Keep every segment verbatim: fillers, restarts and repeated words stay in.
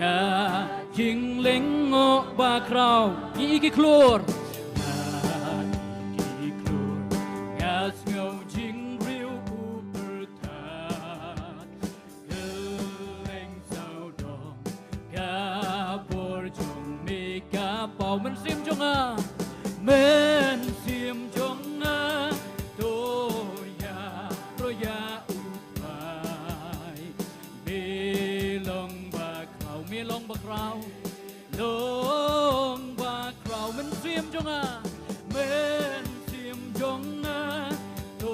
Nga jinglyngngoh bakhraw, ngi i ki khlur. Nga i ki khlur, nga sngew jingriw u pyrthat. Kylleng sawdong ka bor jong me ka paw, Mynsiem jong nga, Mynsiem jong nga, to ïaroh ïa u Trai. Me long bakhraw, me long bakhraw, long bakhraw, Mynsiem jong nga, Mynsiem jong nga, to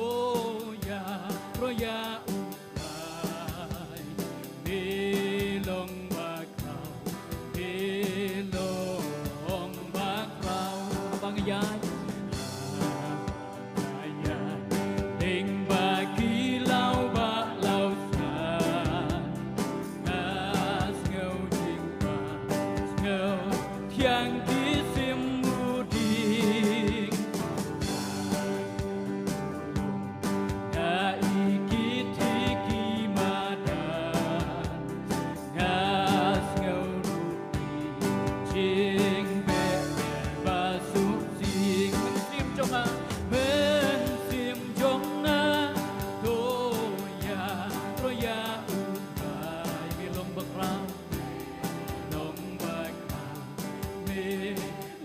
ïaroh ïa u Trai. Me long bakhraw, me long bakhraw, bang ïa Lyngba ki law ba law san, nga sngew jingpang, sngew thiang ki sim u ding. Nga i ki thik ki madan, nga sngew ruh i jingbeh ba suk sing. Mynsiem jong nga, Mynsiem jong nga, to ïaroh ïa u Trai. Me long bakhraw, long bakhraw, me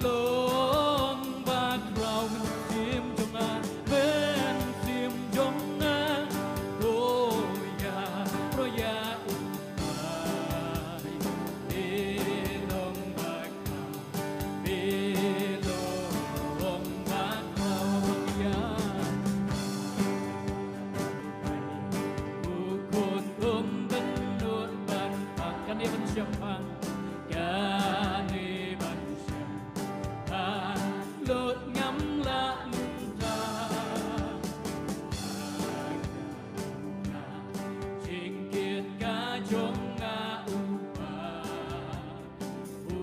long bakhraw, Mynsiem jong nga, Mynsiem jong nga, to ïaroh ïa u Trai. Me long bakhraw, me long bakhraw, ïa u khun um ban nud ban phah, kane ban shem phah, kane ban shem phah, lut ngam lah nangta. Jingkit ka jong nga u Kpa, u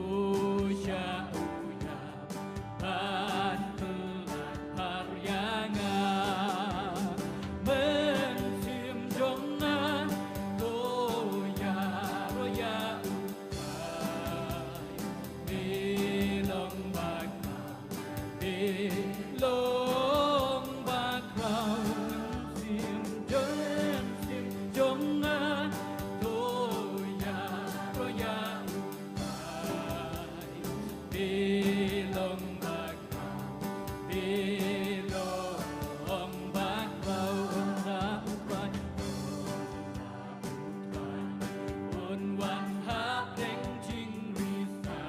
shah u ïap ban pyllait phar ïa nga. Mynsiem jong nga, to ïaroh ïa u Trai. Me long bakhraw, me long bakhraw, Mynsiem jong, Mynsiem jong nga, to ïaroh ïa u Trai. Me long bakhraw, me long bakhraw, ong na u Trai. Un wan hapdeng jingrisa,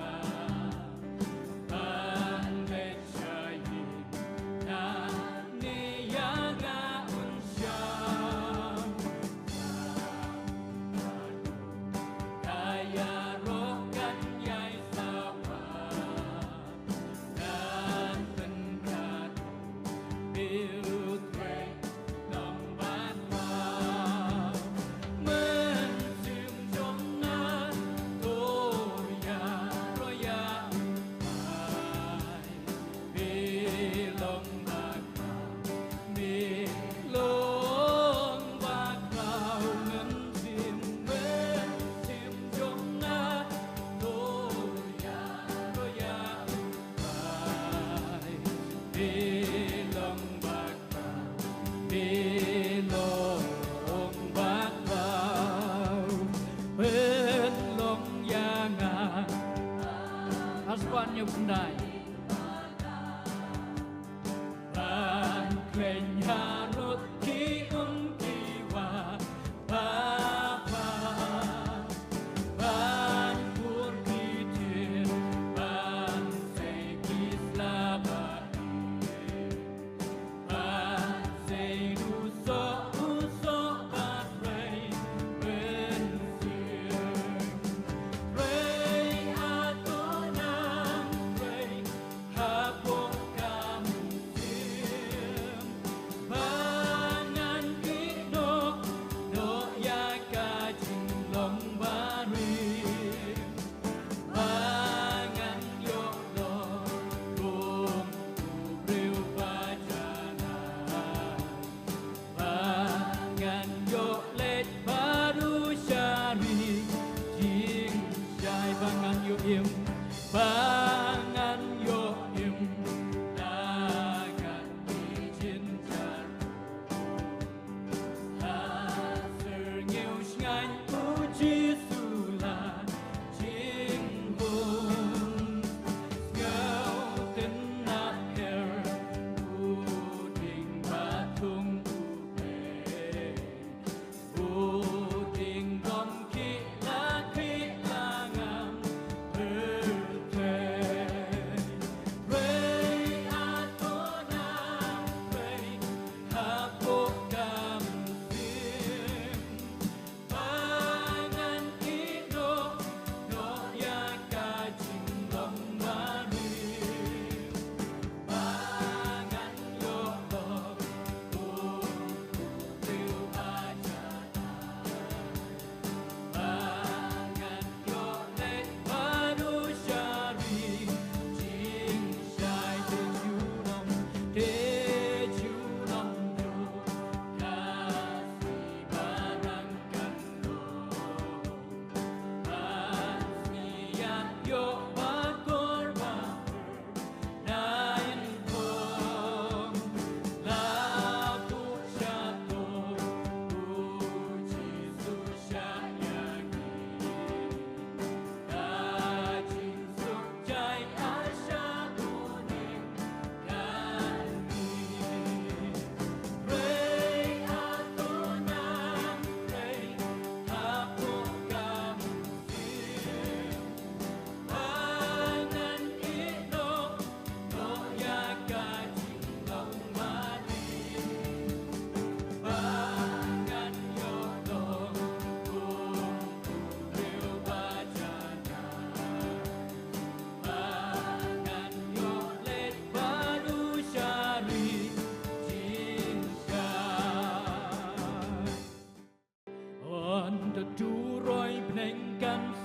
ban leit sha ïing, nangne ïa nga un shah. Ka ïaroh kan ïai sawa. Pynlong bakhraw, pynlong bakhraw, pynlong ïa nga. Aspan ïa u khyndai. Ban khlaiñ harud ki um ki wah, Papa. Ban pur ki thied, ban sei ki sla ba ïeit. Ban sei u soh, u soh ba trei, Mynsiem. Trei hato nang trei,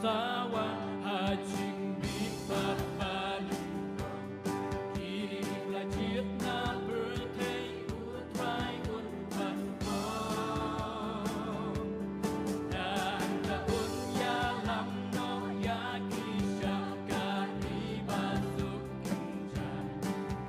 sawa ha jingmihpat ba lyngkot. Ki la jied na pyrthei, U Trai un wan khlong. Nangta un ïalam noh ïa ki shaka ri ba suk kynjah.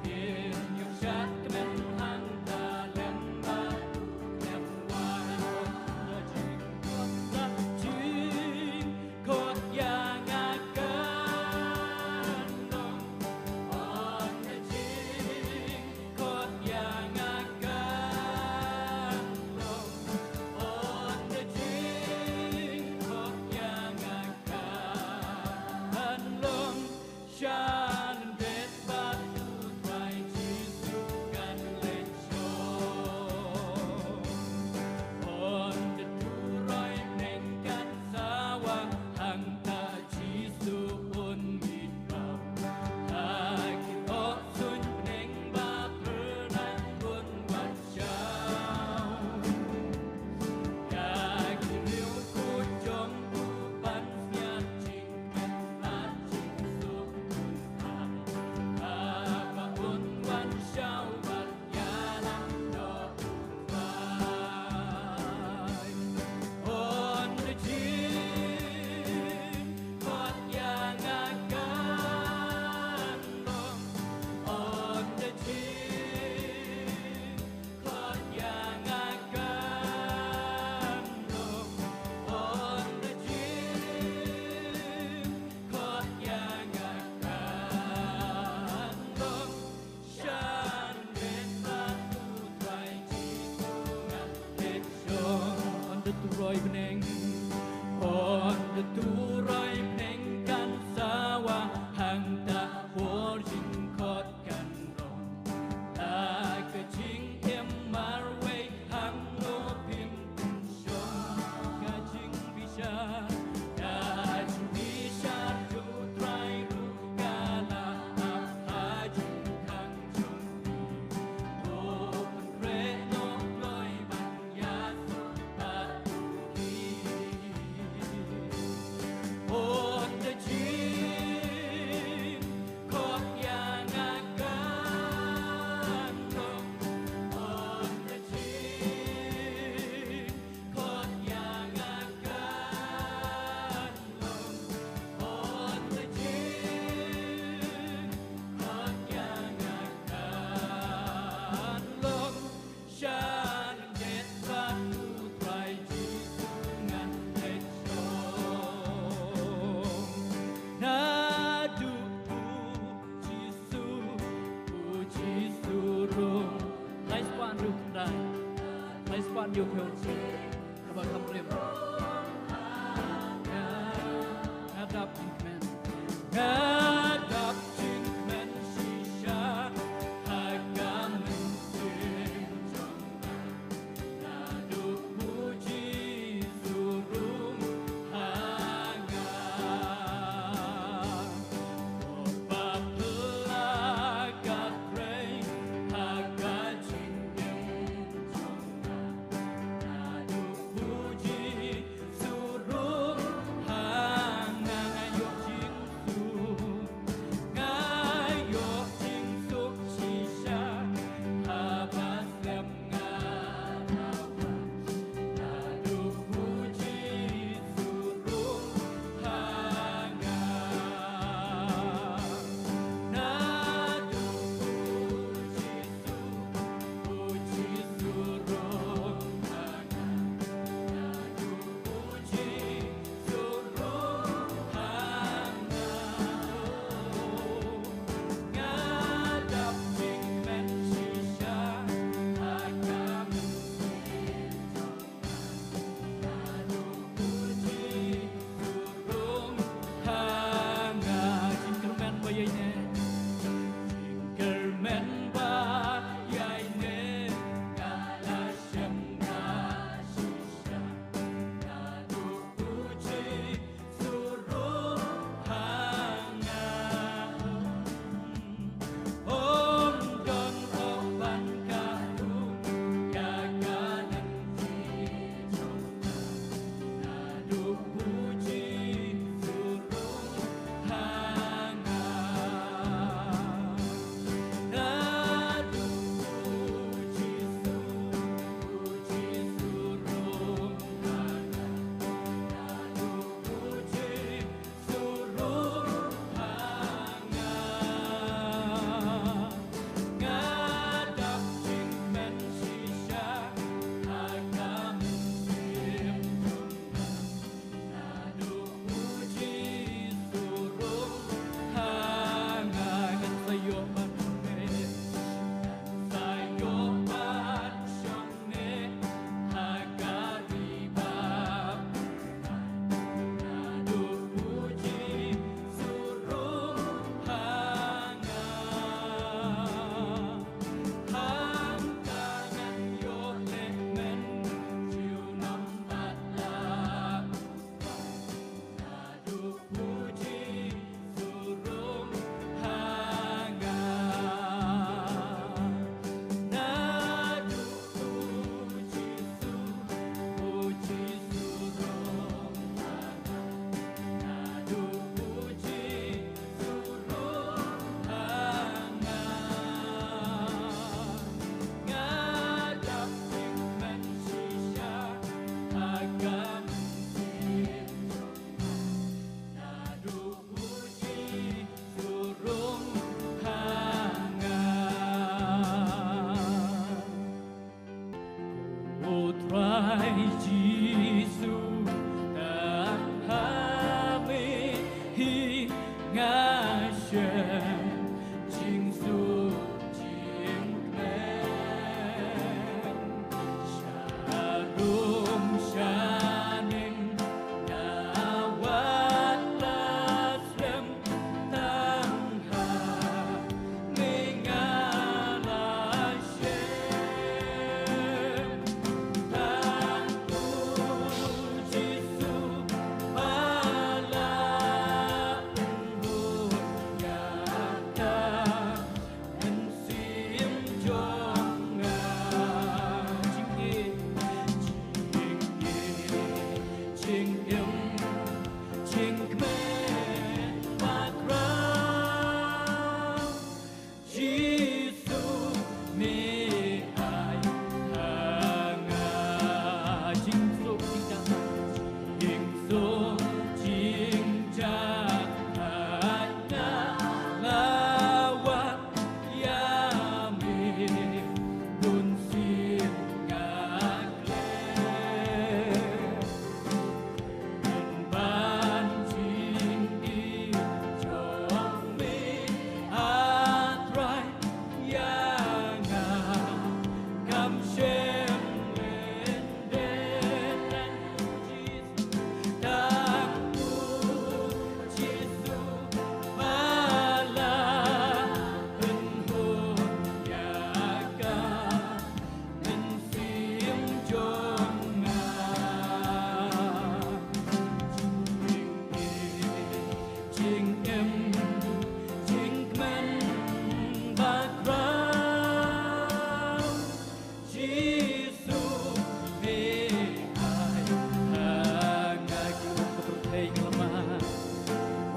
Kin ïoh shad kmen hangta lem bad u khlem wai. Ong da jingkot, da jingkot ïa nga kan long. Ong da jingkot ïa nga kan long. Ong da jingkot ïa nga kan long. Sha lyndet bad U Trai Jisu ngan leit shong. Ong da turoi bneng kan sawa hangta Jisu un mih bam. Ha ki ohsuiñ bneng ba phyrnai un wan shaw. Ïa ki riewkhuid jong u ban sngap jingkmen bad jingsuk un ai. Haba un wan shaw bad ïalam noh U Trai. Ong da jingkot ïa nga kan long. Ong da jing kot ïa nga kan long. Ong da jingkot ïa nga kan long. Sha lyndet bad U Trai Jisu ngan leit shong. Ong da turoi bneng, ong da turoi bneng kan sawa hangta, por jingkot kan long. La ka jingim marwei hangno phim pynshong. Ka jingbishar, ka jingbishar jong U Trai ruh ka la ap ha jingkhang jong ki. To pynkhreh noh kloi ban ïasuk bad ki. Ong da jing kot ïa nga kan long. Ong da jingkot ïa nga kan long. Ong da jingkot ïa nga kan long. Sha lyndet bad U Trai Jisu ngan leit shong. Naduh U Jisu, U Jisu rung. Lai spah ruh dang. Lai spah ïoh phew. Kaba kham rim. Nga, nga dap jingkmen. Nga dap jingkmen shisha ha ka mynsiem jong nga. Naduh U Jisu rung ha nga. Ko ba phylla ka trei ha ka jingim jong nga.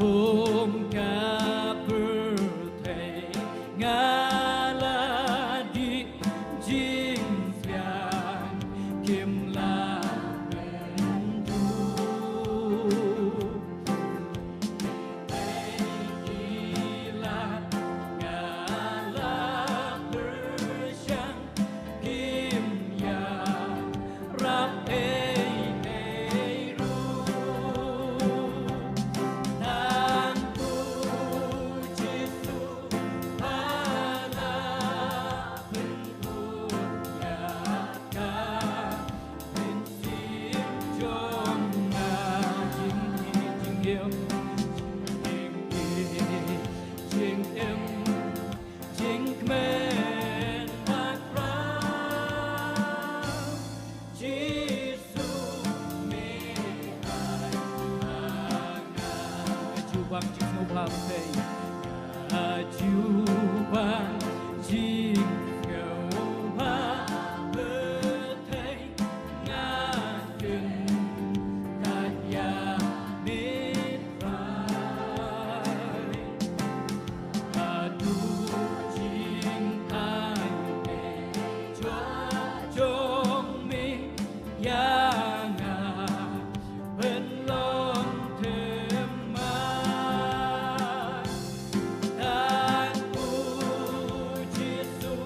Kum ka pyrthei nga la dih jingpang, kim lah mynta. Ei, ei, la nga la pyrshang, kim ïarap ei ei ruh. Tang u Jisu ba la pynbun ïa ka mynsiem jong nga. Jingim, jingim, jingim, jingim. Jingkmen bakhraw, Jisu me ai ha nga. Jubab jingsngewbha pyrthei. Jubab jingsngewbha pyrthei. Nga kyntait ïa me Trai. Haduh jingaiei jong me ïa nga, pynlong thymmai. Tang u Jisu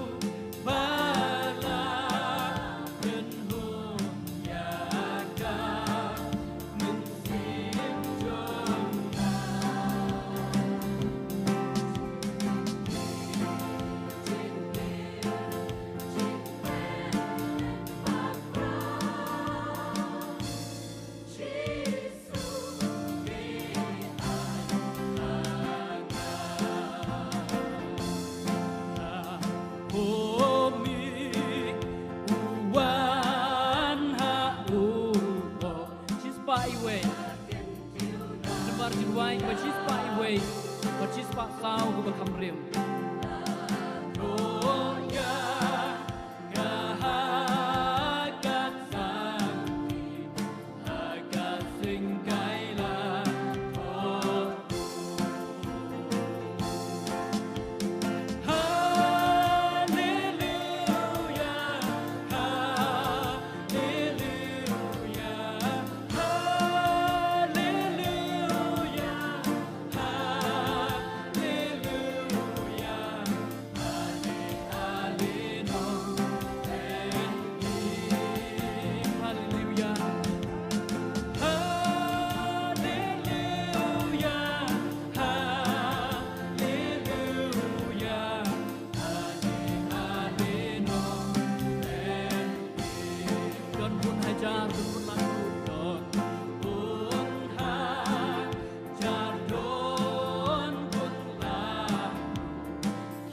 ba la pynhun ïa ka mynsiem jong nga. Shispah iwei. Namar jingwai ba shispah iwei, ba shispah saw kaba kham rim.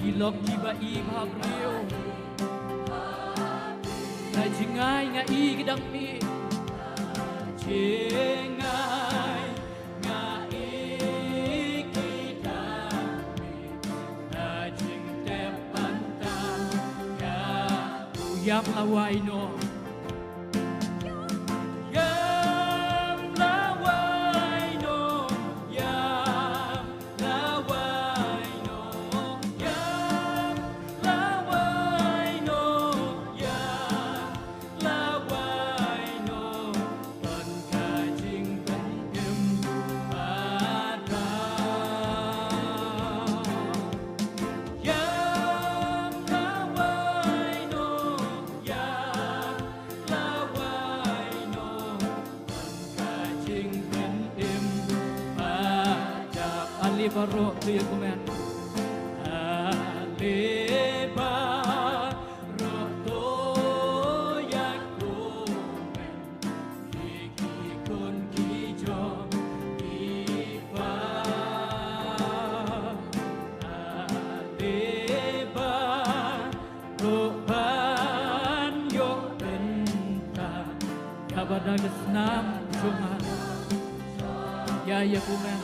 Ki lok kiba i bhabriew. Na jingai nga i ki dang mih. Jingai nga i ki dang mih. Na jingtep bynta ïa u ïam lawei noh. Ïam lawei noh, ïam lawei noh, ïam lawei noh, ïam lawei noh. Don ka jingpynim ba khraw. Ïam lawei noh, ïam lawei noh. Don ka jingpynim ba khraw. Ale baroh to ïakmen. Ale baroh to ïakmen. Ki khun ki jong ki kpa. Ale baroh ban ïoh bynta. Kaba da ka snam jong nga. Ïa, ïa kumne.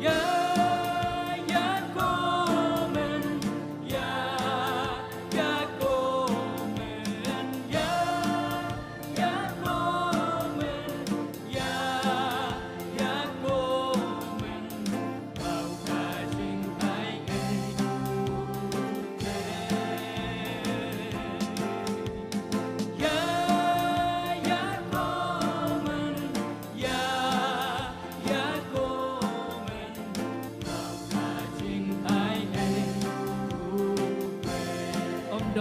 Ïa, ïa kumne. Ïa, ïa kumne. Ïa, ïa kumne. Ïa,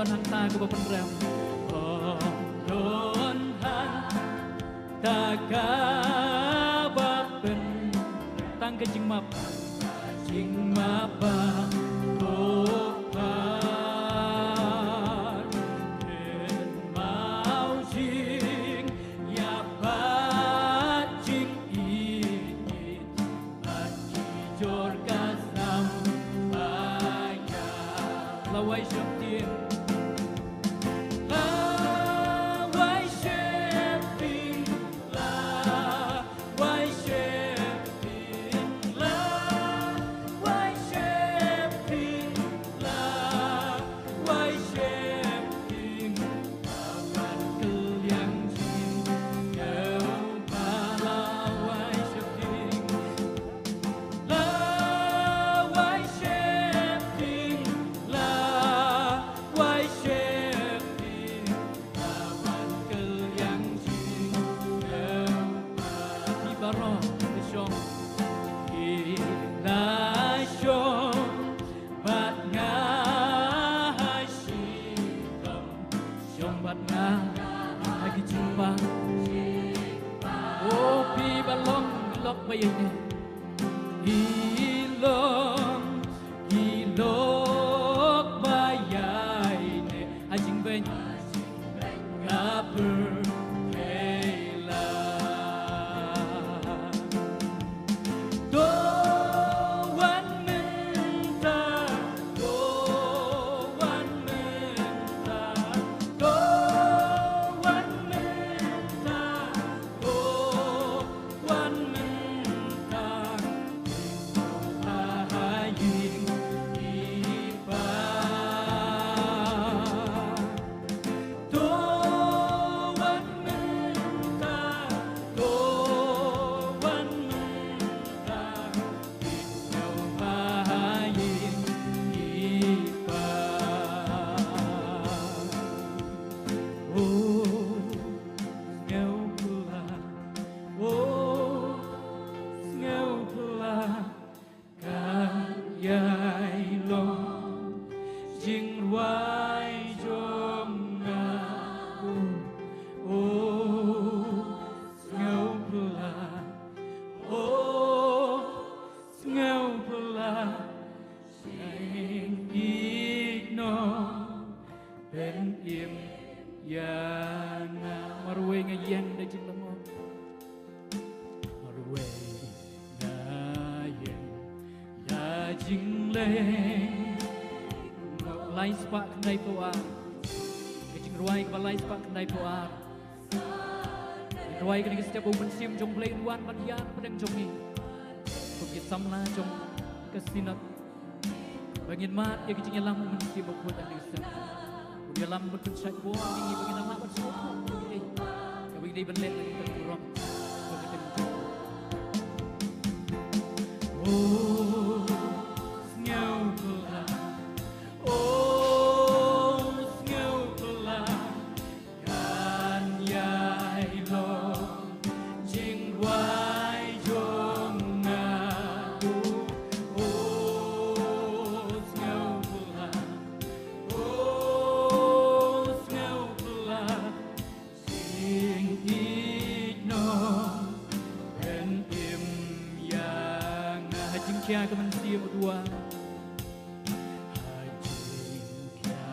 Nangta kaba pynrem. Ong don hangta kaba pynrem. Tang ka jingmap. Jingmap ba ko par. Pynmaw jingïapat jingïeit. Bad ki jor ka snam ba ïa. La wai sheptieng. La wai sheptieng. La wai sheptieng. La wai sheptieng. La wai sheptieng. Bad nga ha shitom, shong bad nga ha ki jingpang. O phi ba long ki lok ba ïaineh, ki long ki lok ba ïaineh. Ha jingbeiñ nga pyrthei la. To wan mynta, to wan mynta, to wan mynta, to wan mynta. Ïing i Pa. To wan mynta, to wan mynta, ïing i Pa. O sngewphylla, o sngewphylla. Kan ïai long jingrwai jong nga. O sngewphylla, o sngewphylla. Sngewphylla, pynim ïa nga. Marwei nga ïeng da jinglyngngoh. Marwei nga ïeng da jinglyngngoh. Lai spah khyndai phew ar. Ka jingrwai kaba lai spah khyndai phew ar. Rwai kane ka step ba u Mynsiem jong U Blei un wan ban ïa pdeng jong ngi. Kum ki samla jong ka Synod. Ba ngin mad ïa ka jingïalam u Mynsiem Bakhuid ha kane ka step. Un ïalam ban pynshait bor ïa ngi ba ngin nang lah ban sngewthuh ïa kaei kaba ngi dei ban leh ha ka burom jong ka ktien jong u. O sngewphylla, o sngewphylla. Kan ïai long jingrwai jong nga. O sngewphylla, o sngewphylla. Jingïeit noh pynim ïa nga. Ha jingkhia ka mynsiem u duwai. Ha jingkhia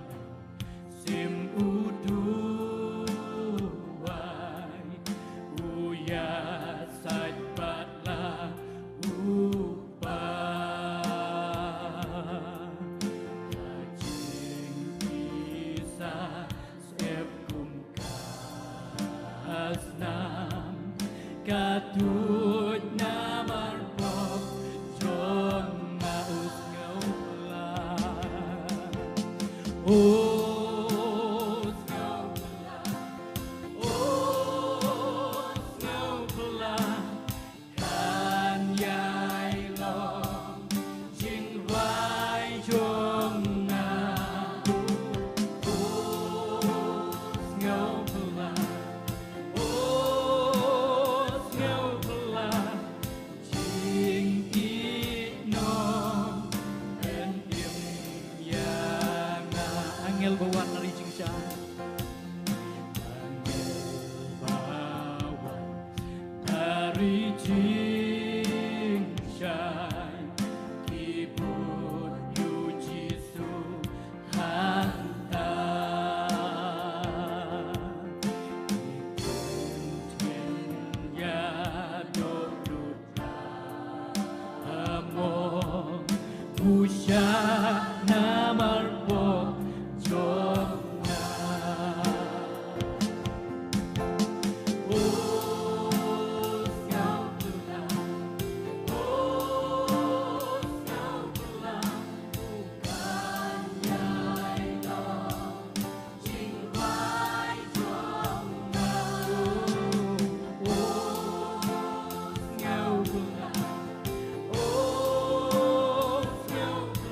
mynsiem u duwai, u ïasaid bad la u Pa. Ha jingkisa sep kum ka snam, ka tuid namar pop jong nga. U sngewphylla, u sngewphylla, u sngewphylla. Kan ïai long jingrwai jong nga. O sngewphylla, o sngewphylla. Ushah na marpo jong nga. O sngewbha, o sngewbha, u kan ïai long jingduwai jong nga. O sngewbha,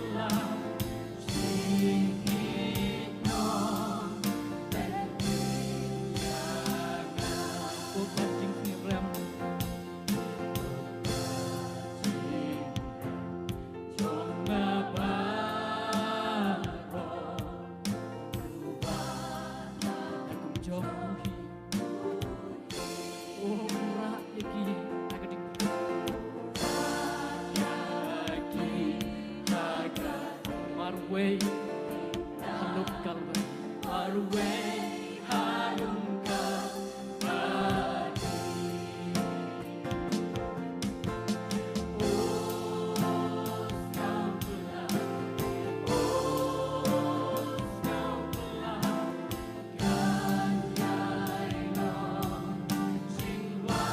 o sngewbha. Marwei halor Kalbari. Marwei halor Kalbari. O sngewbha, o sngewbha.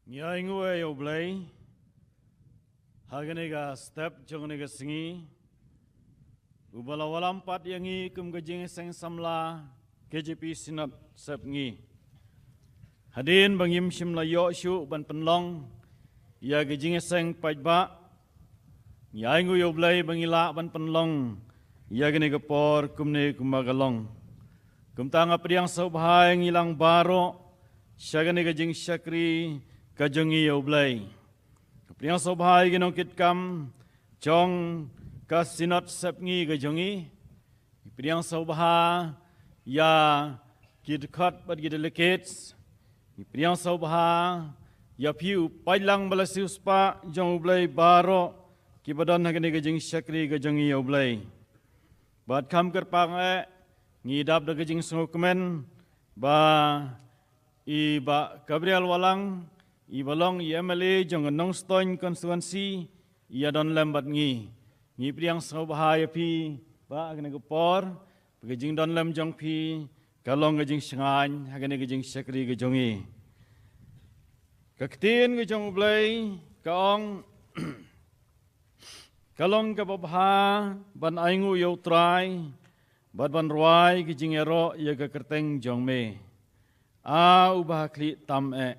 Ngi ainguh ïa U Blei ha kane ka step jong kane ka sngi, uba la wallam pat ïa ngi kum ka jingïaseng samla K J P Synod Sepngi. Hadien ba ngim shym la ïoh shuh ban pynlong ïa ka jingïaseng paidbah, ngi ainguh ïa U Blei ba ngi lah ban pynlong ïa kane ka por kumne kumba ka long. Kumta nga pdiang sngewbha ïa ngi lang baroh sha kane ka jingshakri ka jong ngi ïa U Blei. Nga pdiang sngewbha ïa ki nongkitkam jong ka Synod Sepngi ka jong ngi. Ngi pdiang sngewbha ïa ki dkhot bad ki delegates. Ngi pdiang sngewbha ïa phi u paidlang ba la siewspah jong U Blei baroh kiba don ha kane ka jingshakri ka jong ngi ïa U Blei. Bad kham kyrpang eh ngi dap da ka jingsngewkmen ba i Bah Gabriel Wahlang, iba long i M L A jong ka Nongstoiñ constituency, i ïa don lem bad ngi. Ngi pdiang sngewbha ïa phi Bah ha kane ka por, ba ka jingdon lem jong phi ka long ka jingshngaiñ ha kane ka jingshakri ka jong ngi. Ka ktien ka jong U Blei ka ong, ka long kaba bha ban ainguh ïa U Trai bad ban rwai ka jingïaroh ïa ka kyrteng jong me, A uba ha khlieh tam eh.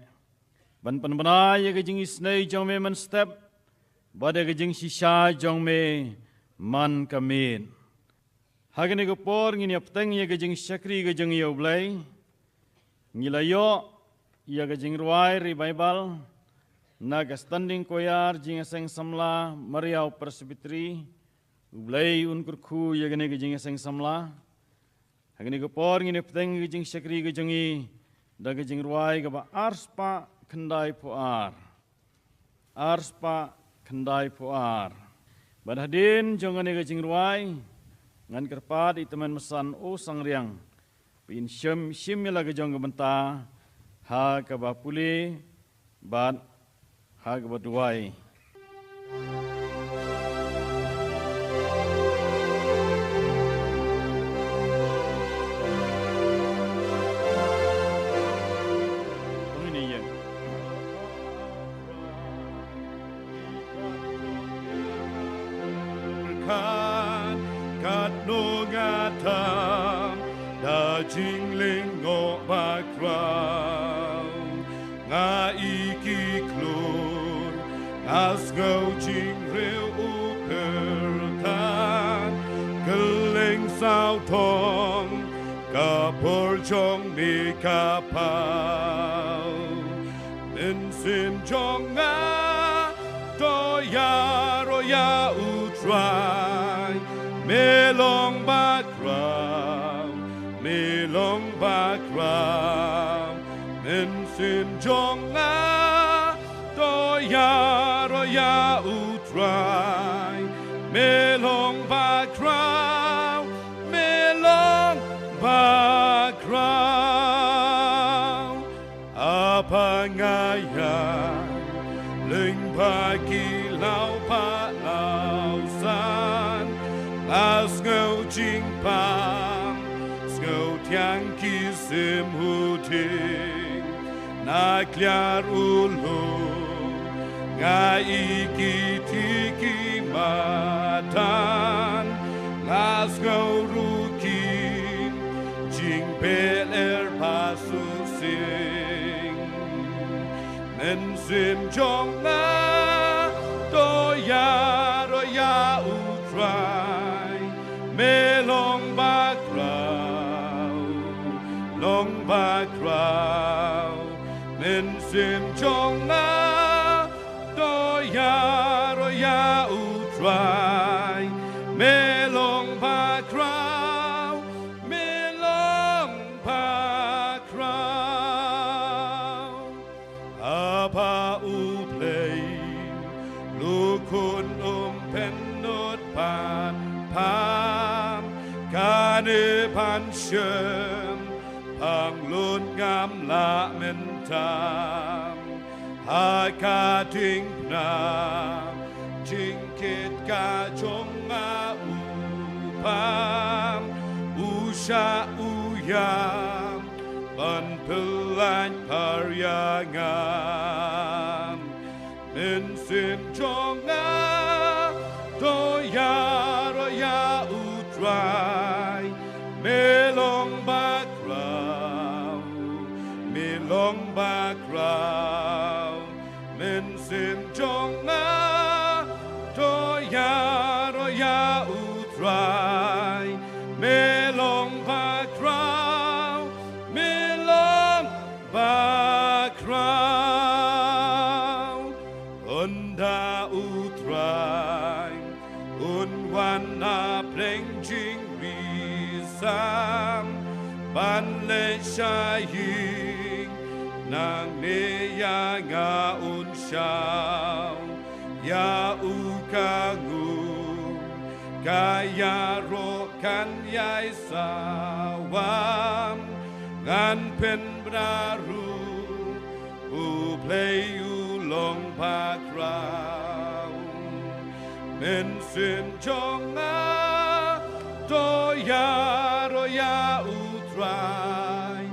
Ban pynbna ïa ka jingisynei jong me mynstep bad ïa ka jingshisha jong me man ka miet. Ha kane ka por ngin ïa bteng ïa ka jingshakri ka jong ngi ïa U Blei. Ngi la ïoh ïa ka jingrwai revival na ka Standing Choir Jingïaseng Samla Mariaw Presbytery. U Blei un kyrkhu ïa kane ka jingïaseng samla. Ha kane ka por ngin ïa bteng ka jingshakri ka jong ngi da ka jingrwai kaba arspah khyndai phew ar. Arspah khyndai phew ar. Bad hadien jong kane ka jingrwai ngan kyrpad ïa i tymmen basan U Sangriang ba in shim, shim ïa la ka jong ka bynta ha kaba pule bad ha kaba duwai. Kat, katno nga tam da jinglyngngoh bakhraw. Nga ïohi ki khlur, nga sngew jingriew u pyrthat. Kylleng sawdong ka por jong me ka paw. Mynsiem jong nga to ïaroh ïa U Trai, me long bakhraw, me long bakhraw. Mynsiem jong nga to ïaroh ïa U Trai, me long bakhraw, me long bakhraw. Apa nga ïa lyngba ki law palat law san, nga sngew jingpang, sngew thiang ki sim huthieng. Na kliar u lum nga ïohi ki thik ki madan, nga sngew ruh ki jingbeh lyer ba suk sing. Mynsiem jong nga to ïaroh ïa U Trai, me long bakhraw, long bakhraw. Mynsiem jong nga to ïaroh ïa U Trai, me long bakhraw, me long bakhraw. Haba U Blei u Khun um pynlut pat pham, kane ban shem pang lut ngam lah mynta. Ha ka diengphna jingkit ka jong nga u Pam, u shah u ïam ban pyllait par ïa nga. Mynsiem jong nga to ïaroh ïa U Trai, me long bakhraw, me long bakhraw. Mynsiem jong nga to ïaroh ïa U Trai, me long bakhraw, me long bakhraw. Ynda U Trai un wan na pdeng jingri sam, ban leit sha ïing, nangne ïa nga un shaw. Ïa u ka ngu, ka ïaroh kan ïai sawam, ngan pynbna ruh, U Blei u long bakhraw. Mynsiem jong nga to ïaroh ïa U Trai,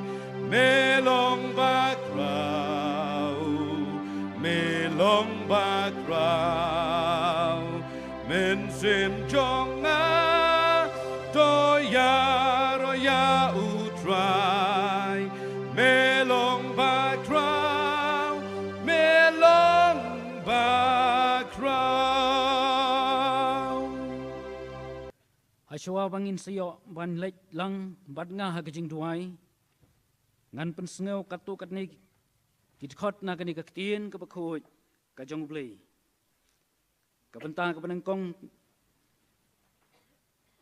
me long bakhraw, me long bakhraw. Mynsiem jong nga to ïaroh ïa U Trai, me long bakhraw, me long bakhraw. Shuwa ba ngin sa ïoh ban leit lang bad nga ha ka jingduwai, ngan pynsngew katto katne ki dkhot na kane ka ktien kaba khuid ka jong U Blei. Ka bynta kaba nyngkong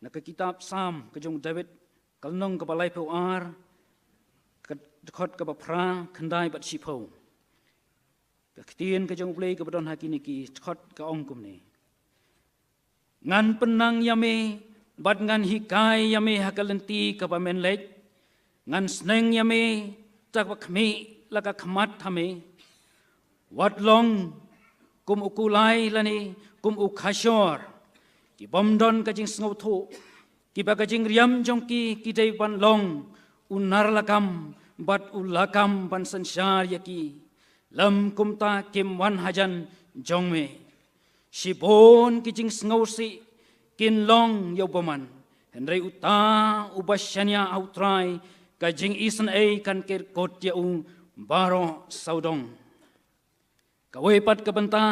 na ka kitab Salm ka jong u David, ka lynnong kaba laiphew ar, ka dkhot kaba phra, khyndai bad shiphew. Ka ktien ka jong U Blei kaba don ha kine ki dkhot ka ong kumne: Ngan pynnang ïa me bad ngan hikai ïa me ha ka lynti kaba men leit. Ngan sneng ïa me da kaba khmih la ka khmat ha me. Wat long kum u kulai lane kum u khashor, ki bym don ka jingsngewthuh, kiba ka jingriam jong ki ki dei ban long u narlakam bad u lakam ban synshar ïa ki. Lym kumta kim wan hajan jong me. Shibun ki jingsngewsih kin long ïa u bymman, hynrei uta uba shaniah ha U Trai, ka jingisynei kan kyrkut ïa u baroh sawdong. Kawei pat ka bynta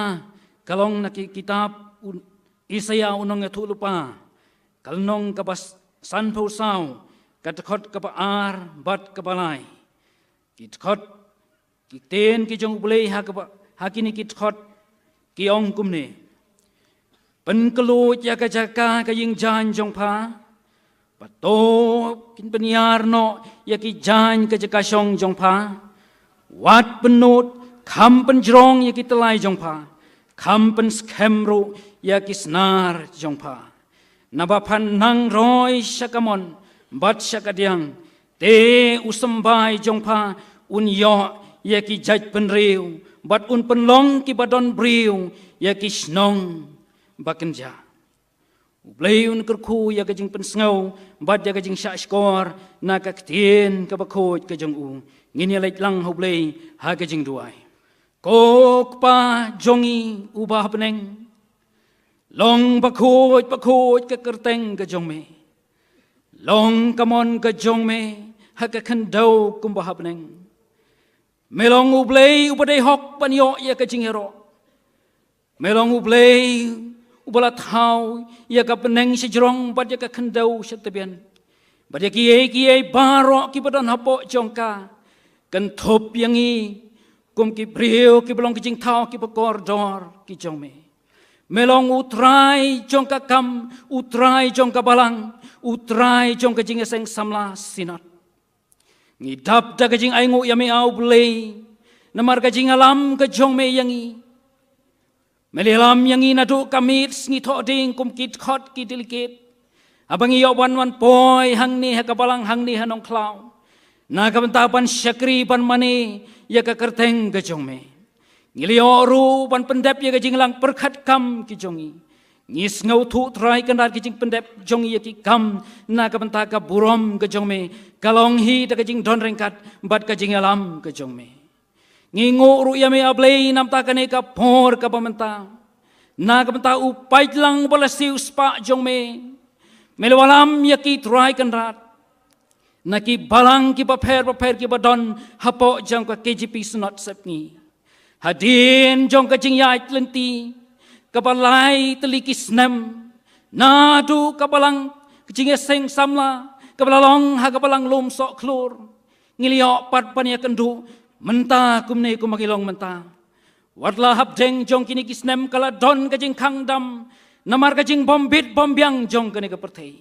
ka long na ki kitab u Isaïah u nongïathuhlypa, ka lynnong kaba s-, sanphew saw, ka dkhot kaba ar bad kaba lai. Ki dkhot, ki ktien ki jong U Blei ha kaba, ha kine ki dkhot ki ong kumne: Pynkylluid ïa ka jaka ka ïingjaiñ jong pha, bad to kin pynïar noh ïa ki jaiñ ka jaka shong jong pha. Wat pynnud, kham pynjrong ïa ki tyllai jong pha, kham pynskhem ruh ïa ki snar jong pha. Naba phan nang roi sha kamon bad sha kadiang, te u symbai jong pha un ïoh ïa ki jaitbynriew, bad un pynlong kiba don briew ïa ki shnong ba kynjah. U Blei un kyrkhu ïa ka jingpynsngew bad ïa ka jingshahshkor na ka ktien kaba khuid ka jong u. Ngin ïa leit lang ha U Blei ha ka jingduwai. Ko Kpa jong ngi uba ha bneng, long bakhuid bakhuid ka kyrteng ka jong me. Long kamon ka jong me ha ka khyndew kumba ha bneng. Me long U Blei uba dei hok ban ïoh ïa ka jingïaroh. Me long U Blei uba la thaw ïa ka bneng shajrong bad ïa ka khyndew shatbian, bad ïa kiei kiei baroh kiba don hapoh jong ka. Kynthup ïa ngi kum ki briew kiba long ki jingthaw kiba kordor ki jong me. Me long U Trai jong ka kam, U Trai jong ka balang, U Trai jong ka jingïaseng samla synod. Ngi dap da ka jingainguh ïa me, A U Blei, namar ka jingïalam ka jong me ïa ngi. Me la ïalam ïa ngi naduh ka miet sngi Thohdieng kum ki dkhot ki delegate, haba ngi ïoh ban wan poi hangne ha ka balang hangne ha Nongkhlaw, na ka bynta ban shakri ban mane ïa ka kyrteng ka jong me. Ngi la ïoh ruh ban pyndep ïa ka jingïalang pyrkhat kam ki jong ngi. Ngi sngewthuh Trai Kynrad ka jingpyndep jong ngi ïa ki kam na ka bynta ka burom ka jong me ka long hi da ka jingdon ryngkat bad ka jingïalam ka jong me. Ngi nguh ruh ïa me, A Blei, namar kane ka por kaba mynta, na ka bynta u paidlang ba la siewspah jong me. Me la wallam ïa ki, Trai Kynrad, na ki balang kiba pher bapher kiba don hapoh jong ka K J P Synod Sepngi. Hadien jong ka jingïaid lynti kaba lai tylli ki snem, naduh ka balang ka jingïaseng samla kaba la long ha ka balang Lumsohkhlur, ngi la ïoh pat ban ïakynduh mynta kumne kumba ngi long mynta. Wat la hapdeng jong kine ki snem ka la don ka jingkhang dam namar ka jingbym bit bym biang jong kane ka pyrthei.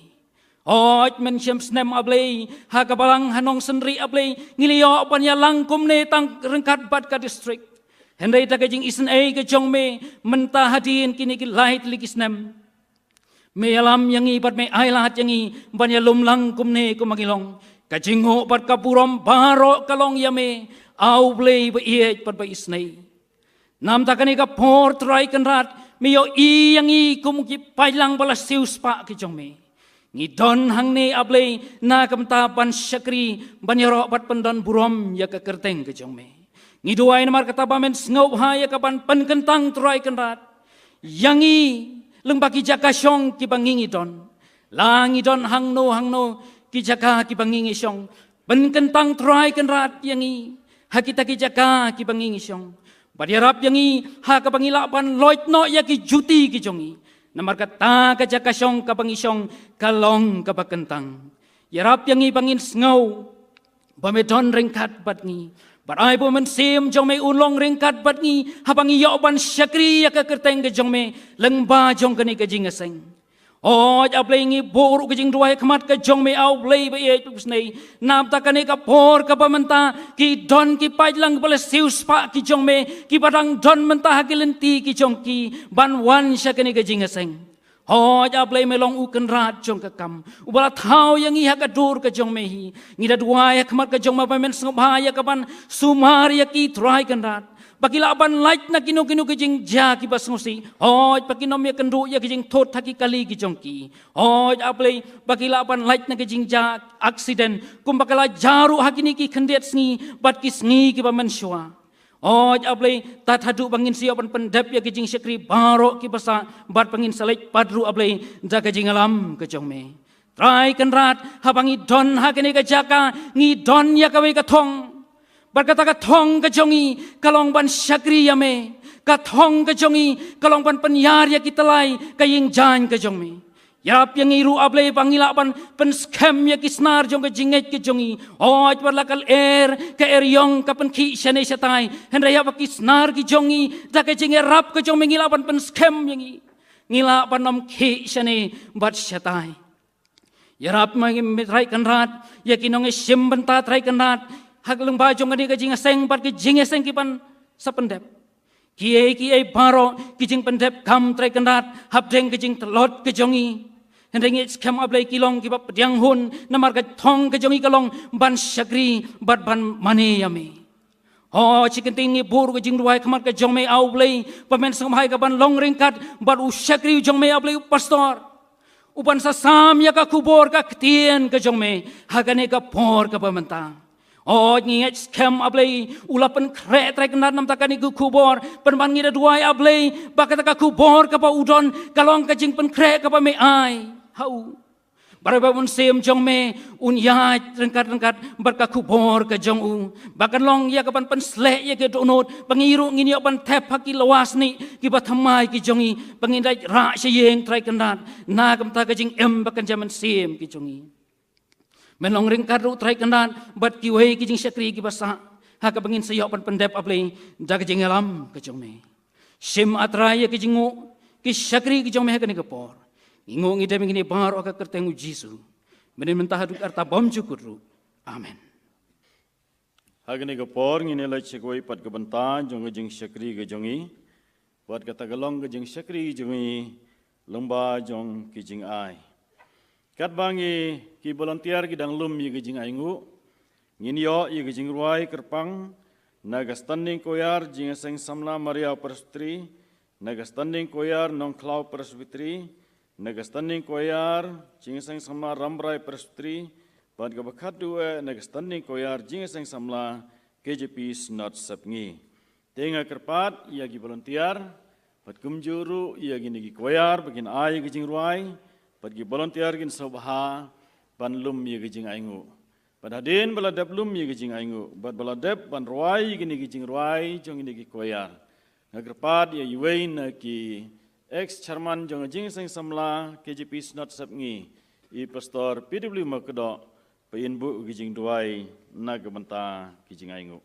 Hooid, mynshem snem, A Blei, ha ka balang ha Nongsynriah, A Blei, ngi la ïoh ban ïalang kumne tang ryngkat bad ka district. Hynrei da ka jingisynei ka jong me, mynta hadien kine ki lai tylli ki snem, me ïalam ïa ngi bad me ailad ïa ngi ban ïalum lang kumne kumba ngi long. Ka jingnguh bad ka burom baroh ka long ïa me, A U Blei ba ïeit bad ba isynei. Namar kane ka por, Trai Kynrad, me ïohi ïa ngi kum ki paidlang ba la siewspah ki jong me. Ngi don hangne, A Blei, na ka bynta ban shakri, ban ïaroh bad pyndon burom ïa ka kyrteng ka jong me. Ngi duwai namar kata ba men sngewbha ïa ka ban pynkyntang, Trai Kynrad, ïa ngi lyngba ki jaka shong kiba ngi ngi don. La ngi don hangno hangno ki jaka kiba ngi ngi shong, pynkyntang, Trai Kynrad, ïa ngi ha kita ki jaka kiba ngi ngi shong. Bad ïarap ïa ngi ha kaba ngi lah ban loit noh ïa ki juti ki jong ngi. Namar kata ka jaka shong kaba ngi shong ka long kaba kyntang. Ïarap ïa ngi ba ngin sngew ba me don ryngkat bad ngi. Bad ai ba u Mynsiem jong me un long ryngkat bad ngi haba ngi ïoh ban shakri ïa ka kyrteng ka jong me lyngba jong kane ka jingïaseng. Hooid A Blei, ngi buh ruh ka jingduwai ha khmat ka jong me, A Blei ba ïeit ba sniew. Namar kane ka por kaba mynta ki don ki paidlang ba la siewspah ki jong me, kiba dang don mynta ha ki lynti ki jong ki ban wan sha kane ka jingïaseng. Hooid A Blei, me long u Kynrad jong ka kam, uba la thaw ïa ngi ha ka dur ka jong me hi. Ngi da duwai ha khmat ka jong me ba men sngewbha ïa ka ban sumar ïa ki, Trai Kynrad, ba ki lah ban lait na kino kino ki jingjia kiba sngewsih. Hooid ba kin ym ïakynduh ïa ki jingthut ha ki kali ki jong ki. Hooid A Blei, ba ki lah ban lait na ki jingjia accident kumba ka la jia ruh ha kine ki khyndiat sngi bad ki sngi kiba mynshuwa. Hooid A Blei, tad haduh ba ngin sa ïoh ban pyndep ïa ki jingshakri baroh kiba sah bad ba ngin sa leit pat ruh, A Blei, da ka jingïalam ka jong me. Trai Kynrad, haba ngi don ha kane ka jaka, ngi don ïa kawei ka thong. Bad kata ka thong ka jong ngi ka long ban shakri ïa me. Ka thong ka jong ngi ka long ban pynïar ïa ki tyllai ka ïing jaiñ ka jong me. Ïarap ïa ngi ruh, A Blei, ba ngi lah ban pynskhem ïa ki snar jong ka jingngeit ka jong ngi. Hooid, wat la ka lyer ka eriong ka pynkhih shane shatai, hynrei haba ki snar ki jong ngi, da ka jingïarap ka jong me, ngi lah ban pynskhem ïa ngi. Ngi lah ban ym khih shane bad shatai. Ïarap ma ngi, Trai Kynrad, ïa ki nongshim bynta, Trai Kynrad, ha lyngba jong kane ka jingïaseng bad ka jingïaseng kiban sa pyndep. Kiei kiei baroh ki jingpyndep kam, Trai Kynrad, hapdeng ka jingtlot ka jong ngi, hynrei ngi skhem, A Blei, ki long kiba pdiang hun namar ka thong ka jong ngi ka long ban shakri bad ban mane ïa me. Hooid, shi kyntien ngi buh ruh ka jingduwai ha khmat ka jong me, A Blei, ba men sngewbha ïa ka ban long ryngkat bad u shakri u jong me, A Blei, u pastor, uban sa sam ïa ka khubor ka ktien ka jong me ha kane ka por kaba mynta. Hooid, ngi ngeit skhem, A Blei, u la pynkhreh, Trai Kynrad, namar kane ka khubor, pynban ngi da duwai, A Blei, ba kata ka khubor kaba u don ka long ka jingpynkhreh kaba me ai ha u. Bad ba u Mynsiem jong me un ïaid ryngkat ryngkat bad ka khubor ka jong u, ba kan long ïa ka ban pynsleh ïa ki dohnud, ba ngi ruh ngin ïoh ban thep ha ki lwasnieh kiba thymmai ki jong ngi, ba ngin leit rah sha ïing, Trai Kynrad, na ka bynta ka jingim bad ka jingmynsiem ka jong ngi. Men long ryngkat ruh, Trai Kynrad, bad kiwei ki jingshakri kiba sah, ha kaba ngin sa ïoh ban pyndep, A Blei, da ka jingïalam ka jong me. Shim, A Trai, ïa ki jingnguh ki shakri ki jong me ha kane ka por. Ngi nguh ngi dem ïa kine baroh ha ka kyrteng u Jisu, mynta haduh arta bymjukut ruh. Amen. Ha kane ka por ngin ïa leit sha kawei pat ka bynta jong ka jingshakri ka jong ngi. Bad kata ka long ka jingshakri jong ngi lyngba jong ki jingai. Katba ngi ki volunteer ki dang lum ïa ka jingainguh, ngin ïoh ïa ka jingrwai kyrpang na ka Standing Choir Jingïaseng Samla Mariaw Presbytery, na ka Standing Choir Nongkhlaw Presbytery, na ka Standing Choir Jingïaseng Samla Rambrai Presbytery, bad kaba khatduh eh na ka Standing Choir Jingïaseng Samla K J P Synod Sepngi. Te nga kyrpad ïa ki volunteer bad kumjuh ruh ïa kine ki choir ba kin ai ïa ka jingrwai, bad ki volunteer kin sngewbha ban lum ïa ka jingainguh. Bad hadien ba la dep lum ïa ka jingainguh bad ba la dep ban rwai ïa kine ki jingrwai jong kine ki choir, nga kyrpad ïa iwei na ki ex chairman jong ka Jingïaseng Samla K J P Synod Sepngi, i Pastor P W Makdoh, ba in buh ka jingduwai na ka bynta ki jingainguh.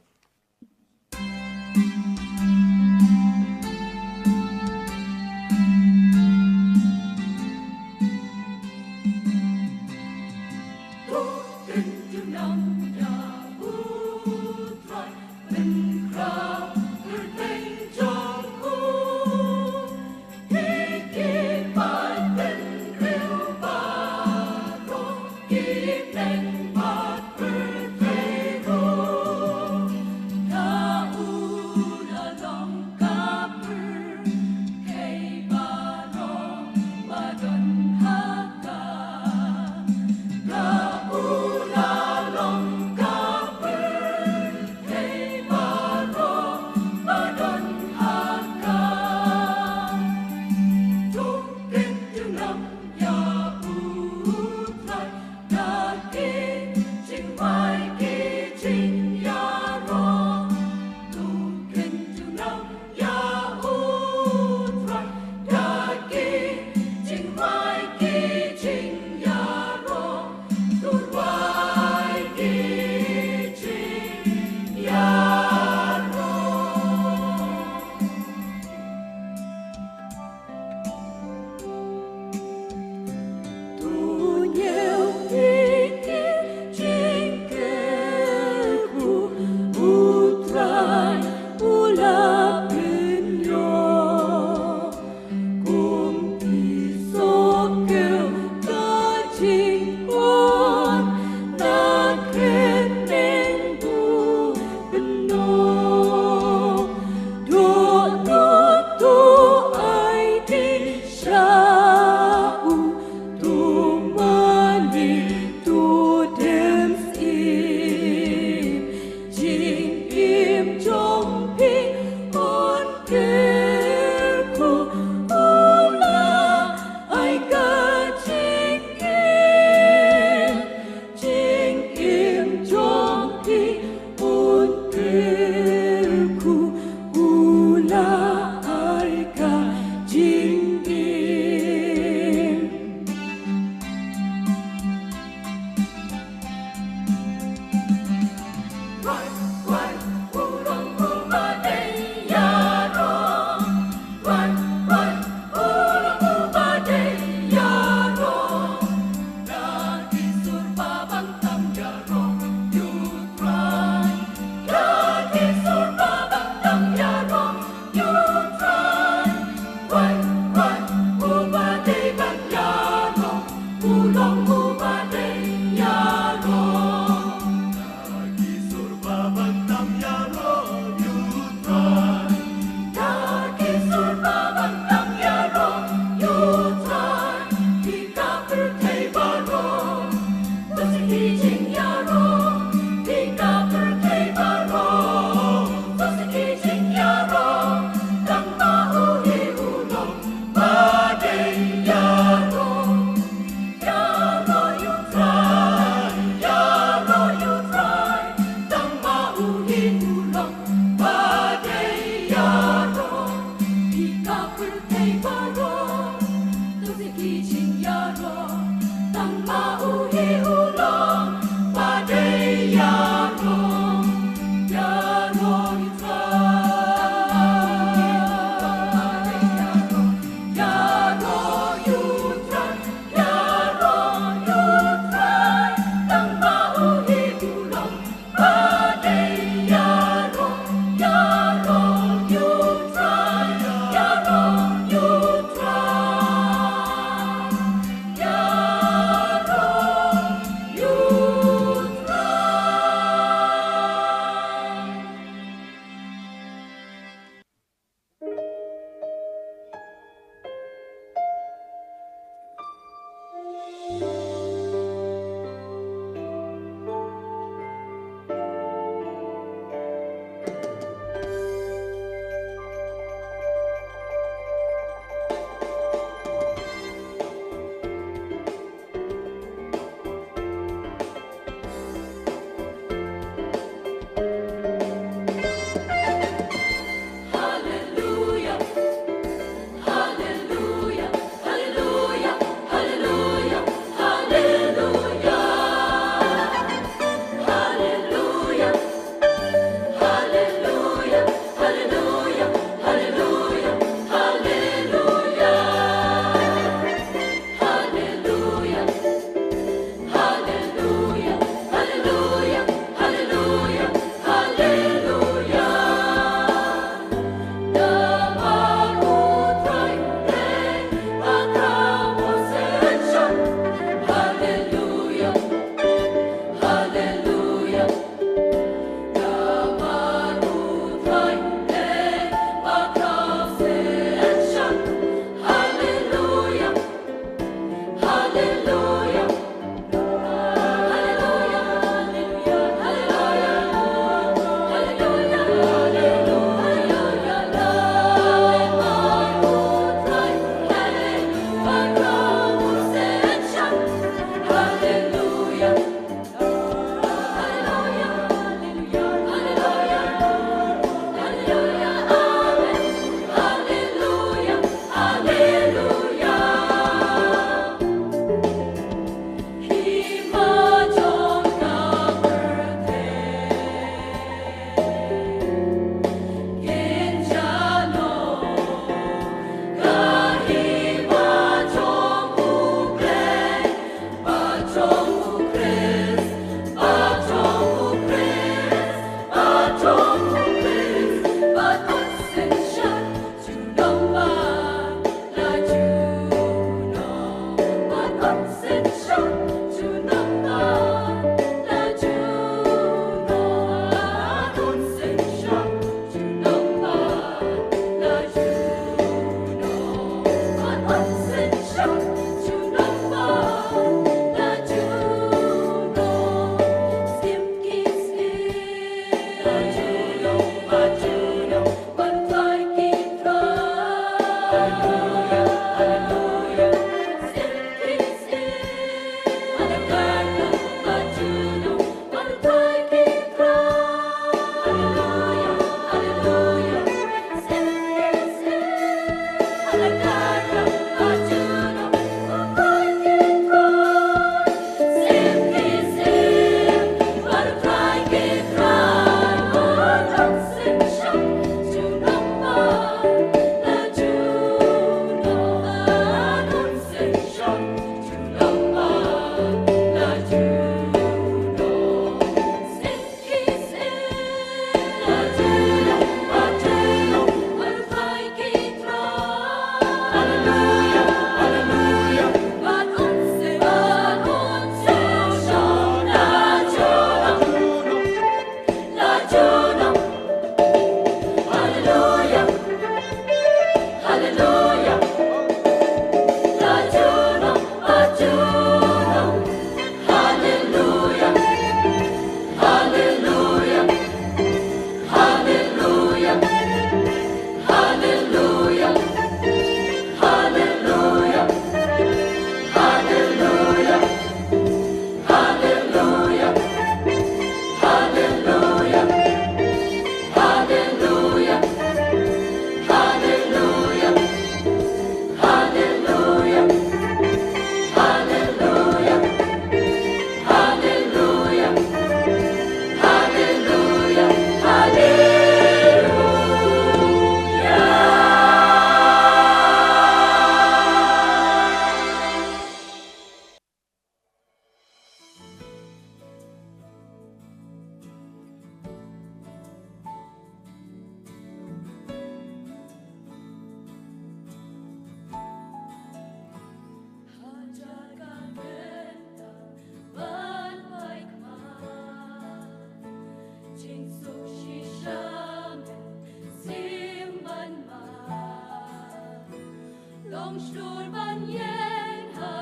Shlur ban ïeng ha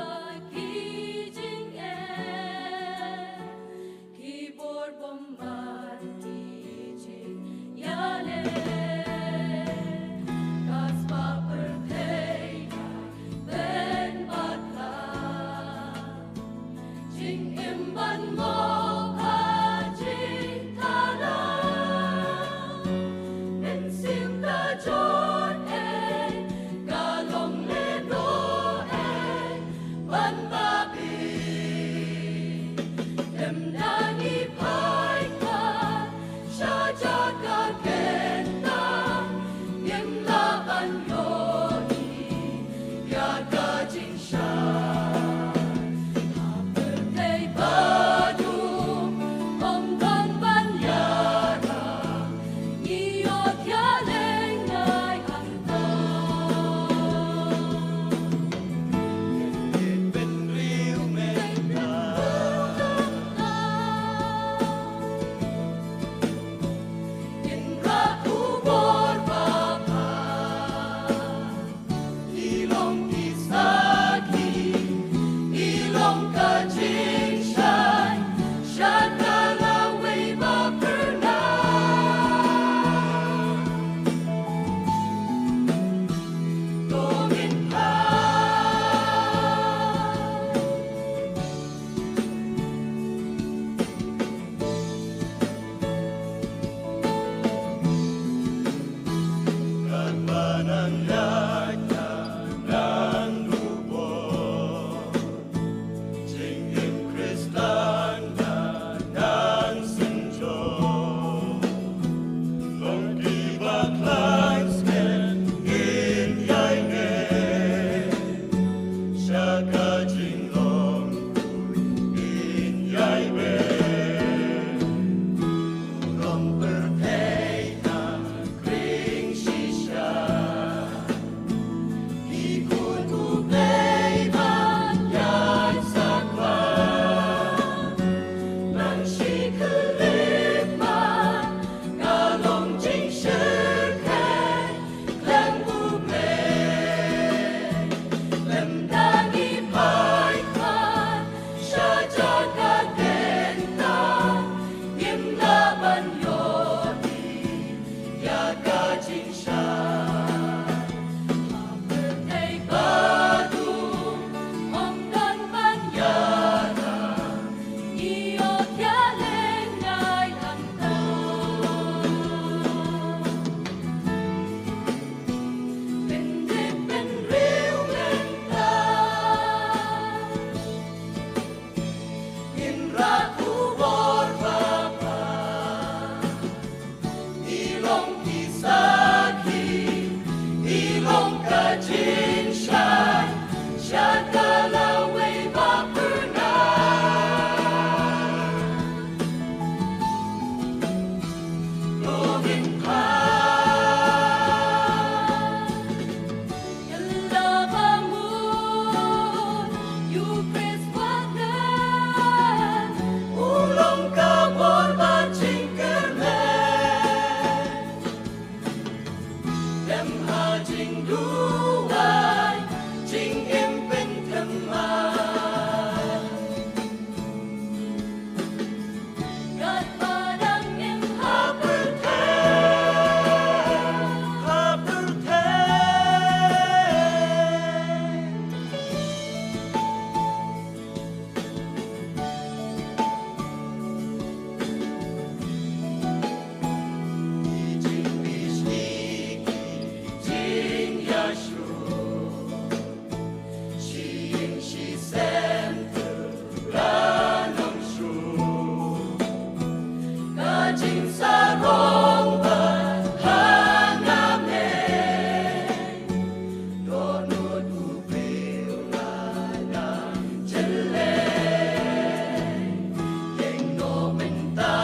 ki jingeh, ki bor bymman ki jingïaleh. Ka spah pyrthei ka pynbakla, jingim ban mawk ha jingthala. Mynsiem ka jot ei, ka long lehnoh ei, ban babe. Lymda ngi phai ka sha jaka kyntang, ngim lah ban ïohi ïa ka jingshai. Ha pyrthei ba dum ym don ban ïarap, ngi ïoh thiah lehnoh ei hangta. Ngin bynriew mynta. Ngin rah khubor babha. Ngi long ki sakhi, ngi long ka jingshai sha ka lawei ba phyrnai. To ngin phai. Katba nang ïaid, nang duh bor, jingim Khristan nang synjor. Long kiba khlaiñ sngewbha ngin ïai ngeit, sha ka jinglong ngin ïai beh. Burom pyrthei na khring shisha. Ki khun U Blei ban ïaid satia. Nang shi khyllipmat, ka long jingshyrkhei khlem U Blei. Lymda ngi phai ka sha jaka kyntang, ngim lah ban ïohi ïa ka jingshai. Ha pyrthei ba dum ym don ban ïarap, ngi ïoh thiah lehnoh ei hangta. Pyndep bynriew mynta. Ngin rah khubor babha. Ngi long ki sakhi, ngi long ka jingshai sha ka lawei ba phyrnai. To ngin phai. Ïa la ba mut ïa U Khrist wat len, u long ka bor bad jingkyrmen. Lem ha jingduwai, jingim pynthymmai. Katba dang im ha pyrthei, ha pyrthei. Ki jingïashun, shi ïing shi sem, ka jingsarong ba ha nga mei. Dohnud u briew la nang jyllei, ïeng noh mynta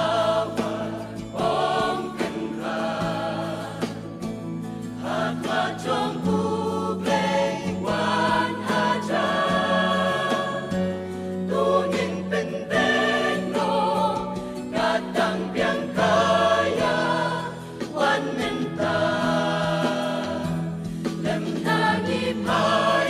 wat ym kynrad. Ha khmat jong U Blei wan hajan. To ngin pynbeit noh, ka dang biang ka ïa wan mynta. Lymda ngi phai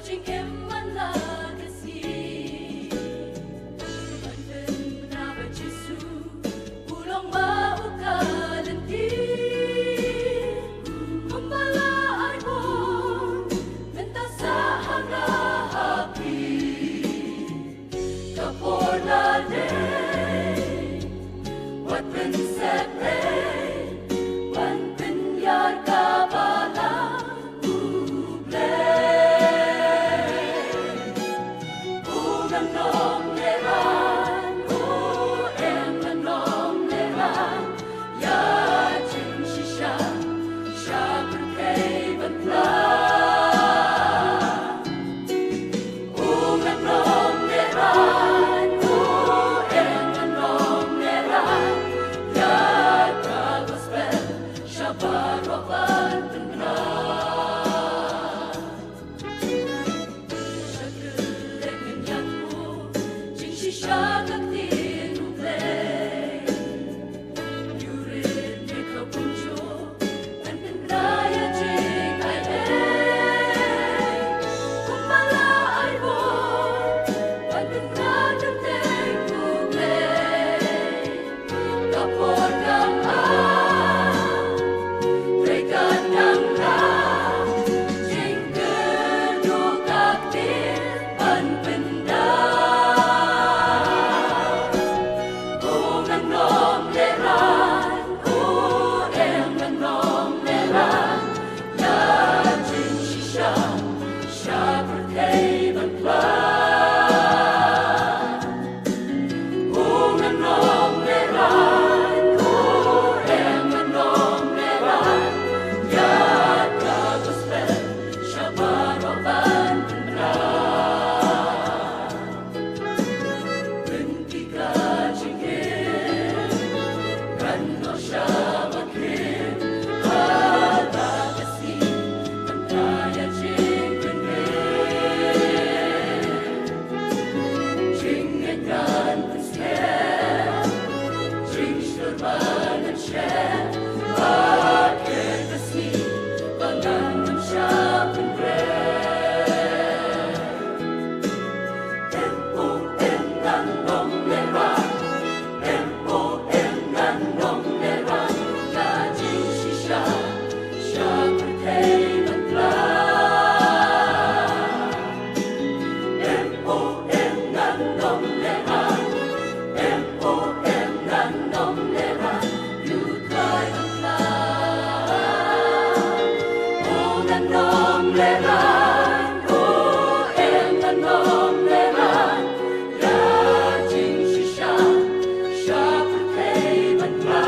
Jingim man la ka sngi. Ban pynbna ba Jisu u long ma u ka lynti. Kumba la ai bor mynta sa ha nga ha phi. Ka por la dei. Wat pynsep ei ban pynïar ka balang. U Blei. U ngan ym lehrain, u em ngan ym lehrain, ïa jingshisha sha pyrthei ban pla. U ngan ym lehrain, u em ngan ym lehrain, ïa ka gospel sha baroh ban pynbna. Sha kylleng ngan ïathuh jingshisha ka ktien U Blei. Ïurit ïa ka kumjuh ban pynbna ïa jingai ei. Kumba la ai bor ban pynbna kyrteng U Blei. Ka por dang ai, trei ka dang ai, jingkyrduh ka ktien ban pynda. U ngan ym lehrain, u em ngan ym lehrain, ïa jingshisha sha pyrthei ban pla. U ngan ym lehrain, u em ngan ym lehrain, ïa ka gospel sha baroh ban pynbna. Lynti ka jingim, ngan ïoh sha ba khim, ha la ka sngi, mynta ïa jingpynim. Jingngeit ngan pynskhem, jingshlur ba ngan shem, ha kata ka sngi ba ngan ym shah pynrem. Em, oh, em, ngan ym lehrain. Em, oh, em, ngan ym lehrain. Ka jingshisha sha pyrthei ban pla. Em, oh, em, ngan ym lehrain. Em, oh, em, ngan ym lehrain. Ïa u Trai ban pla. U ngan ym lehrain, u em ngan ym lehrain, ïa jingshisha sha pyrthei ban pla.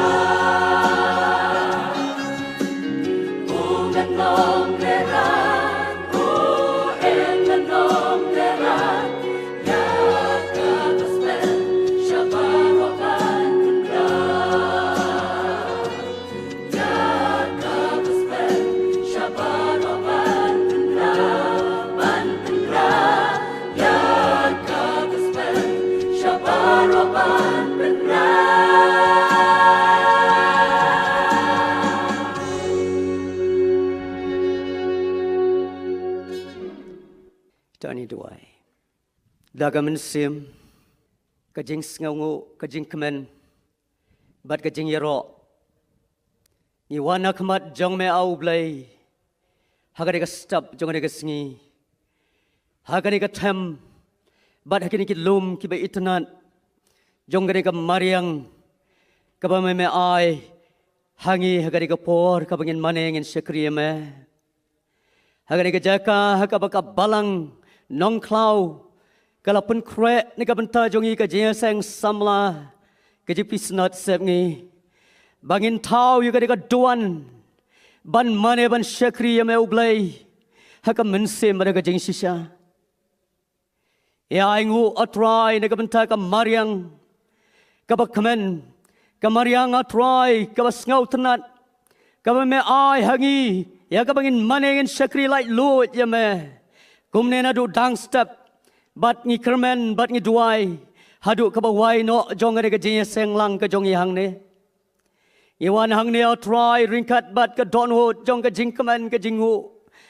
U ngan ym lehrain, u em ngan ym lehrain, ïa ka gospel sha baroh ban pynpra. Ïa ka gospel sha baroh ban pynpra, ban pynpra. Ïa ka gospel sha baroh ban pynpra. To ngin duwai. Da ka mynsiem, ka jingsngewnguh, ka jingkmen, bad ka jingïaroh, ngi wan ha khmat jong me, A U Blei, ha kane ka step jong kane ka sngi, ha kane ka them, bad ha kine ki lum kiba itynnad jong kane ka mariang kaba me, me ai ha ngi ha kane ka por kaba ngin mane ngin shakri ïa me. Ha kane ka jaka ha kaba ka Balang Nongkhlaw ka la pynkhreh na ka bynta jong ngi ka jingïaseng samla, ka jingpynsngew sepngi, ba ngin thaw ïa kane ka duwan ban mane ban shakri ïa me, A U Blei, ha ka mynsiem bad ha ka jingshisha. Ïa ainguh, A Trai, na ka bynta ka mariang kaba kmen, ka mariang, A Trai, kaba sngewtynnad, kaba me ai ha ngi, ïa kaba ngin mane ngin shakri laitluid ïa me. Kumne naduh dang step, bad ngi kyrmen, bad ngi duwai, haduh kaba wai noh jong kane ka jingïaseng lang ka jong ngi hangne. Ngi wan hangne, A Trai, ryngkat bad ka dohnud jong ka jingkmen, ka jingnguh,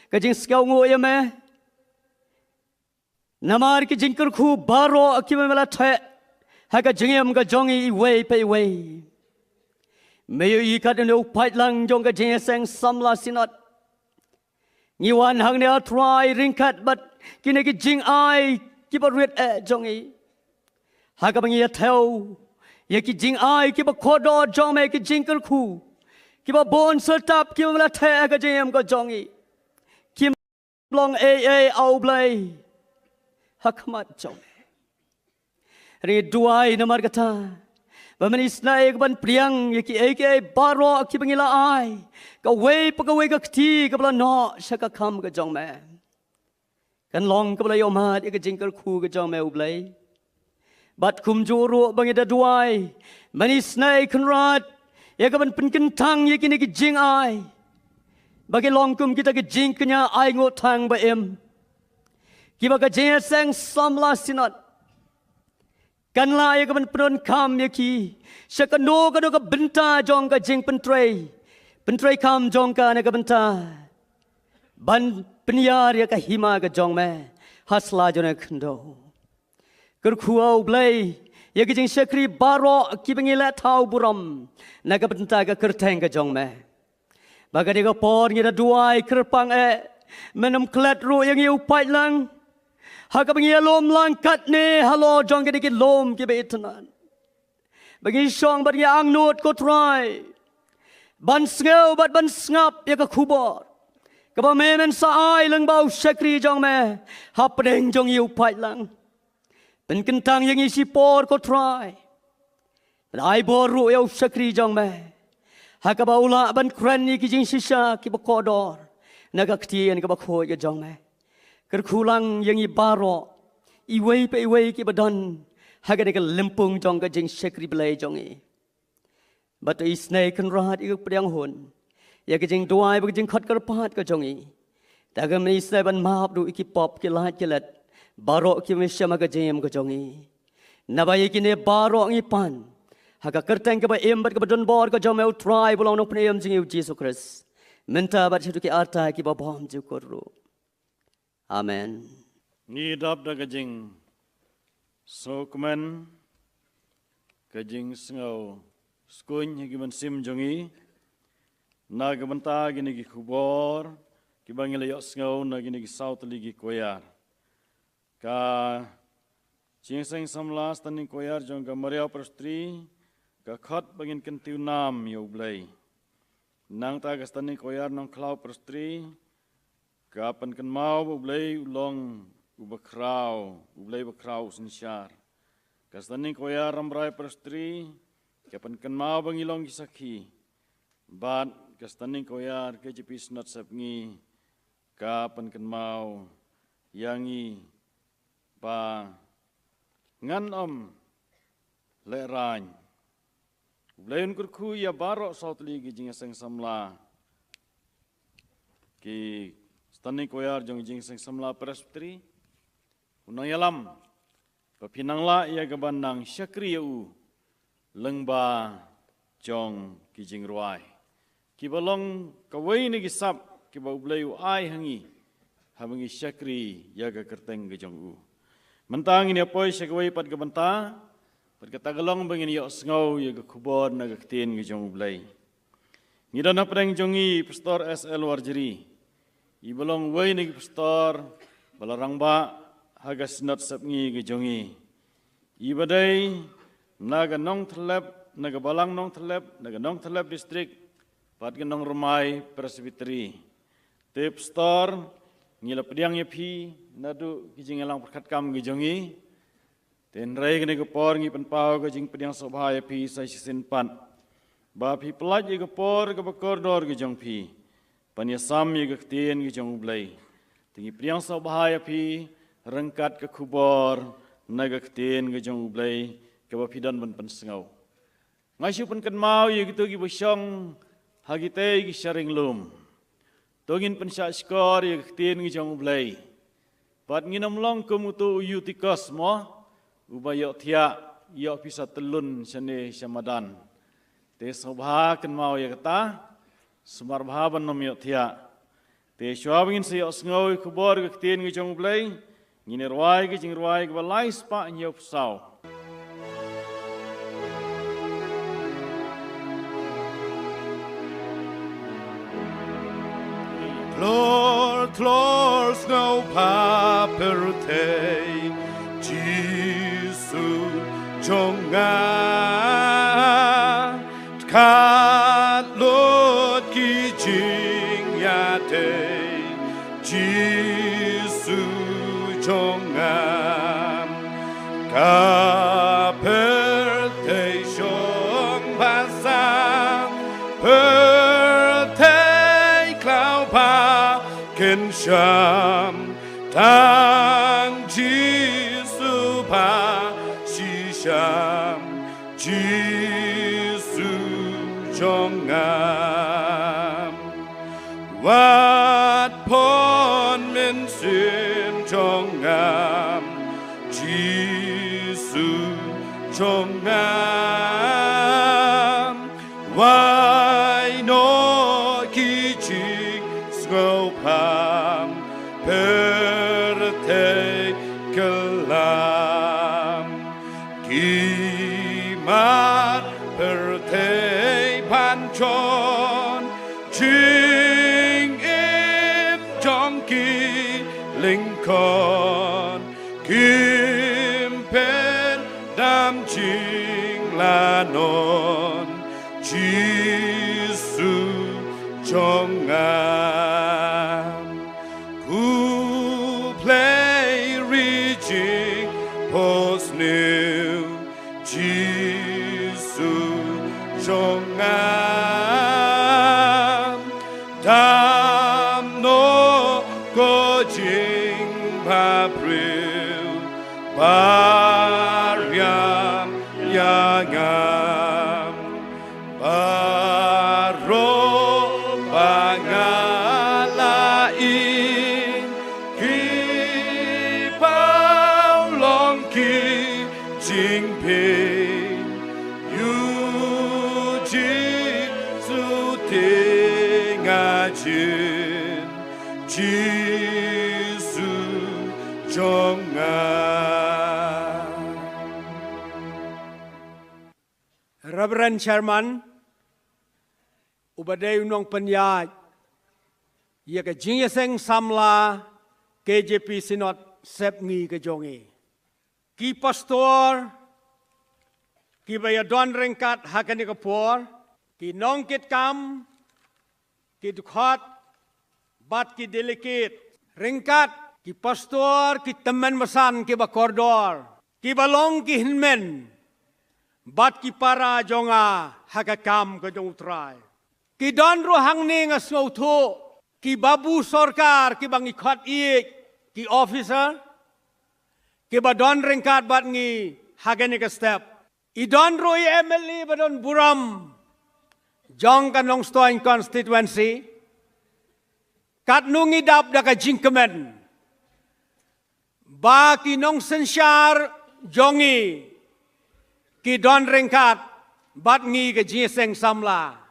ka jingsngewnguh ïa me. Namar ki jingkyrkhu baroh kiba me la theh ha ka jingim ka jong i iwei pa iwei. Me ïohi katne u paidlang jong ka jingïaseng samla Synod. Ngi wan hangne, ah Trai, ryngkat bad kine ki jingai kiba rit eh jong i. Ha kaba ngi ïathew ïa ki jingai kiba kordor jong me, ki jingkyrkhu kiba bun syrtap kiba me la theh ha ka jingim ka jong i. Kim long ei ei, ah U Blei, ha khmat jong me. Ngi duwai namar kata ba men isynei ïa ka ban pdiang ïa kiei kiei baroh kiba ngi la ai, kawei pa kawei ka kti kaba la noh sha ka kam ka jong me. Kan long kaba la ïohmad ïa ka jingkyrkhu ka jong me, U Blei. Bad kumjuh ruh ba ngi da duwai, men isynei Kynrad, ïa ka ban pynkyntang ïa kine ki jingai ba ki long kum kita ki jingkñia ainguh thang ba im, kiba ka jingïaseng samla Synod kan lah ïa ka ban pyndonkam ïa ki sha kano kano ka bynta jong ka jingpyntrei, pyntreikam jong ka na ka bynta ban pynïar ïa ka hima ka jong me ha sla jong ka khyndew. Kyrkhu, ah U Blei, ïa ki jingshakri baroh kiba ngi la thaw burom na ka bynta ka kyrteng ka jong me. Ba ka dei ka por ngi da duwai kyrpang eh, men ym klet ruh ïa ngi, u paidlang, ha kaba ngi ïalum lang katne halor jong kine ki lum kiba itynnad. Ba ngi shong bad ngi angnud, ko Trai, ban sngew bad ban sngap ïa ka khubor kaba me men sa ai lyngba u shakri jong me hapdeng jong ngi, u paidlang. Pynkyntang ïa ngi shipor, ko Trai. Bad ai bor ruh ïa u shakri jong me ha kaba u lah ban kren ïa ki jingshisha kiba kordor na ka ktien kaba khuid ka jong me. Kyrkhu lang ïa ngi baroh, iwei pa iwei kiba don ha kane ka lympung jong ka jingshakri Blei jong ngi. Bad to isynei Kynrad ïa ka pdiang hun, ïa ka jingduwai bad ka jingkhot kyrpad ka jong ngi. Te men isynei ban map duh ïa ki pop, ki lait ki let baroh kiba me shem ha ka jingim ka jong ngi. Naba ïa kine baroh ngi pan ha ka kyrteng kaba im bad kaba donbor ka jong me, u Trai bad u Nongpynim jong ngi, u Jisu Khrist, mynta bad shaduh ki arta kiba bymjukut ruh. Amen. Ngi dap da ka jingsngewkmen, ka jingsngew skuñ ha ki mynsiem jong ngi na ka bynta kine ki khubor kiba ngi la ïohsngew na kine ki saw tylli ki choir. Ka Jingïaseng Samla Standing Choir jong ka Mariaw Presbytery ka khot ba ngin kyntiew nam ïa U Blei. Nangta ka Standing Choir Nongkhlaw Presbytery ka pynkynmaw ba U Blei u long uba khraw, U Blei ba khraw u synshar. Ka Standing Choir Rambrai Presbytery ka pynkynmaw ba ngi long ki sakhi. Bad ka Standing Choir KJP Synod Sepngi ka pynkynmaw ïa ngi ba ngan ym lehraiñ. U Blei un kyrkhu ïa baroh saw tylli ki jingïaseng samla, ki Standing Choir jong ki jingïaseng samla Presbytery. Un nang ïalam ba phin nang lah ïa ka ban nang shakri ïa u lyngba jong ki jingrwai, kiba long kawei na ki sap kiba U Blei u ai ha ngi haba ngi shakri ïa ka kyrteng ka jong u. Mynta ngin ïa poi sha kawei pat ka bynta, bad kata ka long ba ngin ïohsngew ïa ka khubor na ka ktien ka jong U Blei. Ngi don hapdeng jong ngi Pastor S L Warjri, iba long uwei na ki pastor ba la rangbah ha ka Synod Sepngi ka jong ngi, iba dei na ka Nongthyllep, na ka Balang Nongthyllep, na ka Nongthyllep District, bad ka Nongrmai Presbytery. Te Pastor, ngi la pdiang ïa phi naduh ki jingïalang pyrkhat kam ki jong ngi. Te hynrei kane ka por ngi pynpaw ka jingpdiang sngewbha ïa phi sa shisien pat, ba phi pyllait ïa ka por kaba kordor ka jong phi ban ïasam ïa ka ktien ka jong U Blei. Te ngi pdiang sngewbha ïa phi ryngkat ka khubor na ka ktien ka jong U Blei kaba phi don ban pynsngew. Nga shu pynkynmaw ïa kito kiba shong ha kitei ki sharing lum. To ngin pynshah shkor ïa ka ktien ka jong U Blei. Bad ngin ym long kum uto u Eutychus mo, uba ïohthiah, ïoh pisa tylun shane sha madan. Te sngewbha kynmaw ïa kata, sumar bha ban ym ïohthiah. Te shuwa ba ngin sa ïohsngew ïa ka khubor ka ktien ka jong U Blei, Ngin ïa rwai ka jingrwai kaba lai spah hynñiew phew saw. Tlor, tlor, sngewbha pyrthei, Jisu jong nga. Kat lut ki jingïadei, Jisu jong nga. Ka pyrthei shong basa, pyrthei khlaw ba kynshem, tang Jisu ba shisha. Jisu jong nga. Wat pon mynsiem jong nga, Jisu jong nga. Wai noh ki jingsngewbha pyrthei kylla. Ki mar pyrthei ban jon, jingim jong ki lyngkot. Kim pyndam jinglanon, Jisu jong nga. Khublei ri jingphohsniew, Jisu jong nga. Dam noh ko jingbabriew, ba riam ïa nga. Baroh ba nga la ïohi, ki paw long ki jingpynbeit, ïa u Jisu te nga jin, Jisu jong nga. Reverend Chairman, uba dei u nongpynïaid ïa ka jingïaseng samla K J P Synod Sepngi ka jong ngi. Ki pastor kiba ïadon ryngkat ha kane ka por, ki nongkitkam, ki dkhot bad ki delegate, ryngkat ki pastor, ki tymmen basan kiba kordor, kiba long ki hynmen bad ki para jong nga ha ka kam ka jong U Trai. Ki don ruh hangne, nga sngewthuh, ki babu sorkar kiba ngi khot ïa ki officer kiba don ryngkat bad ngi ha kane ka step. I don ruh i M L A ba don burom jong ka Nongstoiñ constituency. Katno ngi dap da ka jingkmen ba ki nongsynshar jong ngi ki don ryngkat bad ngi ka jingïaseng samla.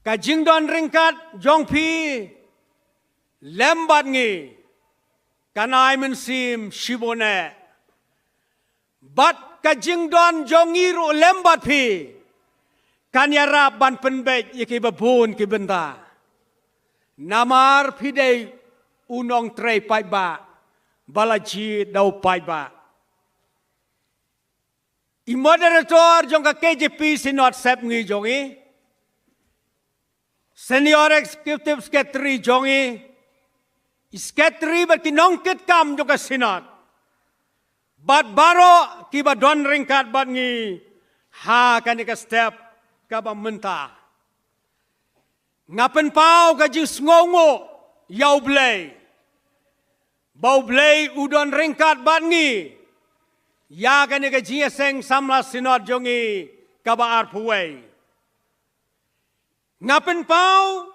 Ka jingdon ryngkat jong phi lem bad ngi kan ai mynsiem shibun eh. Bad ka jingdon jong ngi ruh lem bad phi kan ïarap ban pynbeit ïa kiba bun ki bynta. Namar phi dei u nongtrei paidbah ba la jied da u paidbah. I moderator jong ka K J P Synod Sepngi jong ngi, Senior Executive Secretary jong ngi, i Secretary bad ki nongkitkam jong ka Synod, bad baroh kiba don ryngkat bad ngi ha kane ka step kaba mynta. Nga pynpaw ka jingsngewnguh ïa U Blei ba U Blei u don ryngkat bad ngi ïa kane ka jingïaseng samla Synod jong ngi kaba arphew wei. Nga pynpaw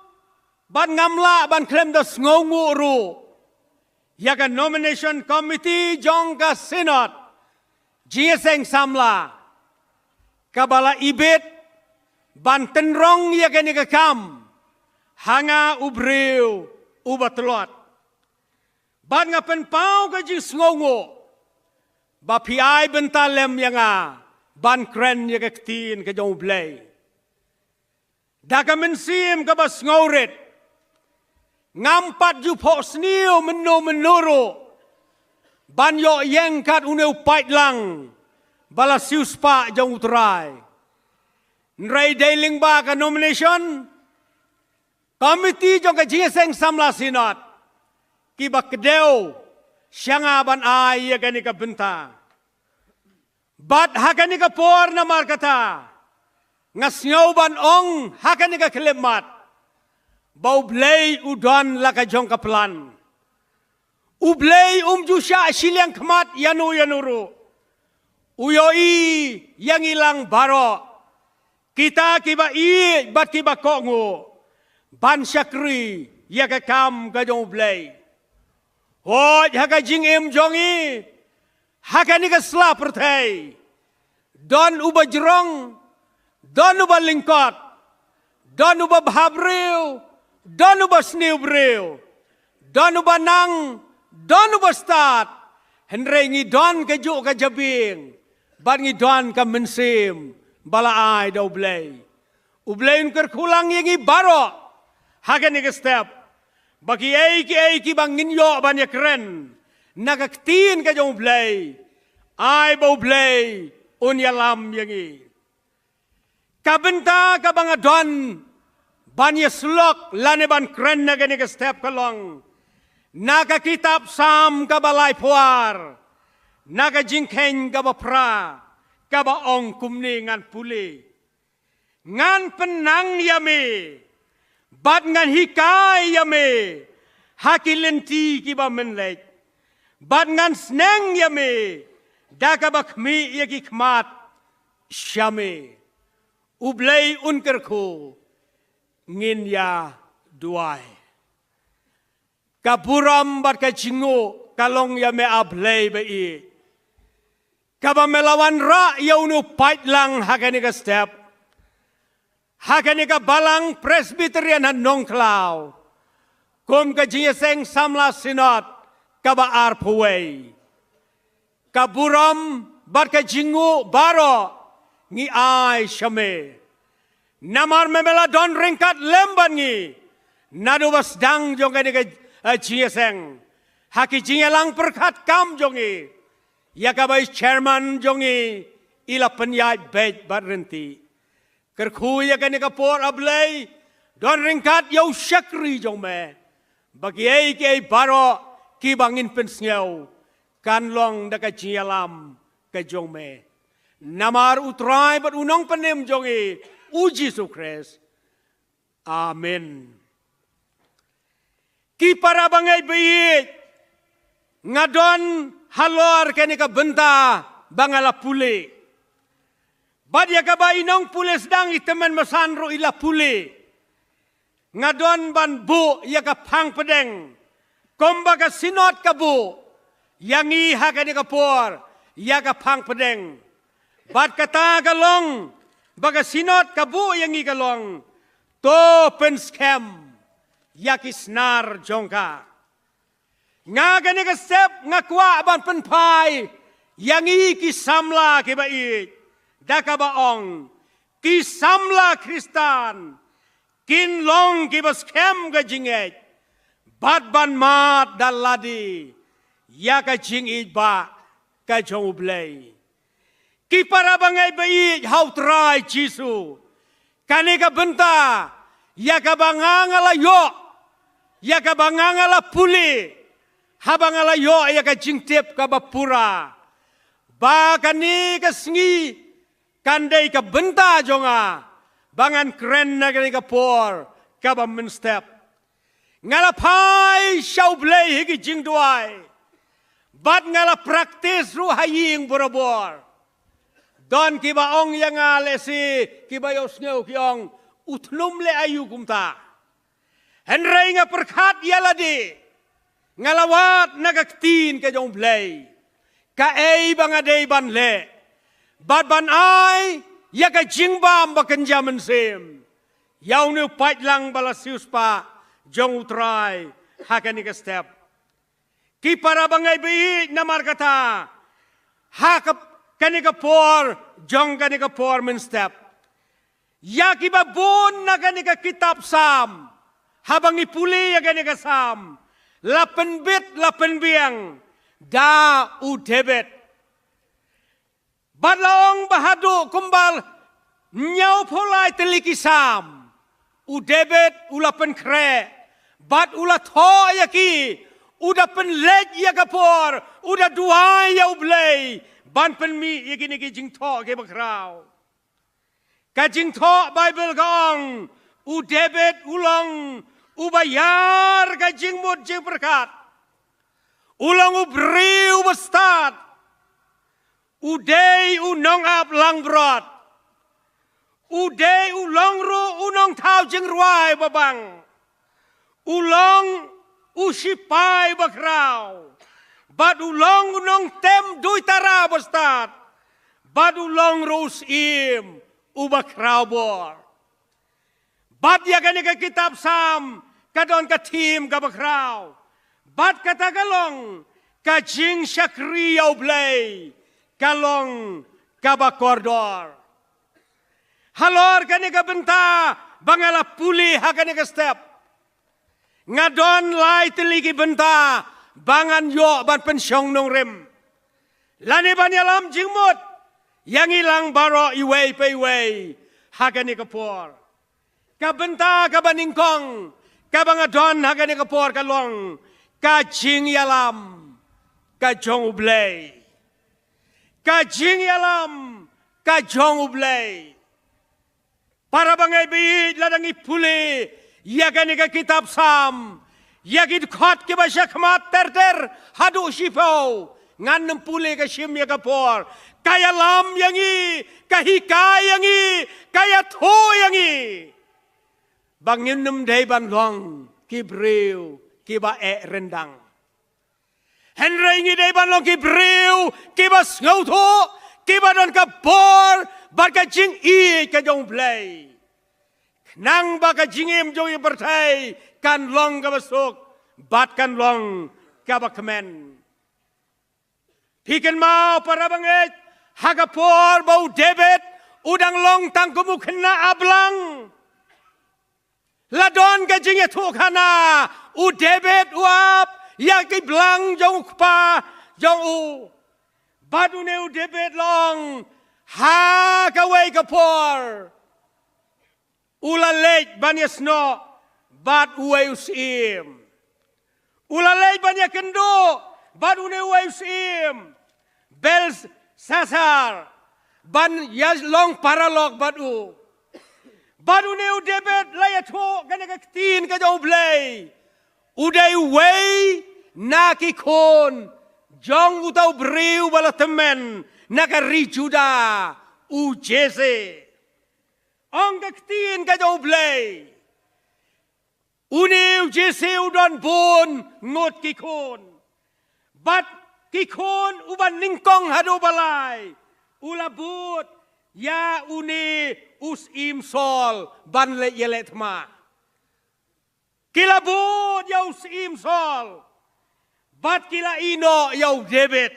bad ngam lah ban khlem da sngewnguh ruh ïa ka nomination committee jong ka Synod jingïaseng samla kaba la ibit ban tynrong ïa kane ka kam ha nga u briew uba tlot. Bad nga pynpaw ka jingsngewnguh ba phi ai bynta lem ïa nga ban kren ïa ka ktien ka jong U Blei. Da ka mynsiem kaba sngewrit, ngam pat ju phohsniew mynno mynno ruh ban ïoh ïeng kat une u paidlang ba la siewspah jong U Trai. Hynrei dei lyngba ka nomination committee jong ka Jingïaseng Samla Synod kiba kdew sha nga ban ai ïa kane ka bynta. Bad ha kane ka por namar kata nga sngew ban ong ha kane ka khyllipmat ba U Blei u don la ka jong ka plan. U Blei um ju shah shiliang khmat ïano ïano ruh. U ïohi ïa ngi lang baroh, kita kiba ïeit bad kiba kohnguh, ban shakri ïa ka kam ka jong U Blei. Hooid, ha ka jingim jong ngi ha kane ka sla pyrthei, don uba jrong, don uba lyngkot, don uba bhabriew, don uba sniew briew, don uba nang, don uba stad. Hynrei ngi don kajuh ka jabieng bad ngi don ka mynsiem ba la ai da U Blei. U Blei un kyrkhu lang ïa ngi baroh ha kane ka step, ba kiei kiei kiba ngin ïoh ban ïakren na ka ktien ka jong U Blei, ai ba U Blei un ïalam ïa ngi. Ka bynta kaba nga don ban ïasyllok lane ban kren na kane ka step ka long na ka kitab Salm kaba laiphew ar, na ka jingkheiñ kaba phra, kaba ong kumne, ngan pule. Ngan pynnang ïa me bad ngan hikai ïa me ha ki lynti kiba mynleit, bad ngan sneng ïa me da kaba khmih ïa ki khmat sha me. U Blei un kyrkhu, ngin ïa duwai. Ka burom bad ka jingnguh ka long ïa me, A Blei ba ïeit, kaba me la wanrah ïa une u paidlang ha kane ka step, ha kane ka balang Presbyterian ha Nongkhlaw, kum ka Jingïaseng Samla Synod kaba arphew wei. Ka burom bad ka jingnguh baroh ngi ai sha me. Namar me, me la don ryngkat lem bad ngi naduh ba sdang jong kane ka, eh, jingïaseng, ha ki jingïalang pyrkhat kam jong ngi, ïa kaba i chairman jong ngi i la pynïaid beit bad rynti. Kyrkhu ïa kane ka por, A Blei, don ryngkat ïa u shakri jong me, ba kiei kiei baroh kiba ngin pynsngew kan long da ka jingïalam ka jong me. Namar U Trai bad U Nongpynim jong ngi, U Jisu Khrist. Amen. Ki para bangeit ba ïeit, nga don halor kane ka bynta ba nga la pule. Bad ïa kaba i nongpule sdang, i tymmen basan ruh i la pule. Nga don ban buh ïa ka phang pdeng, kumba ka Synod ka buh ïa ngi ha kane ka por ïa ka phang pdeng. Bad kata ka long ba ka Synod ka buh ïa ngi ka long, to pynskhem ïa ki snar jong ka. Nga kane ka step nga kwah ban pynphai ïa ngi ki samla kiba ïeit da kaba ong, ki samla Khristan kin long kiba skhem ka jingngeit bad ban mad da lade ïa ka jingïeit ba ka jong U Blei. Ki para bangeit ba ïeit ha U Trai Jisu, kane ka bynta ïa kaba nga nga la ïoh, ïa kaba nga nga la pule, haba nga la ïoh ïa ka jingtip kaba pura ba kane ka sngi kan dei ka bynta jong nga ba ngan kren na kane ka por kaba mynstep. Nga la phai sha U Blei ha ki jingduwai bad nga la practice ruh ha ïing borabor. Don kiba ong ïa nga, lehse kiba ïohsngew ki ong, u thnum leh aïu kumta. Hynrei nga pyrkhat ïa lade, nga la wad na ka ktien ka jong U Blei kaei ba nga dei ban leh bad ban ai ïa ka jingbam ba kynja mynsiem ïa une u paidlang ba la siewspah jong U Trai ha kane ka step. Ki para bangeit baieit, namar kata ha ka, kane ka por jong kane ka por mynstep, ïa kiba bun na kane ka kitab Salm, haba ngi pule ïa kane ka Salm, la pynbit la pynbiang da u David. Bad la ong ba haduh kumba hynñiewphew lai tylli ki Salm u David u la pynkhreh bad u la thoh ïa ki, u da pynleit ïa ka por, u da duwai ïa U Blei ban pynmih ïa kine ki jingthoh kiba khraw. Ka jingthoh Baibl ka ong, u David u long uba ïar ka jingmut jingpyrkhat, u long u briew uba stad, u dei u nongap langbrot, u dei, u long ruh u nongthaw jingrwai babang, u long u shipai bakhraw, bad u long u nongtem duitara bastad, bad u long ruh u syiem uba khraw bor. Bad ïa kane ka kitab Salm ka don ka theme kaba khraw, bad kata ka long ka jingshakri ïa U Blei ka long kaba kordor. Halor kane ka bynta ba nga la pule ha kane ka step, nga don lai tylli ki bynta ba ngan ïoh ban pynshong nongrim lane ban ïalam jingmut ïa ngi lang baroh iwei pa iwei ha kane ka por. Ka bynta kaba nyngkong kaba nga don ha kane ka por ka long ka jingïalam ka jong U Blei. Ka jingïalam ka jong U Blei. Para bangeit baieit, lada ngi pule ïa kane ka kitab Salm, ïa ki dkhot kiba sha khmat ter ter haduh shiphew, ngan nym pule ka shim ïa ka por, ka ïalam ïa ngi, ka hikai ïa ngi, ka ïathuh ïa ngi ba ngin nym dei ban long ki briew kiba eh ryndang. Hynrei ngi dei ban long ki briew kiba sngewthuh, kiba don ka bor bad ka jingïeit ka jong U Blei, khnang ba ka jingim jong ngi pyrthei kan long kaba suk bad kan long kaba kmen. Phi kynmaw para bangeit, ha ka por ba u David u dang long tang kum u khynnah blang, la don ka jingïathuhkhana, u David u ap ïa ki blang jong u kpa jong u. Bad une u David la ong, ha kawei ka por u la leit ban ïasnoh bad uwei u syiem. U la leit ban ïakynduh bad une uwei u syiem, Belsasar, ban ïa long paralok bad u. Bad une u David la ïathuh kane ka ktien ka jong U Blei, u dei uwei na ki khun jong uta u briew ba la tymmen na ka ri Judah, u Jesse. Ong ka ktien ka jong U Blei, une u Jesse u don bun ngut ki khun. Bad ki khun uba nyngkong haduh ba lai, u la bud ïa une u syiem Saul ban leh ïaleh thma. Ki la bud ïa u syiem Saul bad ki la ïehnoh ïa u David.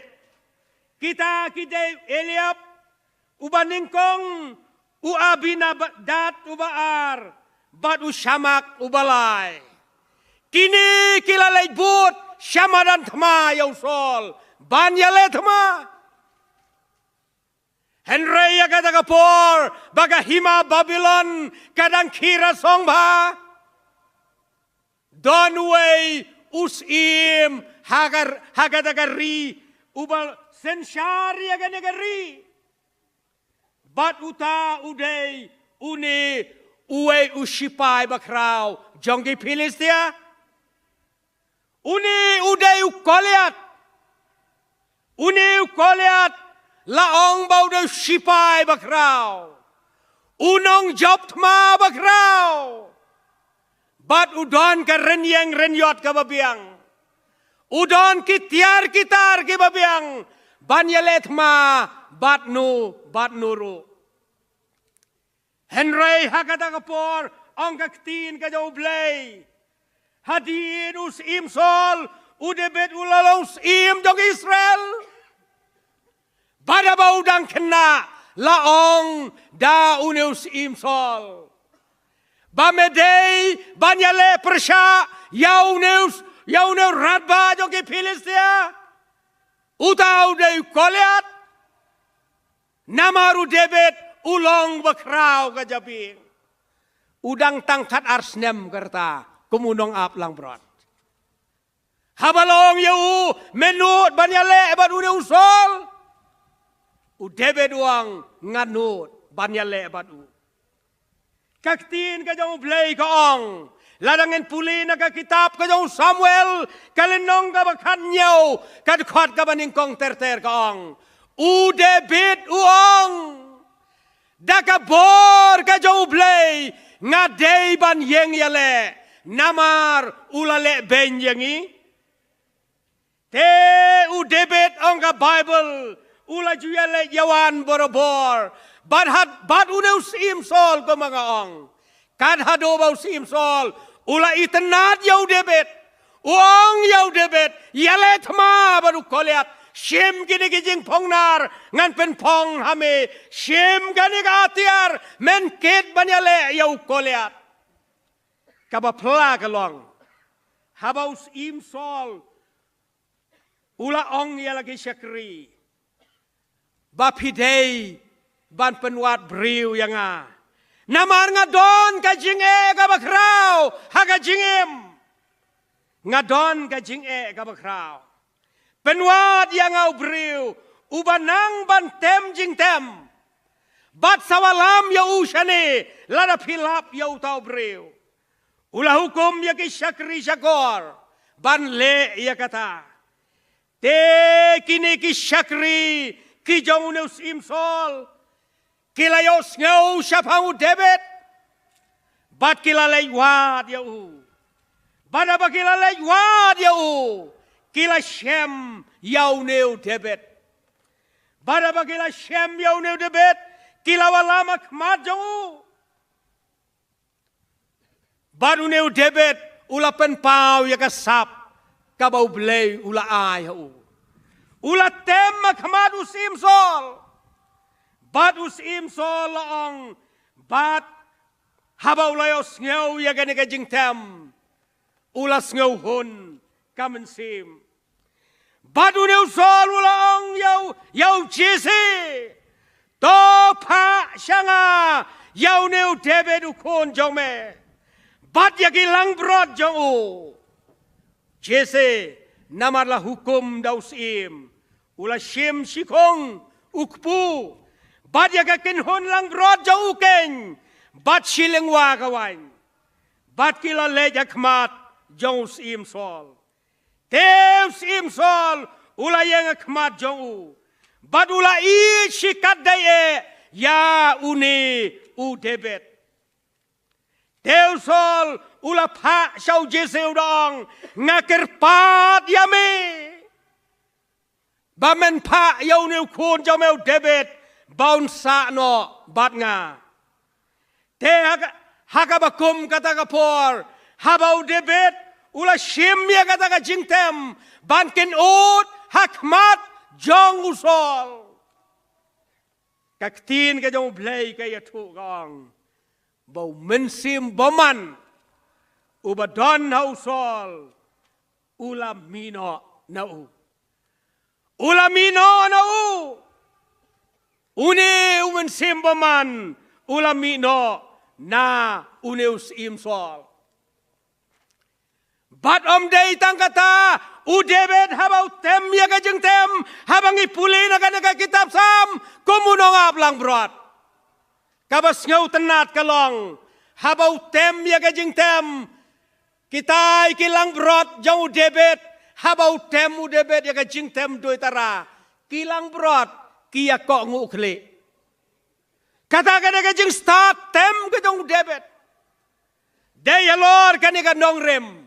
Kita ki dei Eliab uba nyngkong, u Abinadab uba ar, bad u Shamak uba lai. Kine ki la leit bud sha madan thma ïa u Saul ban ïaleh thma. Hynrei ïa kata ka por ba ka hima Babilon ka dang khie rasong bha, don uwei u syiem ha ka, ha kata ka ri uba synshar ïa kane ka ri. Bad uta u dei une uwei u shipai bakhraw jong ki Philistia. Une u dei u Goliath. Une u Goliath la ong ba u dei u shipai bakhraw, u nongjop thma bakhraw. Bad u don ka rynïeng rynïot kaba biang. U don ki tiar ki tar kiba biang ban ïaleh thma bad nu bad nu ruh. Hynrei ha kata ka por, ong ka ktien ka jong U Blei, hadien u syiem Saul U David u la long syiem jong Israel. Bad haba u dang khynnah la ong da une u syiem Saul ba me dei ban ïaleh pyrshah ïa une u, ïa une u rangbah jong ki Philistia. Uta u dei u Goliath. Namar u David u long ba khraw ka jabieng. U dang tang khatar snem ka rta kum u nongap langbrot. Haba la ong ïa u, me nud ban ïaleh bad une u Saul, u David u ong, nga nud ban ïaleh bad u. Ka ktien ka jong U Blei ka ong, lada ngin pule na ka kitab ka jong u Samuel, ka lynnong kaba khathynñiew, ka dkhot kaba nyngkong ter ter ka ong, u David u ong, da ka bor ka jong U Blei nga dei ban ïeng ïaleh, namar u la leh beiñ ïa ngi. Te u David, ong ka Baibl, u la ju ïaleh ïawan borabor bad, bad une u syiem Saul, kumba nga ong. Kat haduh ba u syiem Saul u la itynnad ïa u David, u ong ïa u David, ïaleh thma bad u Goliath. Shim kine ki jingphongnar, ngan pynphong ha me. Shim kane ka atiar, men kit ban ïaleh ïa u Goliath. Kaba phylla ka long, haba u syiem Saul u la ong ïa la ki shakri ba phi dei ban pynwad briew ïa nga, namar nga don ka jingeh kaba khraw ha ka jingim. Nga don ka jingeh kaba khraw. Pynwad ïa nga u briew uba nang ban tem jingtem, bad sa wallam ïa u shane lada phi lap ïa uta u briew. U la hukum ïa ki shakri shakor ban leh ïa kata. Te kine ki shakri ki jong une u syiem Saul ki la ïohsngew shaphang u David bad ki la leit wad ïa u. Bad haba ki la leit wad ïa u, ki la shem ïa une u David. Bad haba ki la shem ïa une u David, ki la wallam ha khmat jong u. Bad une u David u la pynpaw ïa ka sap kaba U Blei u la ai ha u. U la tem ha khmat u syiem Saul. Bad u syiem Saul la ong, bad haba u la ïohsngew ïa kane ka jingtem, u la sngewhun ka mynsiem. Bad une u Saul u la ong ïa u, ïa u Jesse, to phah sha nga ïa une u David u khun jong me, bad ïa ki langbrot jong u. Jesse, namar la hukum da u syiem, u la shim shi khong u kpu bad ïa ka kynhun langbrot jong u keiñ bad shi lyngwa ka waiñ. Bad ki la leit ha khmat jong u syiem Saul. Te u syiem Saul u la ïeng ha khmat jong u bad u la ïeit shi katdei eh ïa une u David. Te u Saul u la phah sha u Jesse, u da ong, nga kyrpad ïa me ba men phah ïa une u khun jong me u David ba un sah noh bad nga. Te ha ka, ha kaba kum kata ka por, haba u David u la shim ïa kata ka jingtem ban kynnoh ha khmat jong u Saul, ka ktien ka jong U Blei ka ïathuh ka ong ba u Mynsiem Bymman uba don ha u Saul u la mih noh na u. U la mih noh na u. Une u Mynsiem Bymman u la mih noh na une u syiem Saul. Bad ym dei tang kata, u David haba u tem ïa ka jingtem, haba ngi pule na kane ka kitab Salm, kum u nongap langbrot, kaba sngewtynnat ka long, haba u tem ïa ka jingtem, kitai ki langbrot jong u David, haba u tem u David ïa ka jingtem duitara, ki langbrot ki ïa kohnguh khlieh. Kata ka dei ka jingstad tem ka jong u David. Dei halor kane ka nongrim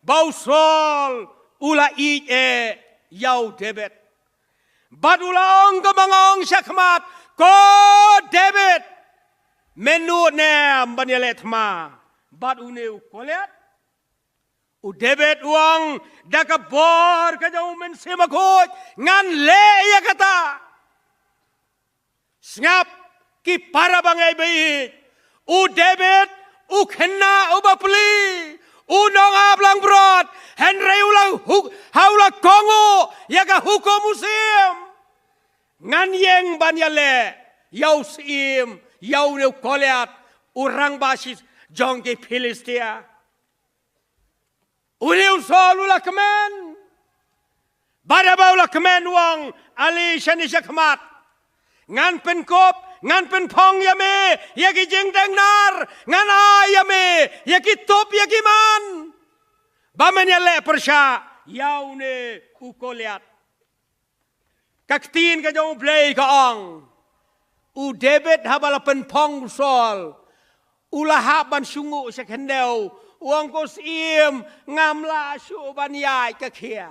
ba u Saul u la ïeit eh ïa u David. Bad u la ong kumba nga ong shakhmat, ko David, me nud ne em ban ïaleh thma bad une u Goliath? U David u ong da ka bor ka jong u Mynsiem Bakhuid, ngan leh ïa kata. Sngap ki para bangeit ba ïeit. U David u khynnah u bapli, u nongaplangbrot, hynrei u la huk, ha u la kohnguh ïa ka hukum u Syiem. Ngan ïeng ban ïaleh ïa u Syiem, ïa une u Goliath, u rangbah shi jong ki Philistia. Une u Saul u la kmen. Bad haba u la kmen u ong, ale shane shakhmat, ngan pynkup, ngan pynphong ïa me ïa ki jingdeng nar, ngan ai ïa me ïa ki tup ïa ki man, ba men ïaleh pyrshah ïa une u Goliath. Ka ktien ka jong U Blei ka ong, u David haba la pynphong u Saul, u la hap ban shu nguh sha khyndew, u ong, ko Syiem, ngam lah shuh ban ïaid ka khia.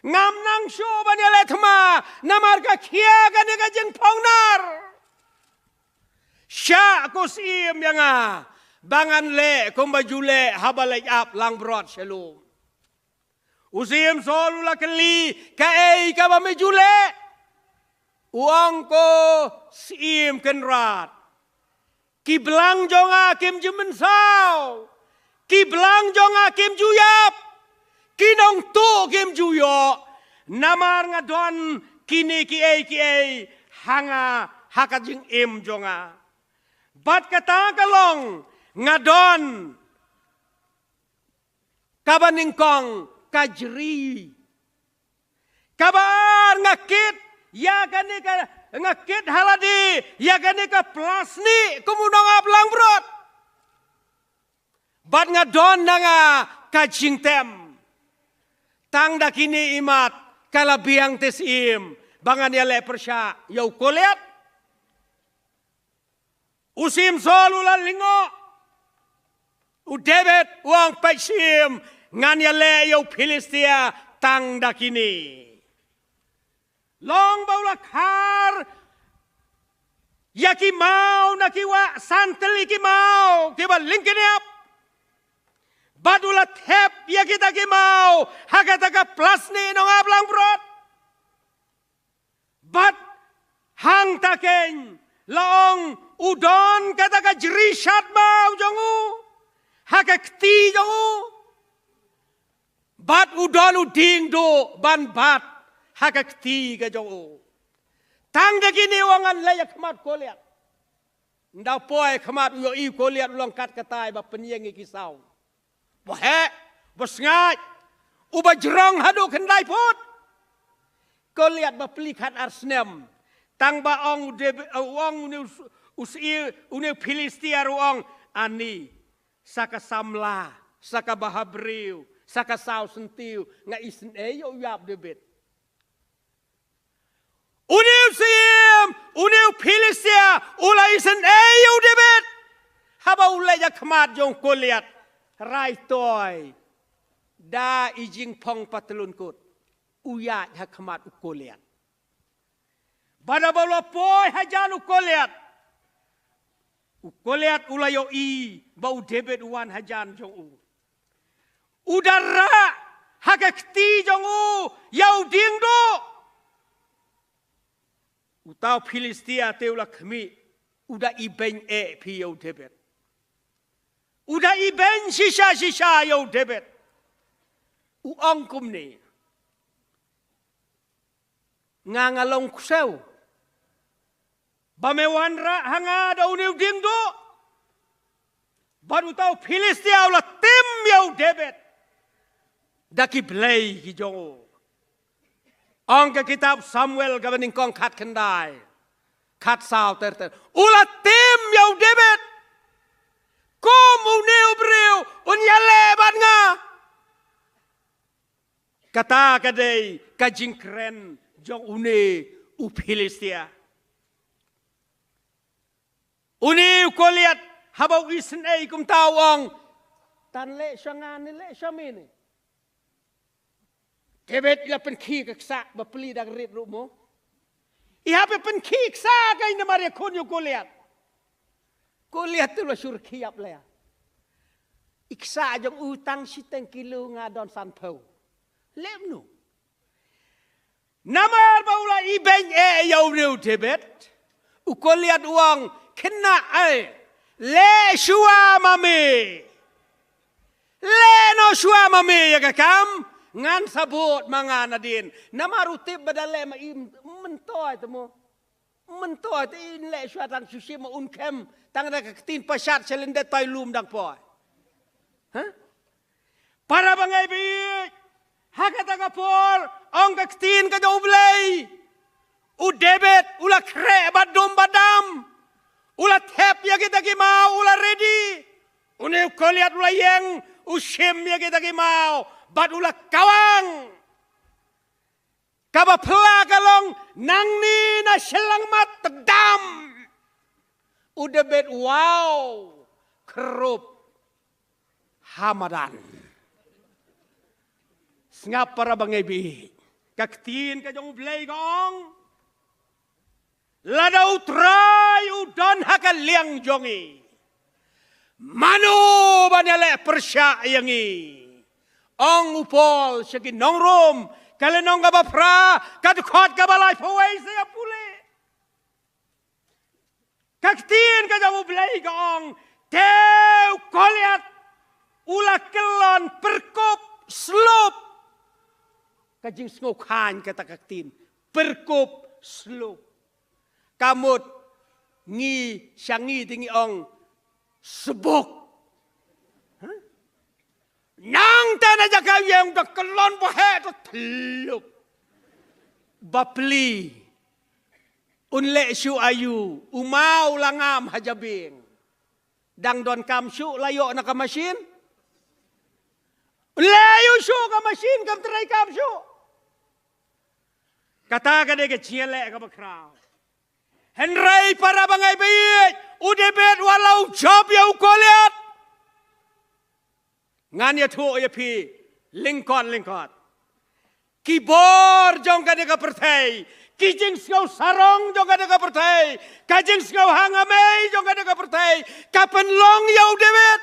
Ngam nang shuh ban ïaleh thma namar ka khia kane ka jingphong nar. Shah, ko Syiem, ïa nga ba ngan leh kumba ju leh haba leit ap langbrot sha lum. U Syiem Saul u la kylli, kaei kaba me ju leh? U ong, ko Syiem Kynrad, ki blang jong nga kim ju mynsaw, ki blang jong nga kim ju ïap, ki nongtuh kim ju ïoh, namar nga don kine kiei kiei ha nga, ha ka jingim jong nga. Bad kata ka long, nga don kaba nyngkong ka jri. Kaba ar, nga kit ïa kane ka, nga kit ha lade ïa kane ka plasnik kum u nongaplangbrot. Bad nga don na nga ka jingtem. Tang da kine imat ka la biang te Syiem ba ngan ïaleh pyrshah ïa u Goliath. U Syiem Saul u la lyngngoh. U David u ong, peit Syiem, ngan ïaleh ïa u Philistia tang da kine. Long ba u la khar ïa ki maw na ki wah, san tylli ki maw kiba lyngkniap. Bad u la thep ïa kita ki maw ha kata ka plasnik nongaplangbrot. Bad hangta keiñ la ong, u don kata ka jri shad maw jong u ha ka kti jong u. Bad u don u dieng duh ban bat ha ka kti ka jong u. Tang da kine u ong, ngan leit ha khmat Goliath. Ynda u poi ha khmat, u ïohi u Goliath u long kat katai ba pynïeng ïa ki saw. Ba heh, ba sngaid, uba jrong haduh khyndai phut. Goliath ba pli khatar snem. Tang ba ong u David, u ong une u, u Syiem, une u Philistia ruh u ong, ani, sa ka samla, sa kaba ha briew, sa ka saw syntiew, nga isynei ïa u ïap David. Une u Syiem, une u Philistia u la isynei ïa u David. Haba u leit ha khmat jong u Goliath, rai toi da i jingphong patlun kut, u ïaid ha khmat u Goliath. Bad haba u la poi hajan u Goliath, u Goliath u la ïohi ba u David u wan hajan jong u. U da rah ha ka kti jong u ïa u dieng duh. Uta u Philistia te u la khmih, u da ibeiñ eh phi ïa u David. U da ibeiñ shisha shisha ïa u David. U ong kumne, nga nga long ksew ba me wanrah ha nga da une u dieng duh. Bad uta u Philistia u la tim ïa u David da ki blei ki jong u. Ong ka kitab Samuel kaba nyngkong khatkhyndai, khatsaw ter ter, u la tim ïa u David. Kum une u briew un ïaleh bad nga. Kata ka dei ka jingkren jong une u Philistia. Une u Goliath haba u isynei kumta u ong, tan leh sha nga ne leh sha me ne. David i la pynkhih ka ksah ba pli da ka rit ruh mo. I hap ban pynkhih ksah ka, i namar ïakhun ïa u Goliath. Goliath te u la shu rkhie ïap leh. I ksa jong u tang shiteng kilo nga don san phew. Leh mano? Namar ba u la ibeiñ eh ïa u David. U Goliath u ong, khynnah ai. Leh shuwa ma me. Leh noh shuwa ma me ïa ka kam. Ngan sa bud ma nga nadien. Namar u tip ba da leh ma i, myntoi te mo. Myntoi te in leh shuwa tang shu shim ma un khem. Tang da ka ktien pashat sha lyndet toi lum dang poi. Ha? Para bangeit baieit. Ha kata ka por, ong ka ktien ka jong U Blei. U David, u la khreh bad dum bad dam. U la thep ïa kita ki maw, u la ready. Une u Goliath u la ïeng, u shim ïa kita ki maw, bad u la kawang. Kaba phylla ka long, nangne na shyllangmat tdam. U David, wow, krup ha madan. Sngap para bangeit baieit. Ka ktien ka jong U Blei ka ong. Lada U Trai u don ha ka liang jong ngi, mano ban ïaleh pyrshah ïa ngi? Ong u Paul sha ki nong Rom, ka lynnong kaba phra, ka dkhot kaba laiphew wei sa ïa pule. Ka ktien ka jong U Blei ka ong, te u Goliath u la kyllon pyrkup slup. Ka jingsngew khlaiñ kata ka ktien, pyrkup slup. Ka mut ngi sha ngi te ngi ong sbuk. Nangta na jaka ïeng da kyllon ba heh da thluk. Bapli. Un leh shuh aïu, u maw u la ngam ha jabieng. Dang donkam shuh la ïoh na ka machine. Un leh aïu shuh ka machine kam trei kam shuh. Kata ka dei ka jingïaleh kaba khraw. Hynrei para bangeit baieit, u David wat la u jop ïa u Goliath. Ngan ïathuh ïa phi lyngkot lyngkot. Ki bor jong kane ka pyrthei, ki jingsngew sarong jong kane ka pyrthei, ka jingsngew hangamei jong kane ka pyrthei, ka pynlong ïa u David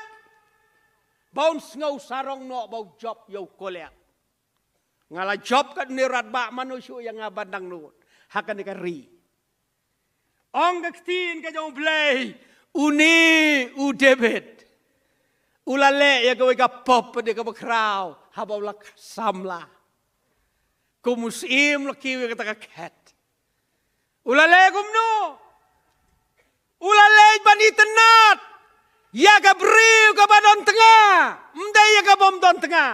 ba un sngew sarong noh ba u jop ïa u Goliath. Nga la jop katne, radbah mano shuh ïa nga ban dang nud ha kane ka ri. Ong ka ktien ka jong U Blei, une u David u la leh ïa kawei ka pop pat de kaba khraw haba u la samla. Kum u syiem la kiew ïa kata ka khet. U la leh kumno? U la leh ban itynnad ïa ka briew kaba don tnga, ym dei ïa ka bym don tnga.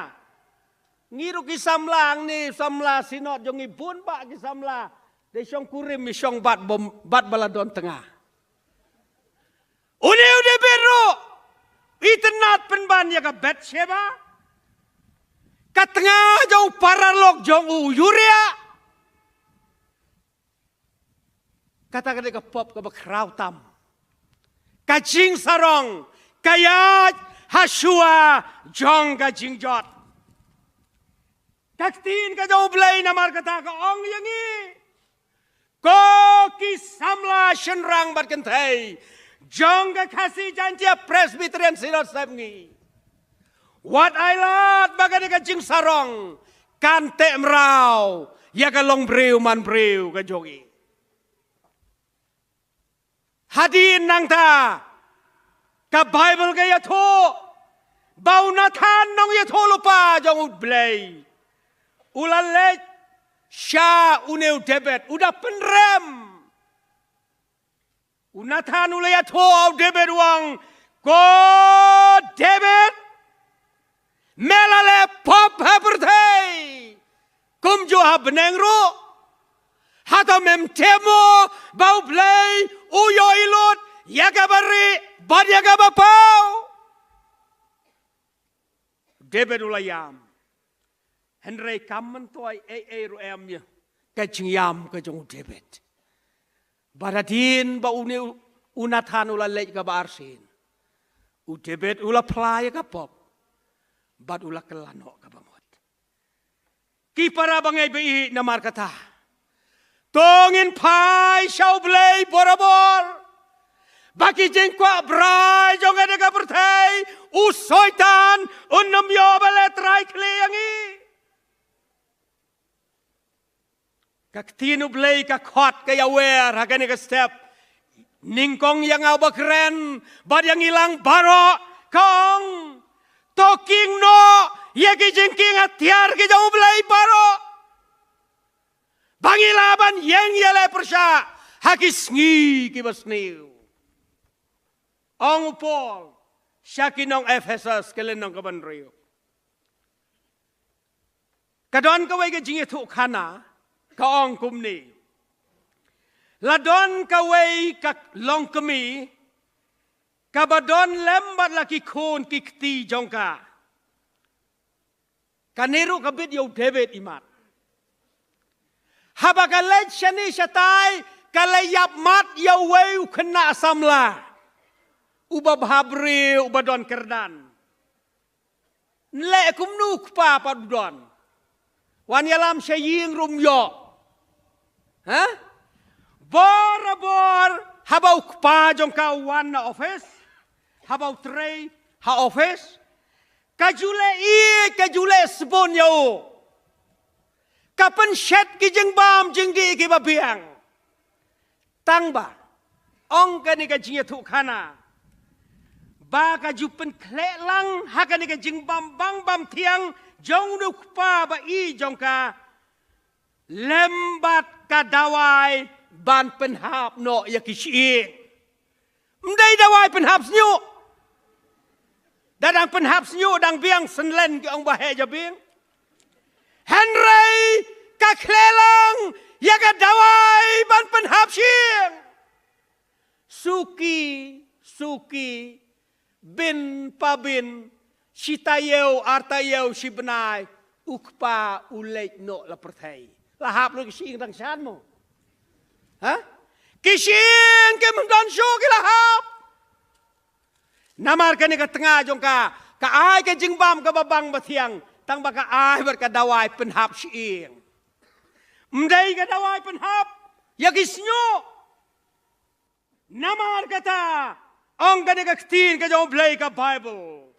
Ngi ruh ki samla hangne, samla Synod jong ngi bun bah ki samla. Dei shongkurim i shong bad bym, bad ba la don tnga. Une u David ruh itynnad pynban ïa ka Bathsheba, ka tnga jong u paralok jong u Uriah. Kata ka dei ka pop kaba khraw tam. Ka jingsarong ka ïaid ha shuwa jong ka jingjot. Ka ktien ka jong U Blei namar kata ka ong ïa ngi, ko ki samla shynrang bad kynthei jong ka Khasi Jaintia Presbyterian Synod Sepngi. Wat ai lad ba ka dei ka jingsarong kan teh mraw ïa ka longbriew manbriew ka jong ngi. Hadien nangta ka Baibl ka ïathuh ba u Nathan nongïathuhlypa jong U Blei u la leit sha une u David, u da pynrem. U Nathan u la ïathuh ha u David u ong, ko David, me la leh pop ha pyrthei kumjuh ha bneng ruh. Hato mem tip mo ba U Blei u ïohi lut ïa kaba rieh bad ïa kaba paw? David u la ïam. Hynrei kam myntoi ei ei ruh em ïa ka jingïam ka jong u David. Bad hadien ba une u Nathan u la leit kaba arsien, u David u la phla ïa ka pop bad u la kylla noh kaba mut. Ki para bangeit baieit, namar kata to ngin phai sha U Blei borabor. Ba ki jingkwah brai jong kane ka pyrthei, u Soitan un ym ïoh ban leh trai khlieh ïa ngi. Ka ktien U Blei ka khot ka ïawer ha kane ka step. Nyngkong ïa nga uba kren bad ïa ngi lang baroh, ka ong, to kieng noh ïa ki jingkieng atiar ki jong U Blei baroh, ba ngin lah ban ïeng ïaleh pyrshah ha ki sngi kiba sniew. Ong u Paul sha ki nong Ephesus, ka lynnong kaba hynriew. Ka don kawei ka jingïathuhkhana, ka ong kumne. La don kawei ka longkmie kaba don lem bad la ki khun ki kti jong ka. Kane ruh ka bit ïa u David imat. Haba ka leit shane shatai, ka la ïap mat ïa uwei u khynnah samla, uba bhabriew, uba don kyrdan. Leh kumno u kpa pat u don? Wan ïalam sha ïing ruh um ïoh. Ha? Borabor haba u kpa jong ka u wan na office, haba u trei ha office, ka ju leh ïeit, ka ju leh sbun ïa u. Ka pynshet ki jingbam jingdih kiba biang. Tang ba ong kane ka jingïathuhkhana ba ka ju pynkhleh lang ha kane ka jingbam bang bam thiang jong u kpa ba i jong ka, lem bad ka dawai ban pynhap noh ïa ki shyieng. Ym dei dawai pynhap shñiuh. Da dang pynhap shñiuh dang biang, synlen ki ong ba heh jabieng. Hynrei ka khleh lang ïa ka dawai ban pynhap shyieng. Suki suki, byn pa byn, shi taïew ar taïew shi bnai, u kpa u leit noh la pyrthei. La hap noh ki shyieng dang shan mo? Ha? Ki shyieng kim don shuh ki la hap. Namar kane ka tnga jong ka, ka ai ka jingbam kaba bang ba thiang, tang ba ka ai bad ka dawai pynhap shyieng. Ym dei ka dawai pynhap ïa ki shñiuh. Namar kata, ong kane ka ktien ka jong U Blei ka Baibl,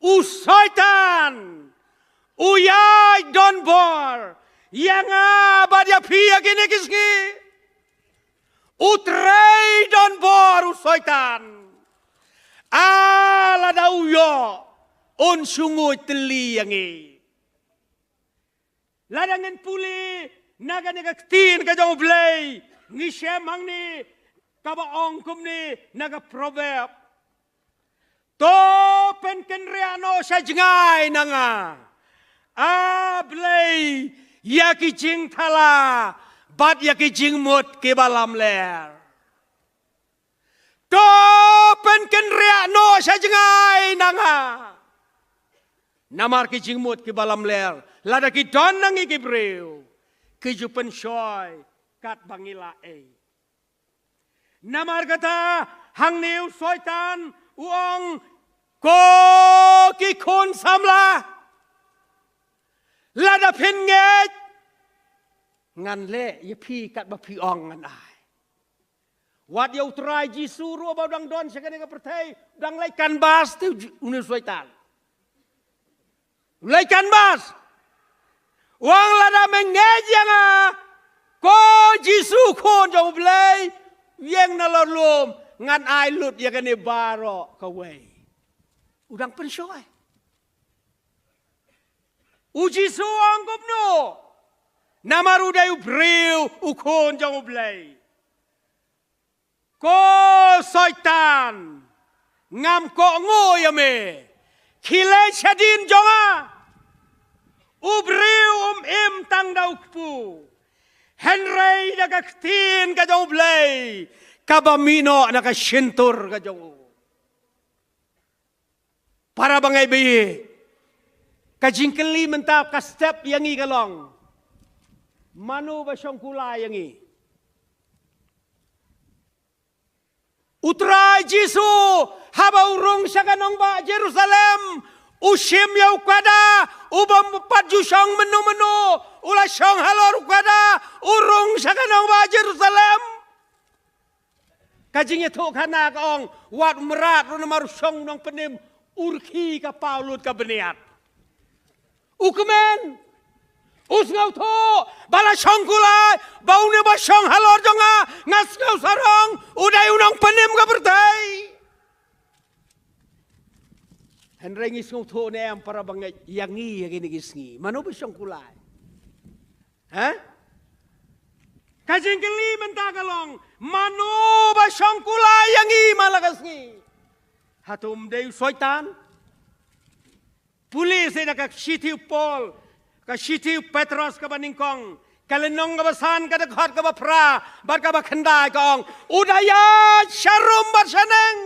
u Soitan u ïai don bor ïa nga bad ïa phi ïa kine ki sngi. U trei don bor u Soitan. A lada u ïoh, un shu nguid tylli ïa ngi. Lada ngin pule na kane ka ktien ka jong U Blei, ngi shem hangne kaba ong kumne na ka Proverb. To pynkynriah noh sha jngai na nga, A Blei, ïa ki jingthala bad ïa ki jingmut kiba lamler. To pynkynriah noh sha jngai na nga. Namar ki jingmut kiba lamler, lada ki don na ngi ki briew, ki ju pynshoi katba ngi la ei. Namar kata, hangne u Soitan u ong, ko ki khun samla, lada phin ngeit, ngan leh ïa phi katba phi ong ngan ai. Wat ïa u Trai Jisu ruh ba u dang don sha kane ka pyrthei, u dang leit canvass te u Ji-, une u Soitan. U leit canvass. U ong lada me ngeit ïa nga, ko Jisu Khun jong U Blei, ïeng na la lum, ngan ai lut ïa kane baroh kawei. U dang pynshoi. U Jisu u ong kumno? Namar u dei u briew, u Khun jong U Blei. Ko Soitan, ngam kohnguh ïa me. Khie leit shadien jong nga. U briew um im tang da u kpu, hynrei da ka ktien ka jong U Blei kaba mih noh na ka shyntur ka jong u. Para bangeit ba ïeit, ka jingkylli mynta ka step ïa ngi ka long, mano ba shong kular ïa ngi? U Trai Jisu, haba u rung sha ka nongbah Jerusalem, u shim ïa u kada, u bym pat ju shong mynno mynno, u la shong halor u kada, u rung sha ka nongbah Jerusalem. Ka jingïathuhkhana ka ong, wat mrad ruh namar u shong u nongpynim, u rkhie ka paw lut ka bniat. U kmen, u sngewthuh, ba la shong kulai, ba une ba shong halor jong nga, nga sngew sarong, u dei u nongpynim ka pyrthei. Hynrei ngi sngewthuh ne em para bangeit, ïa ngi ïa kine ki sngi, mano ba shong kulai? Ha? Ka jingkylli mynta ka long, mano ba shong kulai ïa ngi man la ka sngi? Hato ym dei u Soitan? Pule sa da ka shithi u Paul, ka shithi u Petros kaba nyngkong, ka lynnong kaba san, ka dkhot kaba phra bad kaba khyndai ka ong, u da ïaid sharum bad shaneng,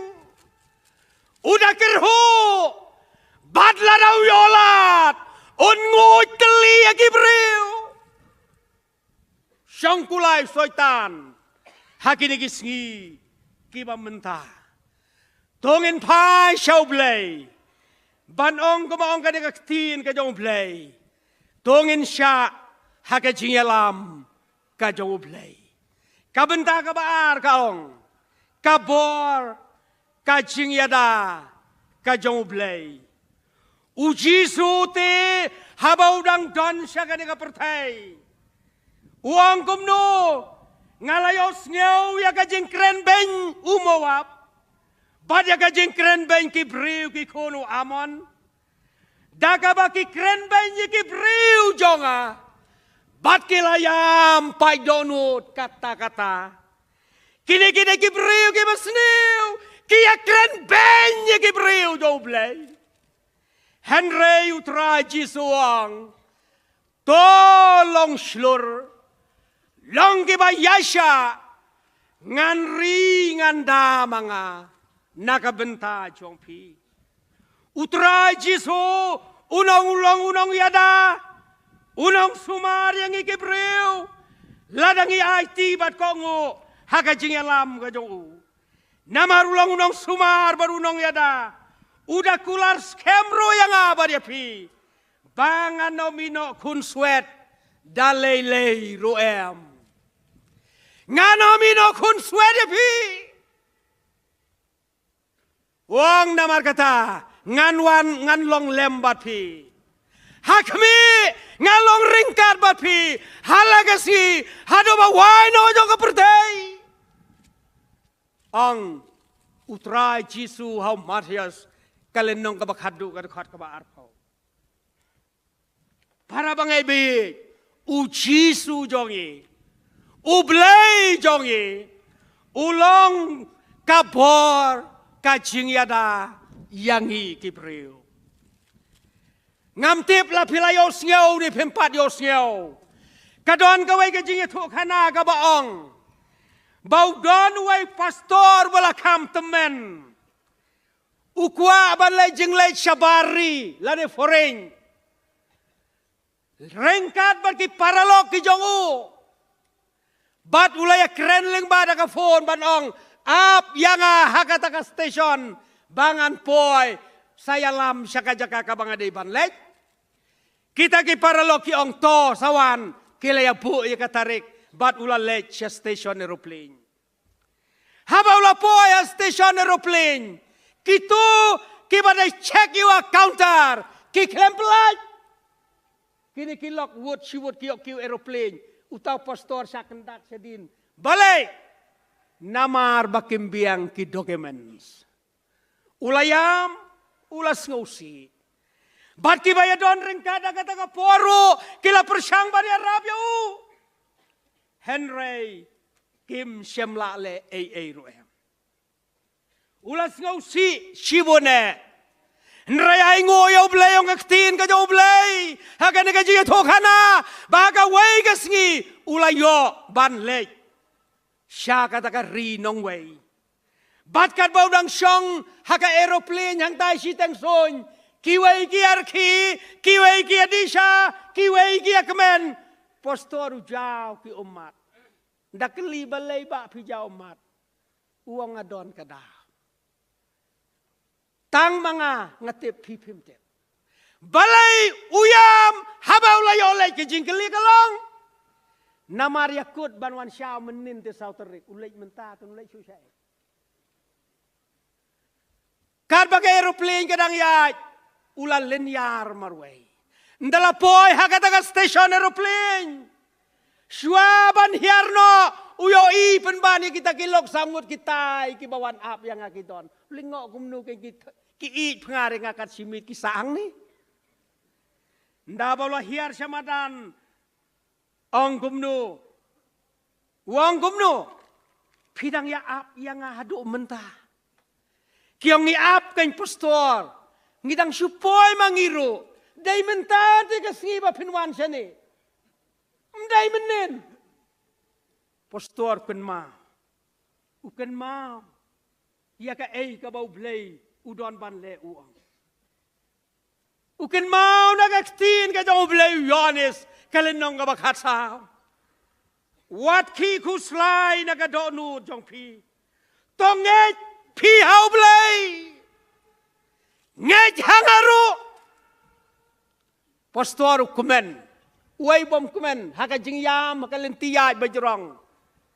u da kyrhuh, bad lada u ïoh lad, un nguid tylli ïa ki briew. Shong kulai u Soitan ha kine ki sngi kiba mynta. To ngin phai sha U Blei, ban ong kumba ong kane ka ktien ka jong U Blei. To ngin shah ha ka jingïalam ka jong U Blei. Ka bynta kaba ar ka ong, ka bor ka jingïada ka jong U Blei. U Jisu te haba u dang don sha kane ka pyrthei, u ong kumno, nga la ïohsngew ïa ka jingkren beiñ u Moab, bad ïa ka jingkren beiñ ki briew ki khun u Amon. Da kaba ki kren beiñ ïa ki briew jong nga, bad ki la ïam paid dohnud katta katta. Kine, kine ki briew kiba sniew, ki ïakren beiñ ïa ki briew jong U Blei. Hynrei U Trai Jisu u ong, to long shlur, long kiba ïaishah, ngan ri ngan da ma nga na ka bynta jong phi. U Trai Jisu u nong, u long u nongïada, u nongsumar ïa ngi ki briew, lada ngi aiti bad kohnguh ha ka jingïalam ka jong u. Namar u long u nongsumar bad u nongïada, u da kular skhem ruh ïa nga bad ïa phi, ba ngan ym ïehnoh khunswet da lei lei ruh em. Ngan ym ïehnoh khunswet ïa phi. U ong namar kata, ngan wan, ngan long lem bad phi. Ha khmih, ngan long ryngkat bad phi. Ha la ka sngi, haduh ba wai noh jong ka pyrthei. Ong U Trai Jisu ha u Mathaios, ka lynnong kaba khatduh, ka dkhot kaba arphew. Para bangeit, u Jisu jong ngi, U Blei jong ngi, u long ka bor ka jingïada ïa ngi ki briew. Ngam tip la phi la ïohsngew ne phim pat ïohsngew. Ka don kawei ka jingïathuhkhana kaba ong, ba u don uwei pastor ba la kham tymmen. U kwah ban leit jingleit sha bar ri lane foreign, ryngkat bad ki paralok ki jong u. Bad u la ïakren lyngba da ka phone ban ong, ap ïa nga ha kata ka station ba ngan poi sa ïalam sha ka jaka kaba nga dei ban leit. Kita ki paralok ki ong to sa wan, ki la ïabuh ïa ka tarik, bad u la leit sha station aeroplane. Haba u la poi ha station aeroplane, kito kiba dei check ïa counter, ki khlem pyllait. Kine ki lok wut shi wut ki ïoh kiew aeroplane, uta u pastor shah kyndak shadien. Balei? Namar ba kim biang ki documents. U la ïam, u la sngewsih. Bad kiba ïadon ryngkat ha kata ka por ruh, ki la pyrshang ban ïarap ïa u. Hynrei kim shym lah leh ei ei ruh em. U la sngewsih shibun eh. Hynrei ainguh ïa U Blei, ong ka ktien ka jong U Blei ha kane ka jingïathuhkhana, ba ha kawei ka sngi u la ïoh ban leit sha kata ka ri nongwei. Bad katba u dang shong ha ka aeroplane hangtai shiteng suiñ, kiwei ki ïa rkhie, kiwei ki ïa dih sha, kiwei ki ïa kmen. Pastor u jaw ki ummat. Da kylli balei bah phi jaw ummat. U ong nga don ka daw. Tang ma nga, nga tip phi phim tip. Balei u ïam haba u la ïoh leit? Ka jingkylli ka long. Namar ïa kut ban wan shaw mynnin te saw tarik, u leit mynta te u leit shuh shaei. ba ka aeroplane ka dang ïaid, u la lynñiar marwei. Ynda la poi ha kata ka station aeroplane, shuwa ban hiar noh, u ïohi pynban ïa kita ki lok saw ngut ki tai kiba wan ap ïa nga ki don. Lyngngoh kumno ki, ki, ki ïeit pyngar ïa nga kat shi miet ki sah hangne. Ynda ba u la hiar sha madan, ong kumno? U ong kumno? Phi dang ïa ap ïa nga haduh mynta? Ki ong ngi ap kein pastor. Ngi dang shu poi ma ngi ruh. Dei mynta te ka sngi ba phin wan shane. Ym dei mynnin. Pastor kynmaw. U kynmaw ïa kaei kaba U Blei u don ban leh, u ong. U kynmaw na ka ktien ka jong U Blei, Ïoannis ka lynnong kaba khatsaw. Wat khih khuslai na ka dohnud jong phi. To ngeit phi ha U Blei, ngeit ha nga ruh. Pastor u kmen, uei bym kmen ha ka jingïam, ha ka lynti ïaid ba jrong.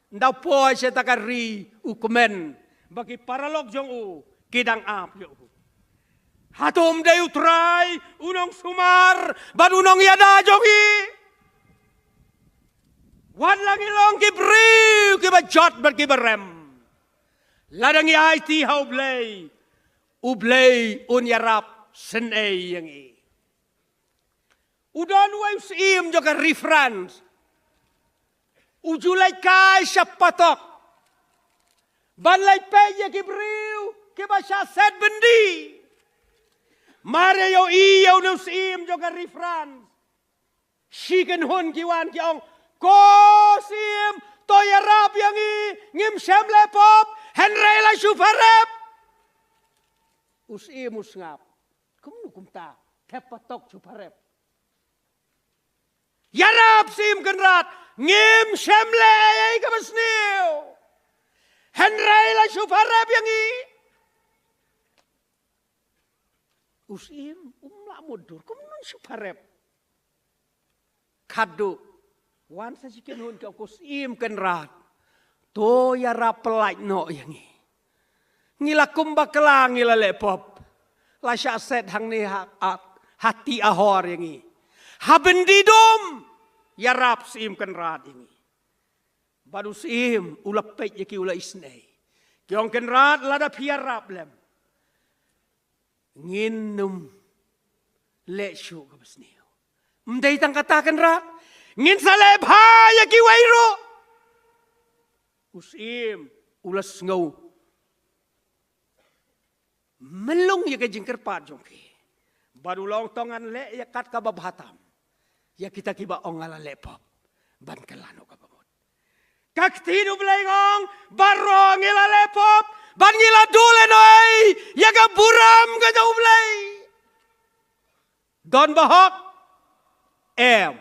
Ynda poi sha kata ka ri u kmen ba ki paralok jong u ki dang ap ïa u. Hato ym dei U Trai u nongsumar bad u nongïada jong ngi? Wat la ngi long ki briew kiba jot bad kiba rem, lada ngi aiti ha U Blei, U Blei un ïarap synei ïa ngi. U don uwei u syiem jong ka ri France. U ju leit kai sha patok ban leit peit ïa ki briew kiba shah set byndi. Mar ïa ïohi ïa une u syiem jong ka ri France, shi kynhun ki wan ki ong, ko syiem, to ïarap ïa ngi, ngim shym leh pop, hynrei la shu pharep. U syiem u sngap. Kumno kumta, thep patok shu pharep? Ïarap syiem Kynrad, ngim shym leh ei ei kaba sniew, hynrei la shu pharep ïa ngi. U syiem um lah mutdur, kumno shu pharep? Khatduh wan sa shi kynhun ki ong, ko syiem Kynrad, to ïarap pyllait noh ïa ngi. Ngi la kum bakla, ngi la leh pop. La shah set hangne ha, ha, ha ti ahor ïa ngi. Ha byndi dum, ïarap syiem Kynrad ïa ngi. Bad u syiem u la peit ïa ki, u la isynei. Ki ong, Kynrad, lada phi ïarap lem, ngin ym leh shuh kaba sniew. Ym dei tang kata Kynrad, ngin sa leh bha ïa kiwei ruh. U syiem u la sngew mlung ïa ka jingkyrpad jong ki. Bad u la ong, to ngan leh ïa kat kaba bha tam ïa kita kiba ong nga la leh pop, ban kylla noh kaba mut. Ka ktien U Blei ka ong, baroh ngi la leh pop bad ngi la duh lehnohei ïa ka burom ka jong U Blei? Don bahok? Em.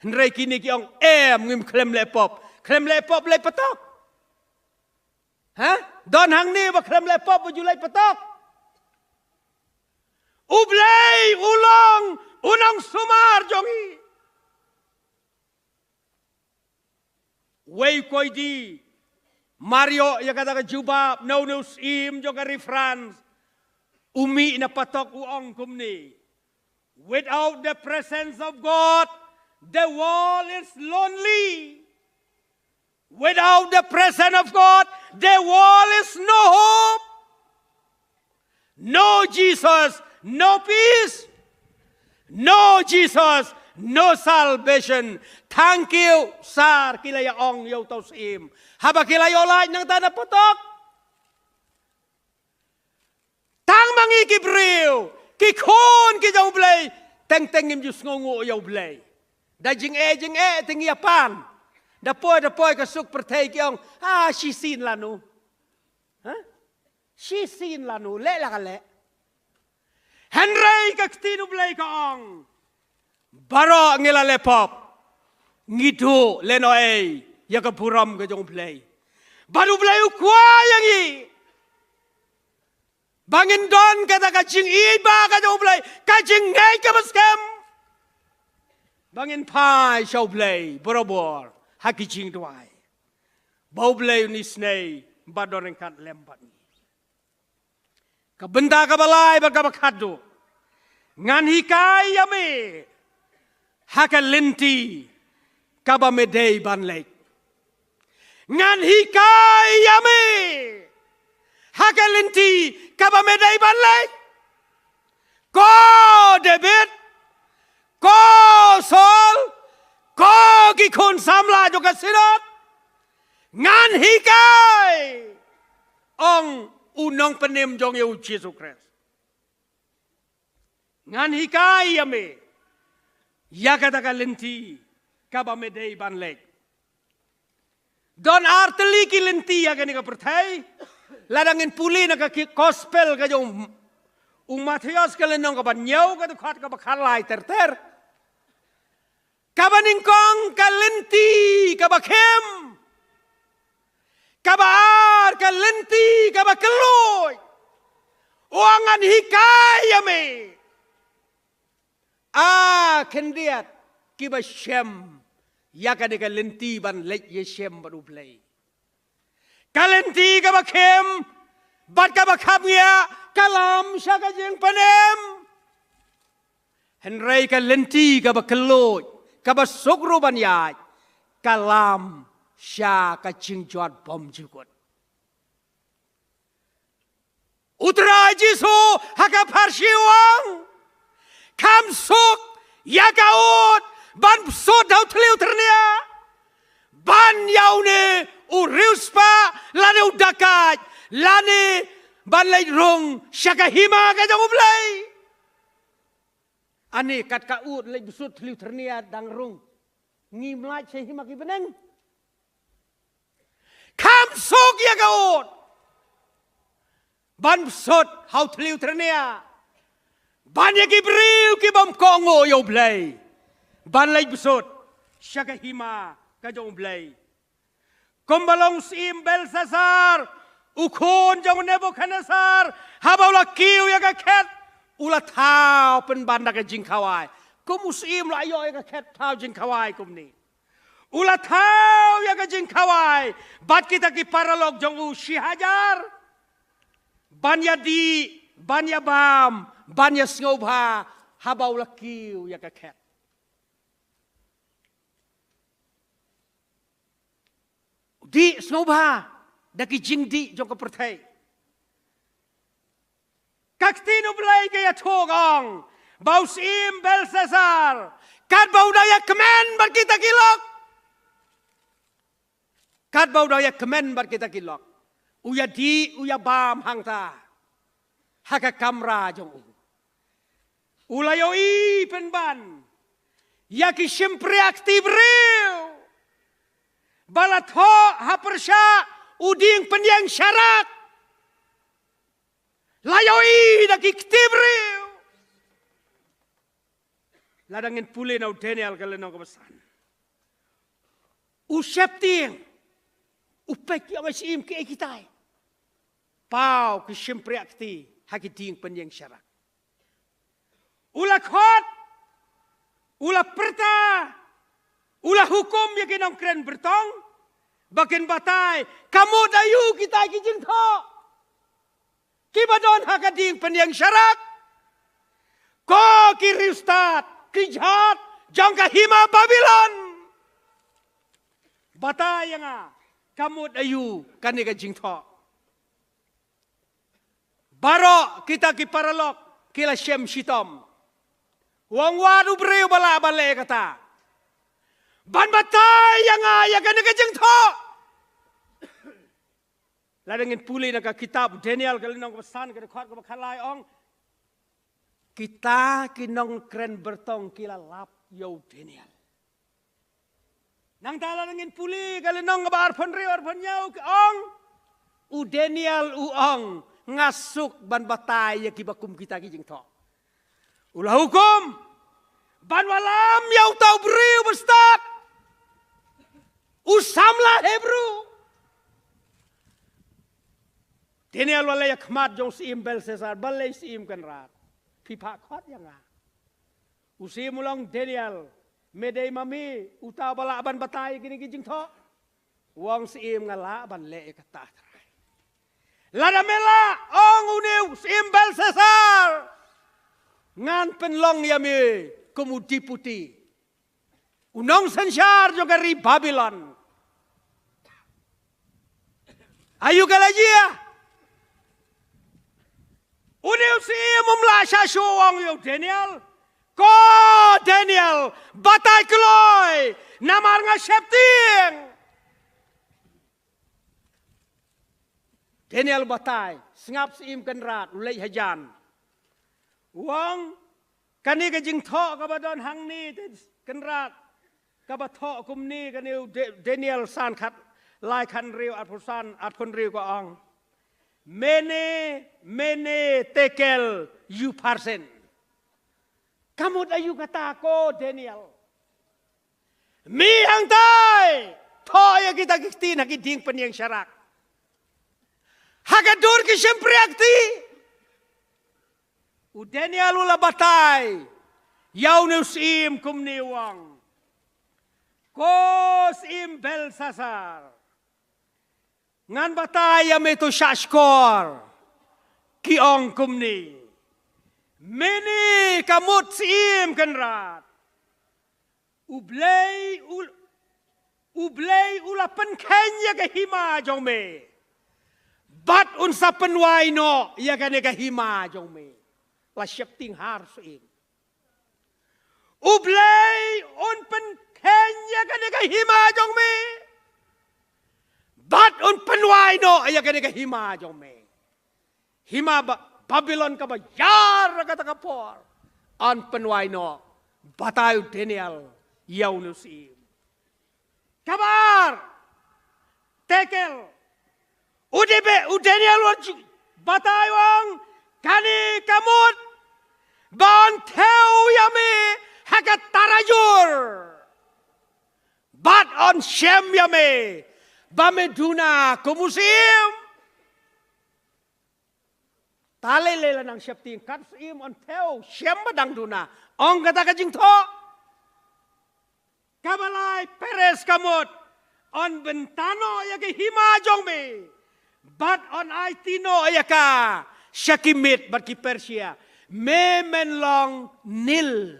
Hynrei kine ki ong, em, ngim khlem leh pop. Khlem leh pop, leh patok. Ha? Don hangne ba khlem leh pop ba ju leh patok? U Blei u long u nongsumar jong ngi. Wei u koidi mar ïoh ïa kata ka jubab na une u syiem jong ka ri France, u mih na patok, u ong kumne: Without the presence of God, the world is lonely. Without the presence of God, the world is no hope. No Jesus, no peace. No Jesus, no salvation. Thank you, sir, ki la ïa ong ïa uta u syiem haba ki la ïoh lait nangta na patok. Tang ma ngi ki briew, ki khun ki jong U Blei, teng teng ngim ju sngewnguh ïa U Blei. Da jingeh jingeh te ngi ïa pan. Da poi da poi ka suk pyrthei ki ong, ah, shisien lano. Ha? Shisien lano, leh la ka leh. Hynrei ka ktien U Blei ka ong, baroh ngi la leh pop, ngi duh lehnohei ïa ka burom ka jong U Blei. Bad U Blei u kwah ïa ngi ba ngin don kata ka jingïeit ba ka jong U Blei, ka jingngeit kaba skhem, ba ngin phai sha U Blei barabor ha ki jingduwai, ba U Blei un isynei bad don ryngkat lem bad ngi. Ka bynta kaba lai bad kaba khatduh. Ngan hikai ïa me ha ka lynti kaba me dei ban leit. Ngan hikai ïa me ha ka lynti kaba me dei ban leit. Ko David, ko Saul, ko ki khun samla jong ka synod, ngan hikai, ong u nongpynim jong ngi u Jisu Khrist. Ngan hikai ïa me ïa kata ka lynti kaba me dei ban leit. Don ar tylli ki lynti ïa kane ka pyrthei. Lada ngin pule na ka ki gospel ka jong u Mathaios ka lynnong kaba hynñiew ka dkhot kaba khatlai ter ter. Kaba nyngkong ka lynti kaba khim. Kaba ar ka lynti kaba kylluid. Ong ngan hikai ïa me. A khyndiat kiba shem ïa kane ka lynti ban leit ïashem bad U Blei. Ka lynti kaba khim bad kaba khapngiah ka lam sha ka jingpynim. Hynrei ka lynti kaba kylluid, kaba suk ruh ban ïaid, ka lam sha ka jingjot bymjukut. U Trai Jisu ha ka pharshi u ong, kham suk ïa ka ud ban bsut ha u thliew tyrniang, ban ïa une u riewspah lane u dakaid lane ban leit rung sha ka hima ka jong U Blei. Ani kat ka ud leit bsut thliew tyrniang dang rung. Ngim lait sha hima ki bneng. Kham suk ïa ka ud ban bsut ha u thliew tyrniang, ban ïa ki briew ki bym kohnguh ïa U Blei ban leit bsut sha ka hima ka jong U Blei. Kumba long u syiem Belsasar, u khun jong u Nebukadnesar, haba u la kiew ïa ka khet, u la thaw pynban da ka jingkhawai. Kum u syiem la ïoh ïa ka khet thaw jingkhawai kumne. U la thaw ïa ka jingkhawai bad kita ki paralok jong u shi hajar, ban ïa dih, ban ïa bam, ban ïa sngewbha, haba u la kiew ïa ka khet. Dih sngewbha da ki jingdih jong ka pyrthei. Ka ktien U Blei ka ïathuh ong ba u syiem Belsasar, katba u dang ïakmen bad kita ki lok, katba u dang ïakmen bad kita ki lok, u ïa dih, u ïa bam hangta ha ka kamra jong u. U la ïohi pynban ïa ki shympriah kti briew ba la thoh ha pyrshah u dieng pynïeng sharak. La ïohi da ki kti briew. Lada ngin pule na u Daniel ka lynnong kaba san, u sheptieng, u peit, ki ong, ai syiem, kiei kitai? Paw ki shympriah kti ha ki dieng pynïeng sharak. U la khot, u la pyrta, u la hukum ïa ki nongkren byrtong ba kin batai ka mut aïu kitai ki jingthoh kiba don ha ka dieng pynïeng sharak. Ko ki riewstad, ki jhat jong ka hima Babilon, batai ïa nga ka mut aïu kane ka jingthoh. Baroh kita ki paralok ki la shem shitom. U ong, wat u briew ba lah ban leh kata, ban batai ïa nga ïa kane ka jingthoh. Lada ngin pule na ka kitab Daniel ka lynnong kaba san, ka dkhot kaba khatlai, ong, kita ki nongkren byrtong ki la lap ïa u Daniel. Nangta lada ngin pule ka lynnong kaba arphew hynriew, arphew hynñiew, ka ong, u Daniel u ong, nga suk ban batai ïa kiba kum kita ki jingthoh. U la hukum ban wallam ïa uta u briew ba stad, u samla Hebru. Daniel u la leit ha khmat jong u syiem Belsasar, balei, Syiem Kynrad, phi phah khot ïa nga? U syiem u la ong, Daniel, me dei ma me uta ba lah ban batai ïa kine ki jingthoh? U ong, Syiem, nga lah ban leh ïa kata, Trai. Lada me la ong une u syiem Belsasar, ngan pynlong ïa me kum u deputy, u nongsynshar jong ka ri Babilon. Aïu ka la jia? Une u syiem um lah shuh shuh ong ïa u Daniel, ko Daniel, batai kloi, namar nga sheptieng. Daniel batai, sngap Syiem Kynrad, u leit hajan. U ong, kane ka jingthoh kaba don hangne te Kynrad, kaba thoh kumne, kane u De-, Daniel san khat, lai khan riu, arphew san, arphew riu ka ong. Mene, mene, tekel, upharsin. Ka mut aïu kata ko Daniel? Mih hangtai, thoh ïa kita ki ktien ha ki dieng pynïeng sharak. Ha ka dur ki shympriahti. U Daniel u la batai ïa une u syiem kumne u ong, ko syiem Belsasar, ngan batai ïa me to shah shkor. Ki ong kumne, mene ka mut Syiem Kynrad, U Blei u, U Blei u la pynkheiñ ïa ka hima jong me, bad un sa pynwai noh ïa kane ka hima jong me. La sheptieng ha u syiem. U Blei un pynkheiñ ïa kane ka hima jong me, bad un pynwai noh ïa kane ka hima jong me. Hima ba, Babilon kaba ïar ha kata ka por, yn pynwai noh. Batai u Daniel ïa une u syiem. Kaba ar, tekel. U Debe-, u Daniel u ju-, batai u ong, kane ka mut ba yn thew ïa me ha ka tarajur, bad yn shem ïa me ba me duna kum u syiem. Te lei lei la nang sheptieng, kat u syiem yn thew, shem ba dang duna. Ong kata ka jingthoh. Kaba lai, Peres ka mut, yn bynta noh ïa ka hima jong me, bad yn aiti noh ïa ka sha ki Med bad ki Persia. Me men long nil.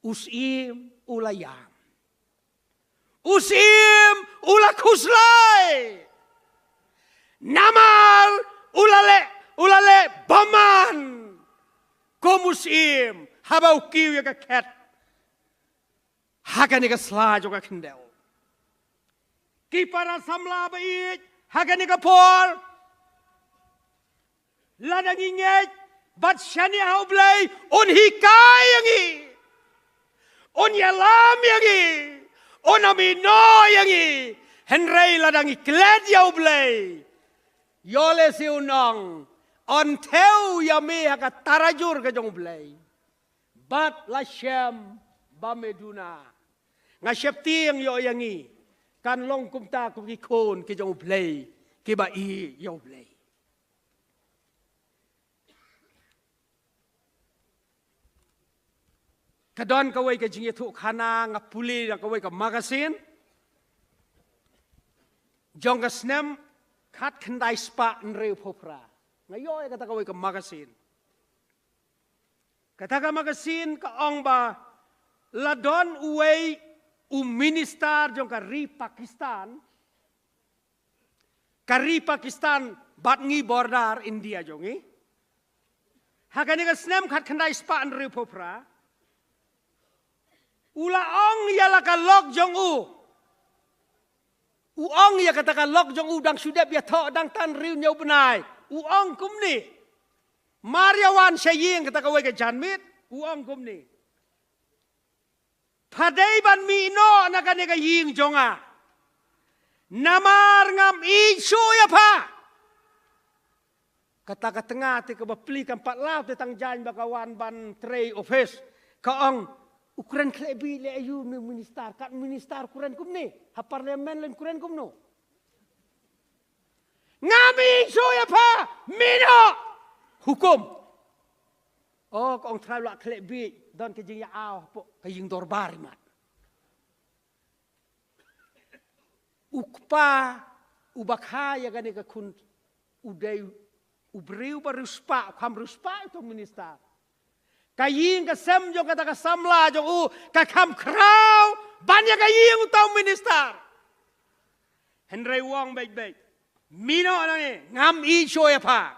U syiem u la ïam. U syiem u la khuslai. Namar u la leh, u la leh bymman kum u syiem haba u kiew ïa ka khet ha kane ka sla jong ka khyndew. Ki para samla ba ïeit, ha kane ka por, lada ngi ngeit bad shaniah ha U Blei, un hikai ïa ngi, un ïalam ïa ngi, un ïamih noh ïa ngi. Hynrei lada ngi klet ïa U Blei, ïoh lehse un ong, yn thew ïa me ha ka tarajur ka jong U Blei, bad la shem ba me duna. Nga sheptieng ïoh ïa ngi kan long kumta kum ki khun ki jong U Blei, kiba ïeit ïa U Blei. Ka don kawei ka jingïathuhkhana nga pule na kawei ka magazine jong ka snem khatkhyndai spah hynriewphew phra. Nga ïoh ïa kata kawei ka magazine. Kata ka magazine ka ong ba la don uwei u minister jong ka ri Pakistan. Ka ri Pakistan bad ngi border India jong ngi. Ha kane ka snem khatkhyndai spah hynriewphew phra, u la ong ïa la ka lok jong u. U ong ïa kata ka lok jong u, dang shu dep ïathoh, dang tan hynriew hynñiew bnai. U ong kumne. Mar ïa wan sha ïing kata kawei ka janmiet, u ong kumne. Pha dei ban mih noh na kane ka ïing jong nga. Namar ngam ïeit shuh ïa pha. Kata ka tnga te kaba plie kam pat law te tang jaiñ ba ka wan ban trei office. Ka ong, u kren khleh bih leh aïu une u minister, kat minister u kren kumne, ha parliament leh u kren kumno. Ngam ïeit shuh ïa pha, mih noh. Hukum. O, ka ong trai, u lah khleh bih, don ka jingïa-aw hapoh ka ïing dorbar imat. U kpa uba kha ïa kane ka khun u dei u briew ba riewspah, u kham riewspah ïa uto u minister. Ka ïing ka sem jong kata ka samla jong u ka kham khraw ban ïa ka ïing uto u minister. Hynrei u ong beit beit, mih noh nangne, ngam ïeit shuh ïa pha.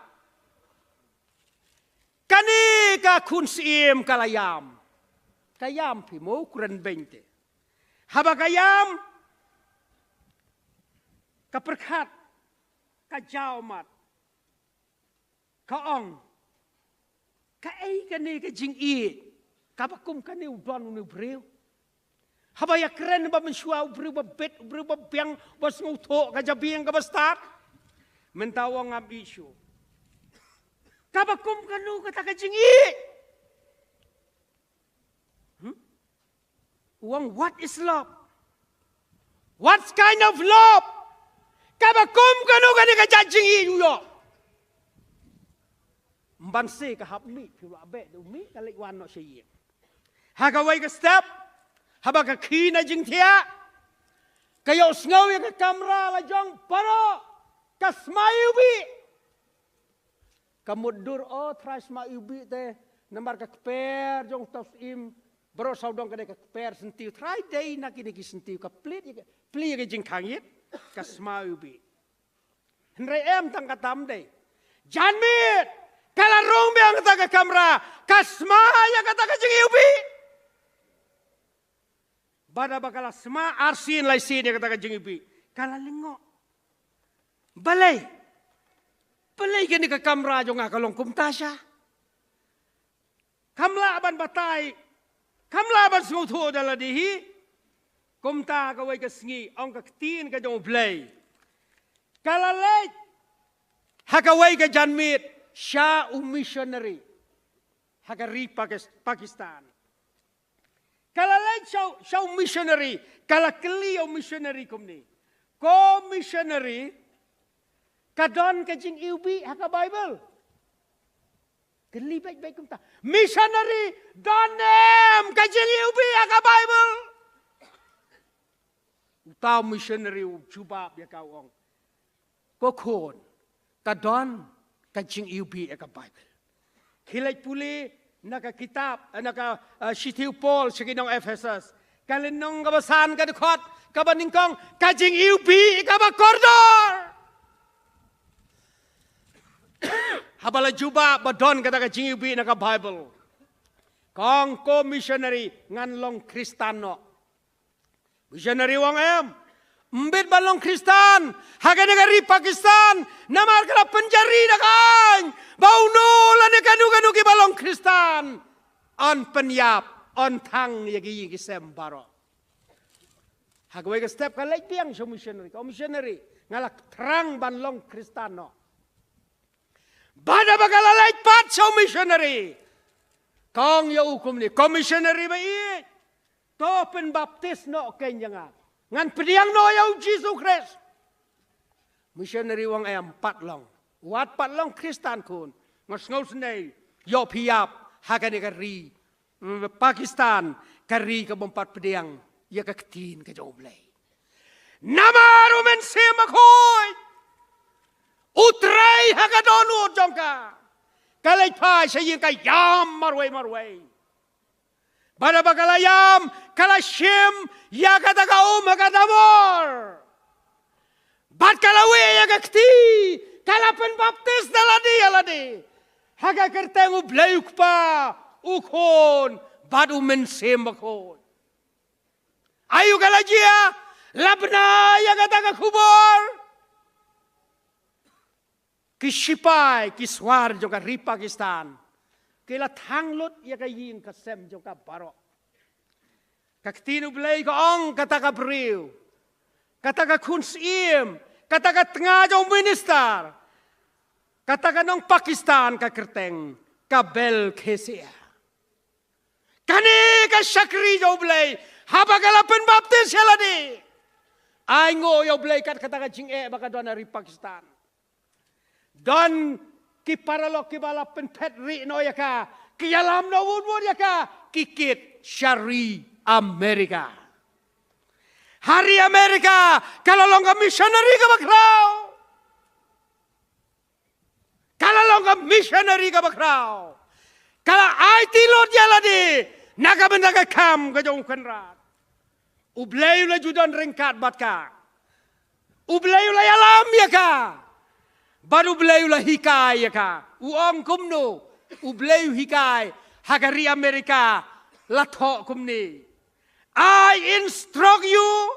Kane ka khun syiem ka la ïam. Ka ïam phi mo, u kren beiñ te. Haba ka ïam, ka pyrkhat, ka jaw mat, ka ong, kaei kane ka jingïeit kaba kum kane u don une u briew? Haba ïakren ba mynshuwa u briew ba bit, u briew ba biang, ba sngewthuh ka jabieng kaba stad. Mynta u ong ngam ïeit shuh. Kaba kum kano kata ka jingïeit? Hmm? U ong, what is love? What kind of love? Kaba kum kano kane ka jait jingïeit u ïoh? Mban se ka hap mih, phi lah beh da u mih, ka leit wan noh sha ïing. Ha kawei ka step, haba ka khie na jingthiah, ka ïohsngew ïa ka kamra la jong baroh ka smai u bih. Ka mutdur, o Trai, smai u bih te, namar ka kper jong uto u syiem baroh sawdong ka dei ka kper syntiew. Trai, dei na kine ki syntiew, ka plie ïa ka, plie ïa ka jingkhang ïit, ka smai u bih. Hynrei em tang katta, ym dei. Janmiet ka la rung biang kata ka kamra, ka smai ïa kata ka jingïeit u bih. Bad haba ka la smai arsien laisien ïa kata ka jingïeit u bih, ka la lyngngoh. Balei? Balei kane ka kamra jong nga ka long kumta sha? Kam lah ban batai, kam lah ban sngewthuh da lade hi. Kumta kawei ka sngi, ong ka ktien ka jong U Blei, ka la leit ha kawei ka janmiet sha u missionary ha ka ri Pakis-, Pakistan. Ka la leit sha u, sha u missionary, ka la kylli ïa u missionary kumne, ko missionary, ka don ka jingïeit u bih ha ka Baibl? Kylli beit beit kumta, missionary, don em ka jingïeit u bih ha ka Baibl? Uta u missionary u jubab ïa ka, u ong, ko khun, ka don ka jingïeit u bih ha ka Baibl. Khie leit pule na ka kitab, na ka, eh, shithi u Paul sha ki nong Ephesus, ka lynnong kaba san, ka dkhot kaba nyngkong, ka jingïeit u bih kaba kordor. Haba la jubab ba don kata ka jingïeit u bih na ka Baibl, ka ong, ko missionary, ngan long Khristan noh. Missionary u ong, em, ym bit ban long Khristan ha kane ka ri Pakistan, namar ka la pynjari da ka aiñ ba uno lane kano kano kiba long Khristan yn pynïap, yn thang ïa ki ïing ki sem baroh. Ha kawei ka step ka leit biang sha u missionary, ka ong, missionary, nga la thrang ban long Khristan noh. Bad haba ka la leit pat sha u missionary, ka ong ïa u kumne, ko missionary ba ïeit, to pynbaptis noh kein ïa nga, ngan pdiang noh ïa U Jisu Khrist. Missionary u ong, em, pat long, wat pat long Khristan khun, nga sngewsynei ïoh phi ïap ha kane ka ri, mm, Pakistan, ka ri kabym pat pdiang ïa ka ktien ka jong U Blei. Namar U Mynsiem Bakhuid u trei ha ka dohnud jong ka, ka leit phai sha ïing, ka ïam marwei marwei. Bad haba ka la ïam, ka la shim ïa kata ka um ha ka damor. Bad ka la wieh ïa ka kti, ka la pynbaptis da lade ïa lade ha ka kyrteng U Blei U Kpa, U Khun bad U Mynsiem Bakhuid. Aïu ka la jia? La bna ïa kata ka khubor, ki shipai, ki swar jong ka ri Pakistan ki la thang lut ïa ka ïing ka sem jong ka baroh. Ka ktien U Blei ka ong, kata ka briew, kata ka khun syiem, kata ka tnga jong u minister, kata ka nong Pakistan, ka kyrteng ka Belkhesia. Kane ka shakri jong U Blei, haba ka la pynbaptis ïa lade, ai nguh ïa U Blei kat kata ka jingeh ba ka don ha ri Pakistan. Don ki paralok kiba la pynphet rieh noh ïa ka, ki ïalam noh wut wut ïa ka, ki kit sha ri America. Ha ri America, ka la long ka missionary kaba khraw. Ka la long ka missionary kaba khraw. Ka la aiti lut ïa lade na ka bynta ka kam ka jong u Kynrad. U Blei u la ju don ryngkat bad ka. U Blei u la ïalam ïa ka. Bad U Blei u la hikai ïa ka. U ong kumno? U Blei u hikai ha ka ri America, la thoh kumne: I instruct you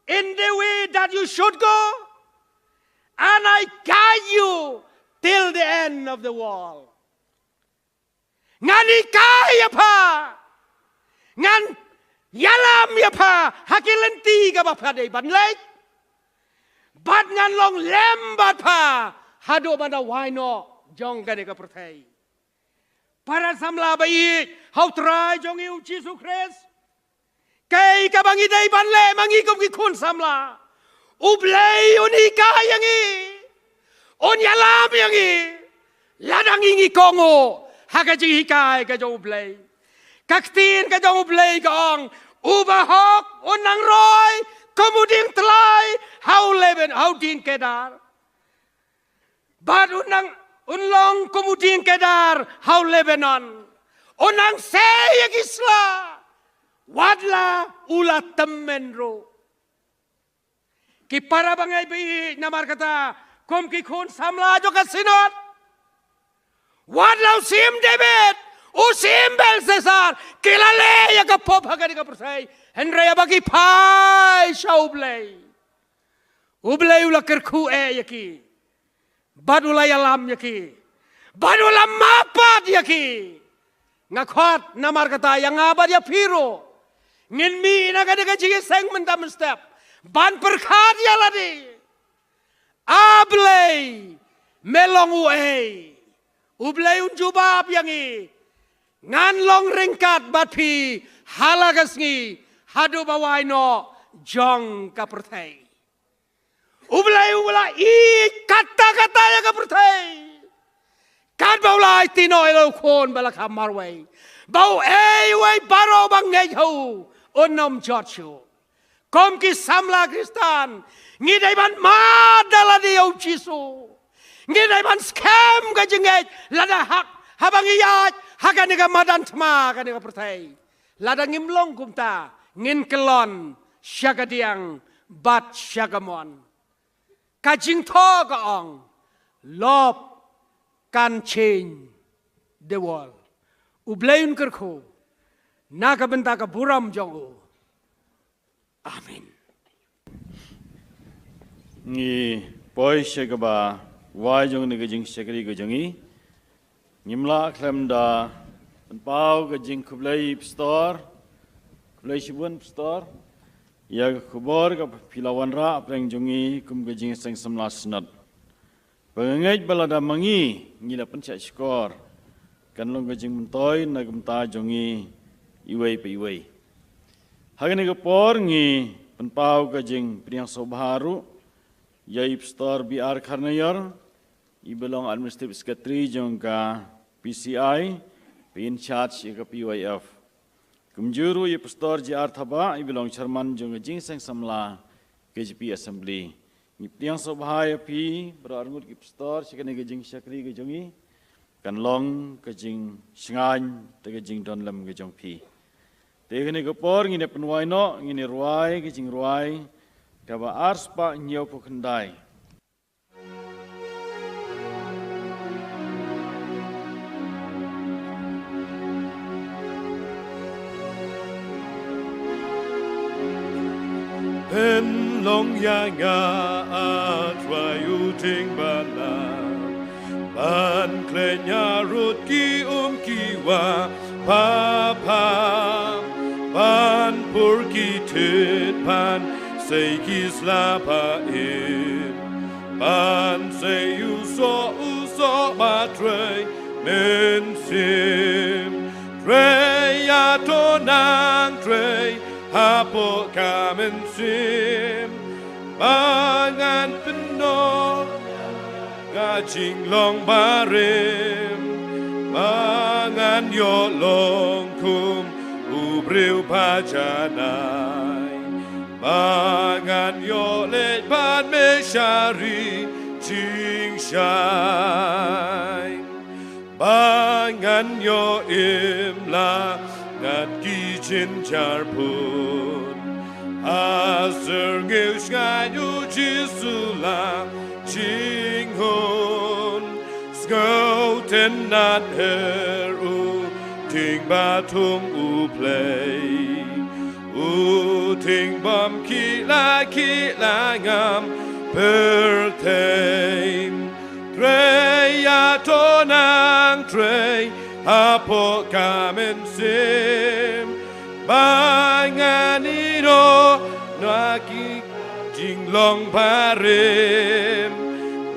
in the way that you should go, and I guide you till the end of the world. Ngan hikai ïa pha, ngan ïalam ïa pha ha ki lynti kaba pha dei ban leit, bad ngan long lem bad pha haduh ban da wai noh jong kane ka pyrthei. Para samla ba ïeit ha U Trai jong ngi U Jisu Khrist, kaei kaba ngi dei ban leh ma ngi kum ki khun samla? U Blei un hikai ïa ngi, un ïalam ïa ngi lada ngi ngi kohnguh ha ka jinghikai ka jong U Blei. Ka ktien ka jong U Blei ka ong, u bahok un nang roi kum u dieng tlai ha u Lebanon, ha u dieng kedar. Bad un nang, un long kum u dieng kedar ha u Lebanon. Un nang sei ïa ki sla, wat la u la tymmen ruh. Ki para bangeit ba ïeit, namar kata kum ki khun samla jong ka Synod, wat la u Syiem David, u Syiem Belshassar ki la leh ïa ka pop ha kane ka pyrthei, hynrei haba ki phai sha U Blei, U Blei u la kyrkhu eh ïa ki, bad u la ïalam ïa ki, bad u la map pat ïa ki. Nga khot namar kata ïa nga bad ïa phi ruh, ngin mih na kane ka jingïaseng mynta mynstep ban pyrkhat ïa lade: A Blei, me long uei? U Blei un jubab ïa ngi: Ngan long ryngkat bad phi ha la ka sngi haduh ba wai noh jong ka pyrthei. U Blei u la ïeit katta katta ïa ka pyrthei, katba u la aiti noh ïa la u Khun ba la kha marwei, ba uei uei baroh ba ngeit ha u un ym jot shuh. Kum ki samla Khristan, ngi dei ban mad da lade ïa U Jisu. Ngi dei ban skhem ka jingngeit lada hap, haba ngi ïaid ha kane ka madan thma, kane ka pyrthei. Lada ngim long kumta, ngin kyllon sha ka diang bad sha ka mon. Ka jingthoh ka ong, love can change the world. U Blei un kyrkhu na ka bynta ka burom jong u. Amen. Ngi poi sha kaba wai jong kane ka jingshakri ka jong ngi. Ngim lah khlem da pynpaw ka jingkhublei Pastor. Khublei shibun Pastor ïa ka khubor kaba phi la wanrah hapdeng jong ngi kum ka jingïaseng samla Synod. Ba nga ngeit ba lada ma ngi ngi la pynshah shkor, kan long ka jingmyntoi na ka bynta jong ngi iwei pa iwei. Ha kane ka por ngi pynpaw ka jingpdiang sngewbha ruh ïa i Pastor B R Kharnaior, i ba long Administrative Secretary jong ka P C I, ba in charge ïa ka P Y F. Kumjuh ruh ïa i Pastor J R Thabah, i ba long Chairman jong ka Jingïaseng Samla K J P Assembly. Ngi pdiang sngewbha ïa phi baroh arngut ki Pastor sha kane ka jingshakri ka jong ngi. Kan long ka jingshngaiñ te ka jingdon lem ka jong phi. Te kane ka por ngin ïa pynwai noh, ngin ïa rwai ka jingrwai kaba arspah hynñiewphew khyndai. Pynlong ïa nga, A Trai u Tyngbalang, ban khleh ïa rud ki um ki wah, papa, ban pur ki thied, ban sei ki sla ba im, ban sei u soh, u soh ba trei mynsiem. Trei ïa to nang trei hapoh ka mynsiem, ba ngan pynnoh ka jinglong barim, ba ngan ïoh long kum u briew ba janai, Ba ngan ïoh leit bad me sha ri jingshai. Ba ngan ïoh im la ngat ki jynjar pud. Ha syrngiew shngain U Jisu la jinghun. Sngewtynnad her u dieng ba thung U Blei. U dieng bym khih la khih la ngam pyrthei. Trei ïa to nang trei hapoh ka mynsiem. Ba ngan ïehnoh na ki jinglong barim.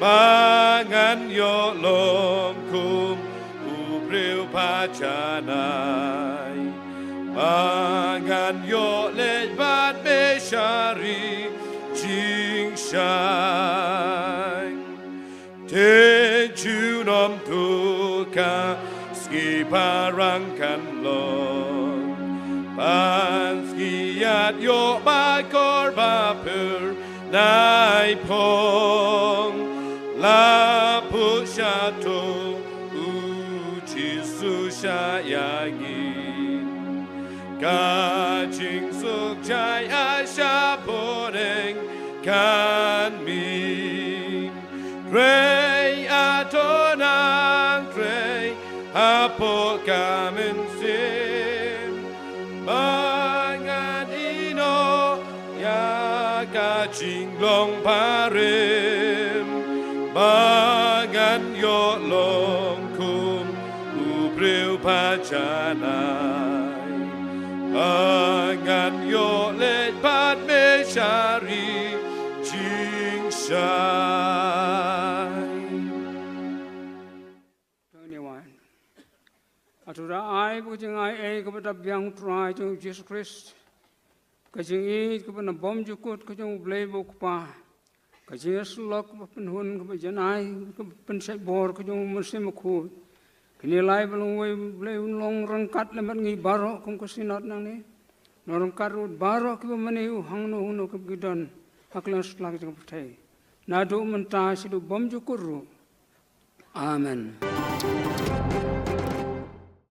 Ba ngan ïoh long kum u briew ba janai. Ba ngan ïoh leit bad me sha ri jingshai. Te junom tu ka sngi parang kan long. Ban sngi ïaid ïoh ba kor ba pyrnai phong. La put sha to U Jisu sha ïa ngi. Ka jingsuk jai ha sha bneng kan mih. Trei ïa to nang trei hapoh ka mynsiem. Ba ngan ïehnoh ïa ka jinglong barim. Ba ngan ïoh long kum u briew ba janai. Ba ngan ïoh leit bad me sha ri jingshai. Tang ne wan. Hato da ai ba ka jingai ei kaba da biang U Trai jong U Jisu Khrist. Ka jingïeit kaba na bymjukut ka jong U Blei ba U Kpa. Ka jingïasyllok kaba pynhun kaba janai kaba pynshait bor ka jong U Mynsiem Bakhuid. Kine lai ba long wei U Blei un long ryngkat lem bad ngi baroh kum ka synod nangne. Long ryngkat ruh baroh kiba mane u hangno hangno kaba ki don ha kylleng satlak jong ka pyrthei. Naduh mynta shaduh bymjukut ruh. Amen.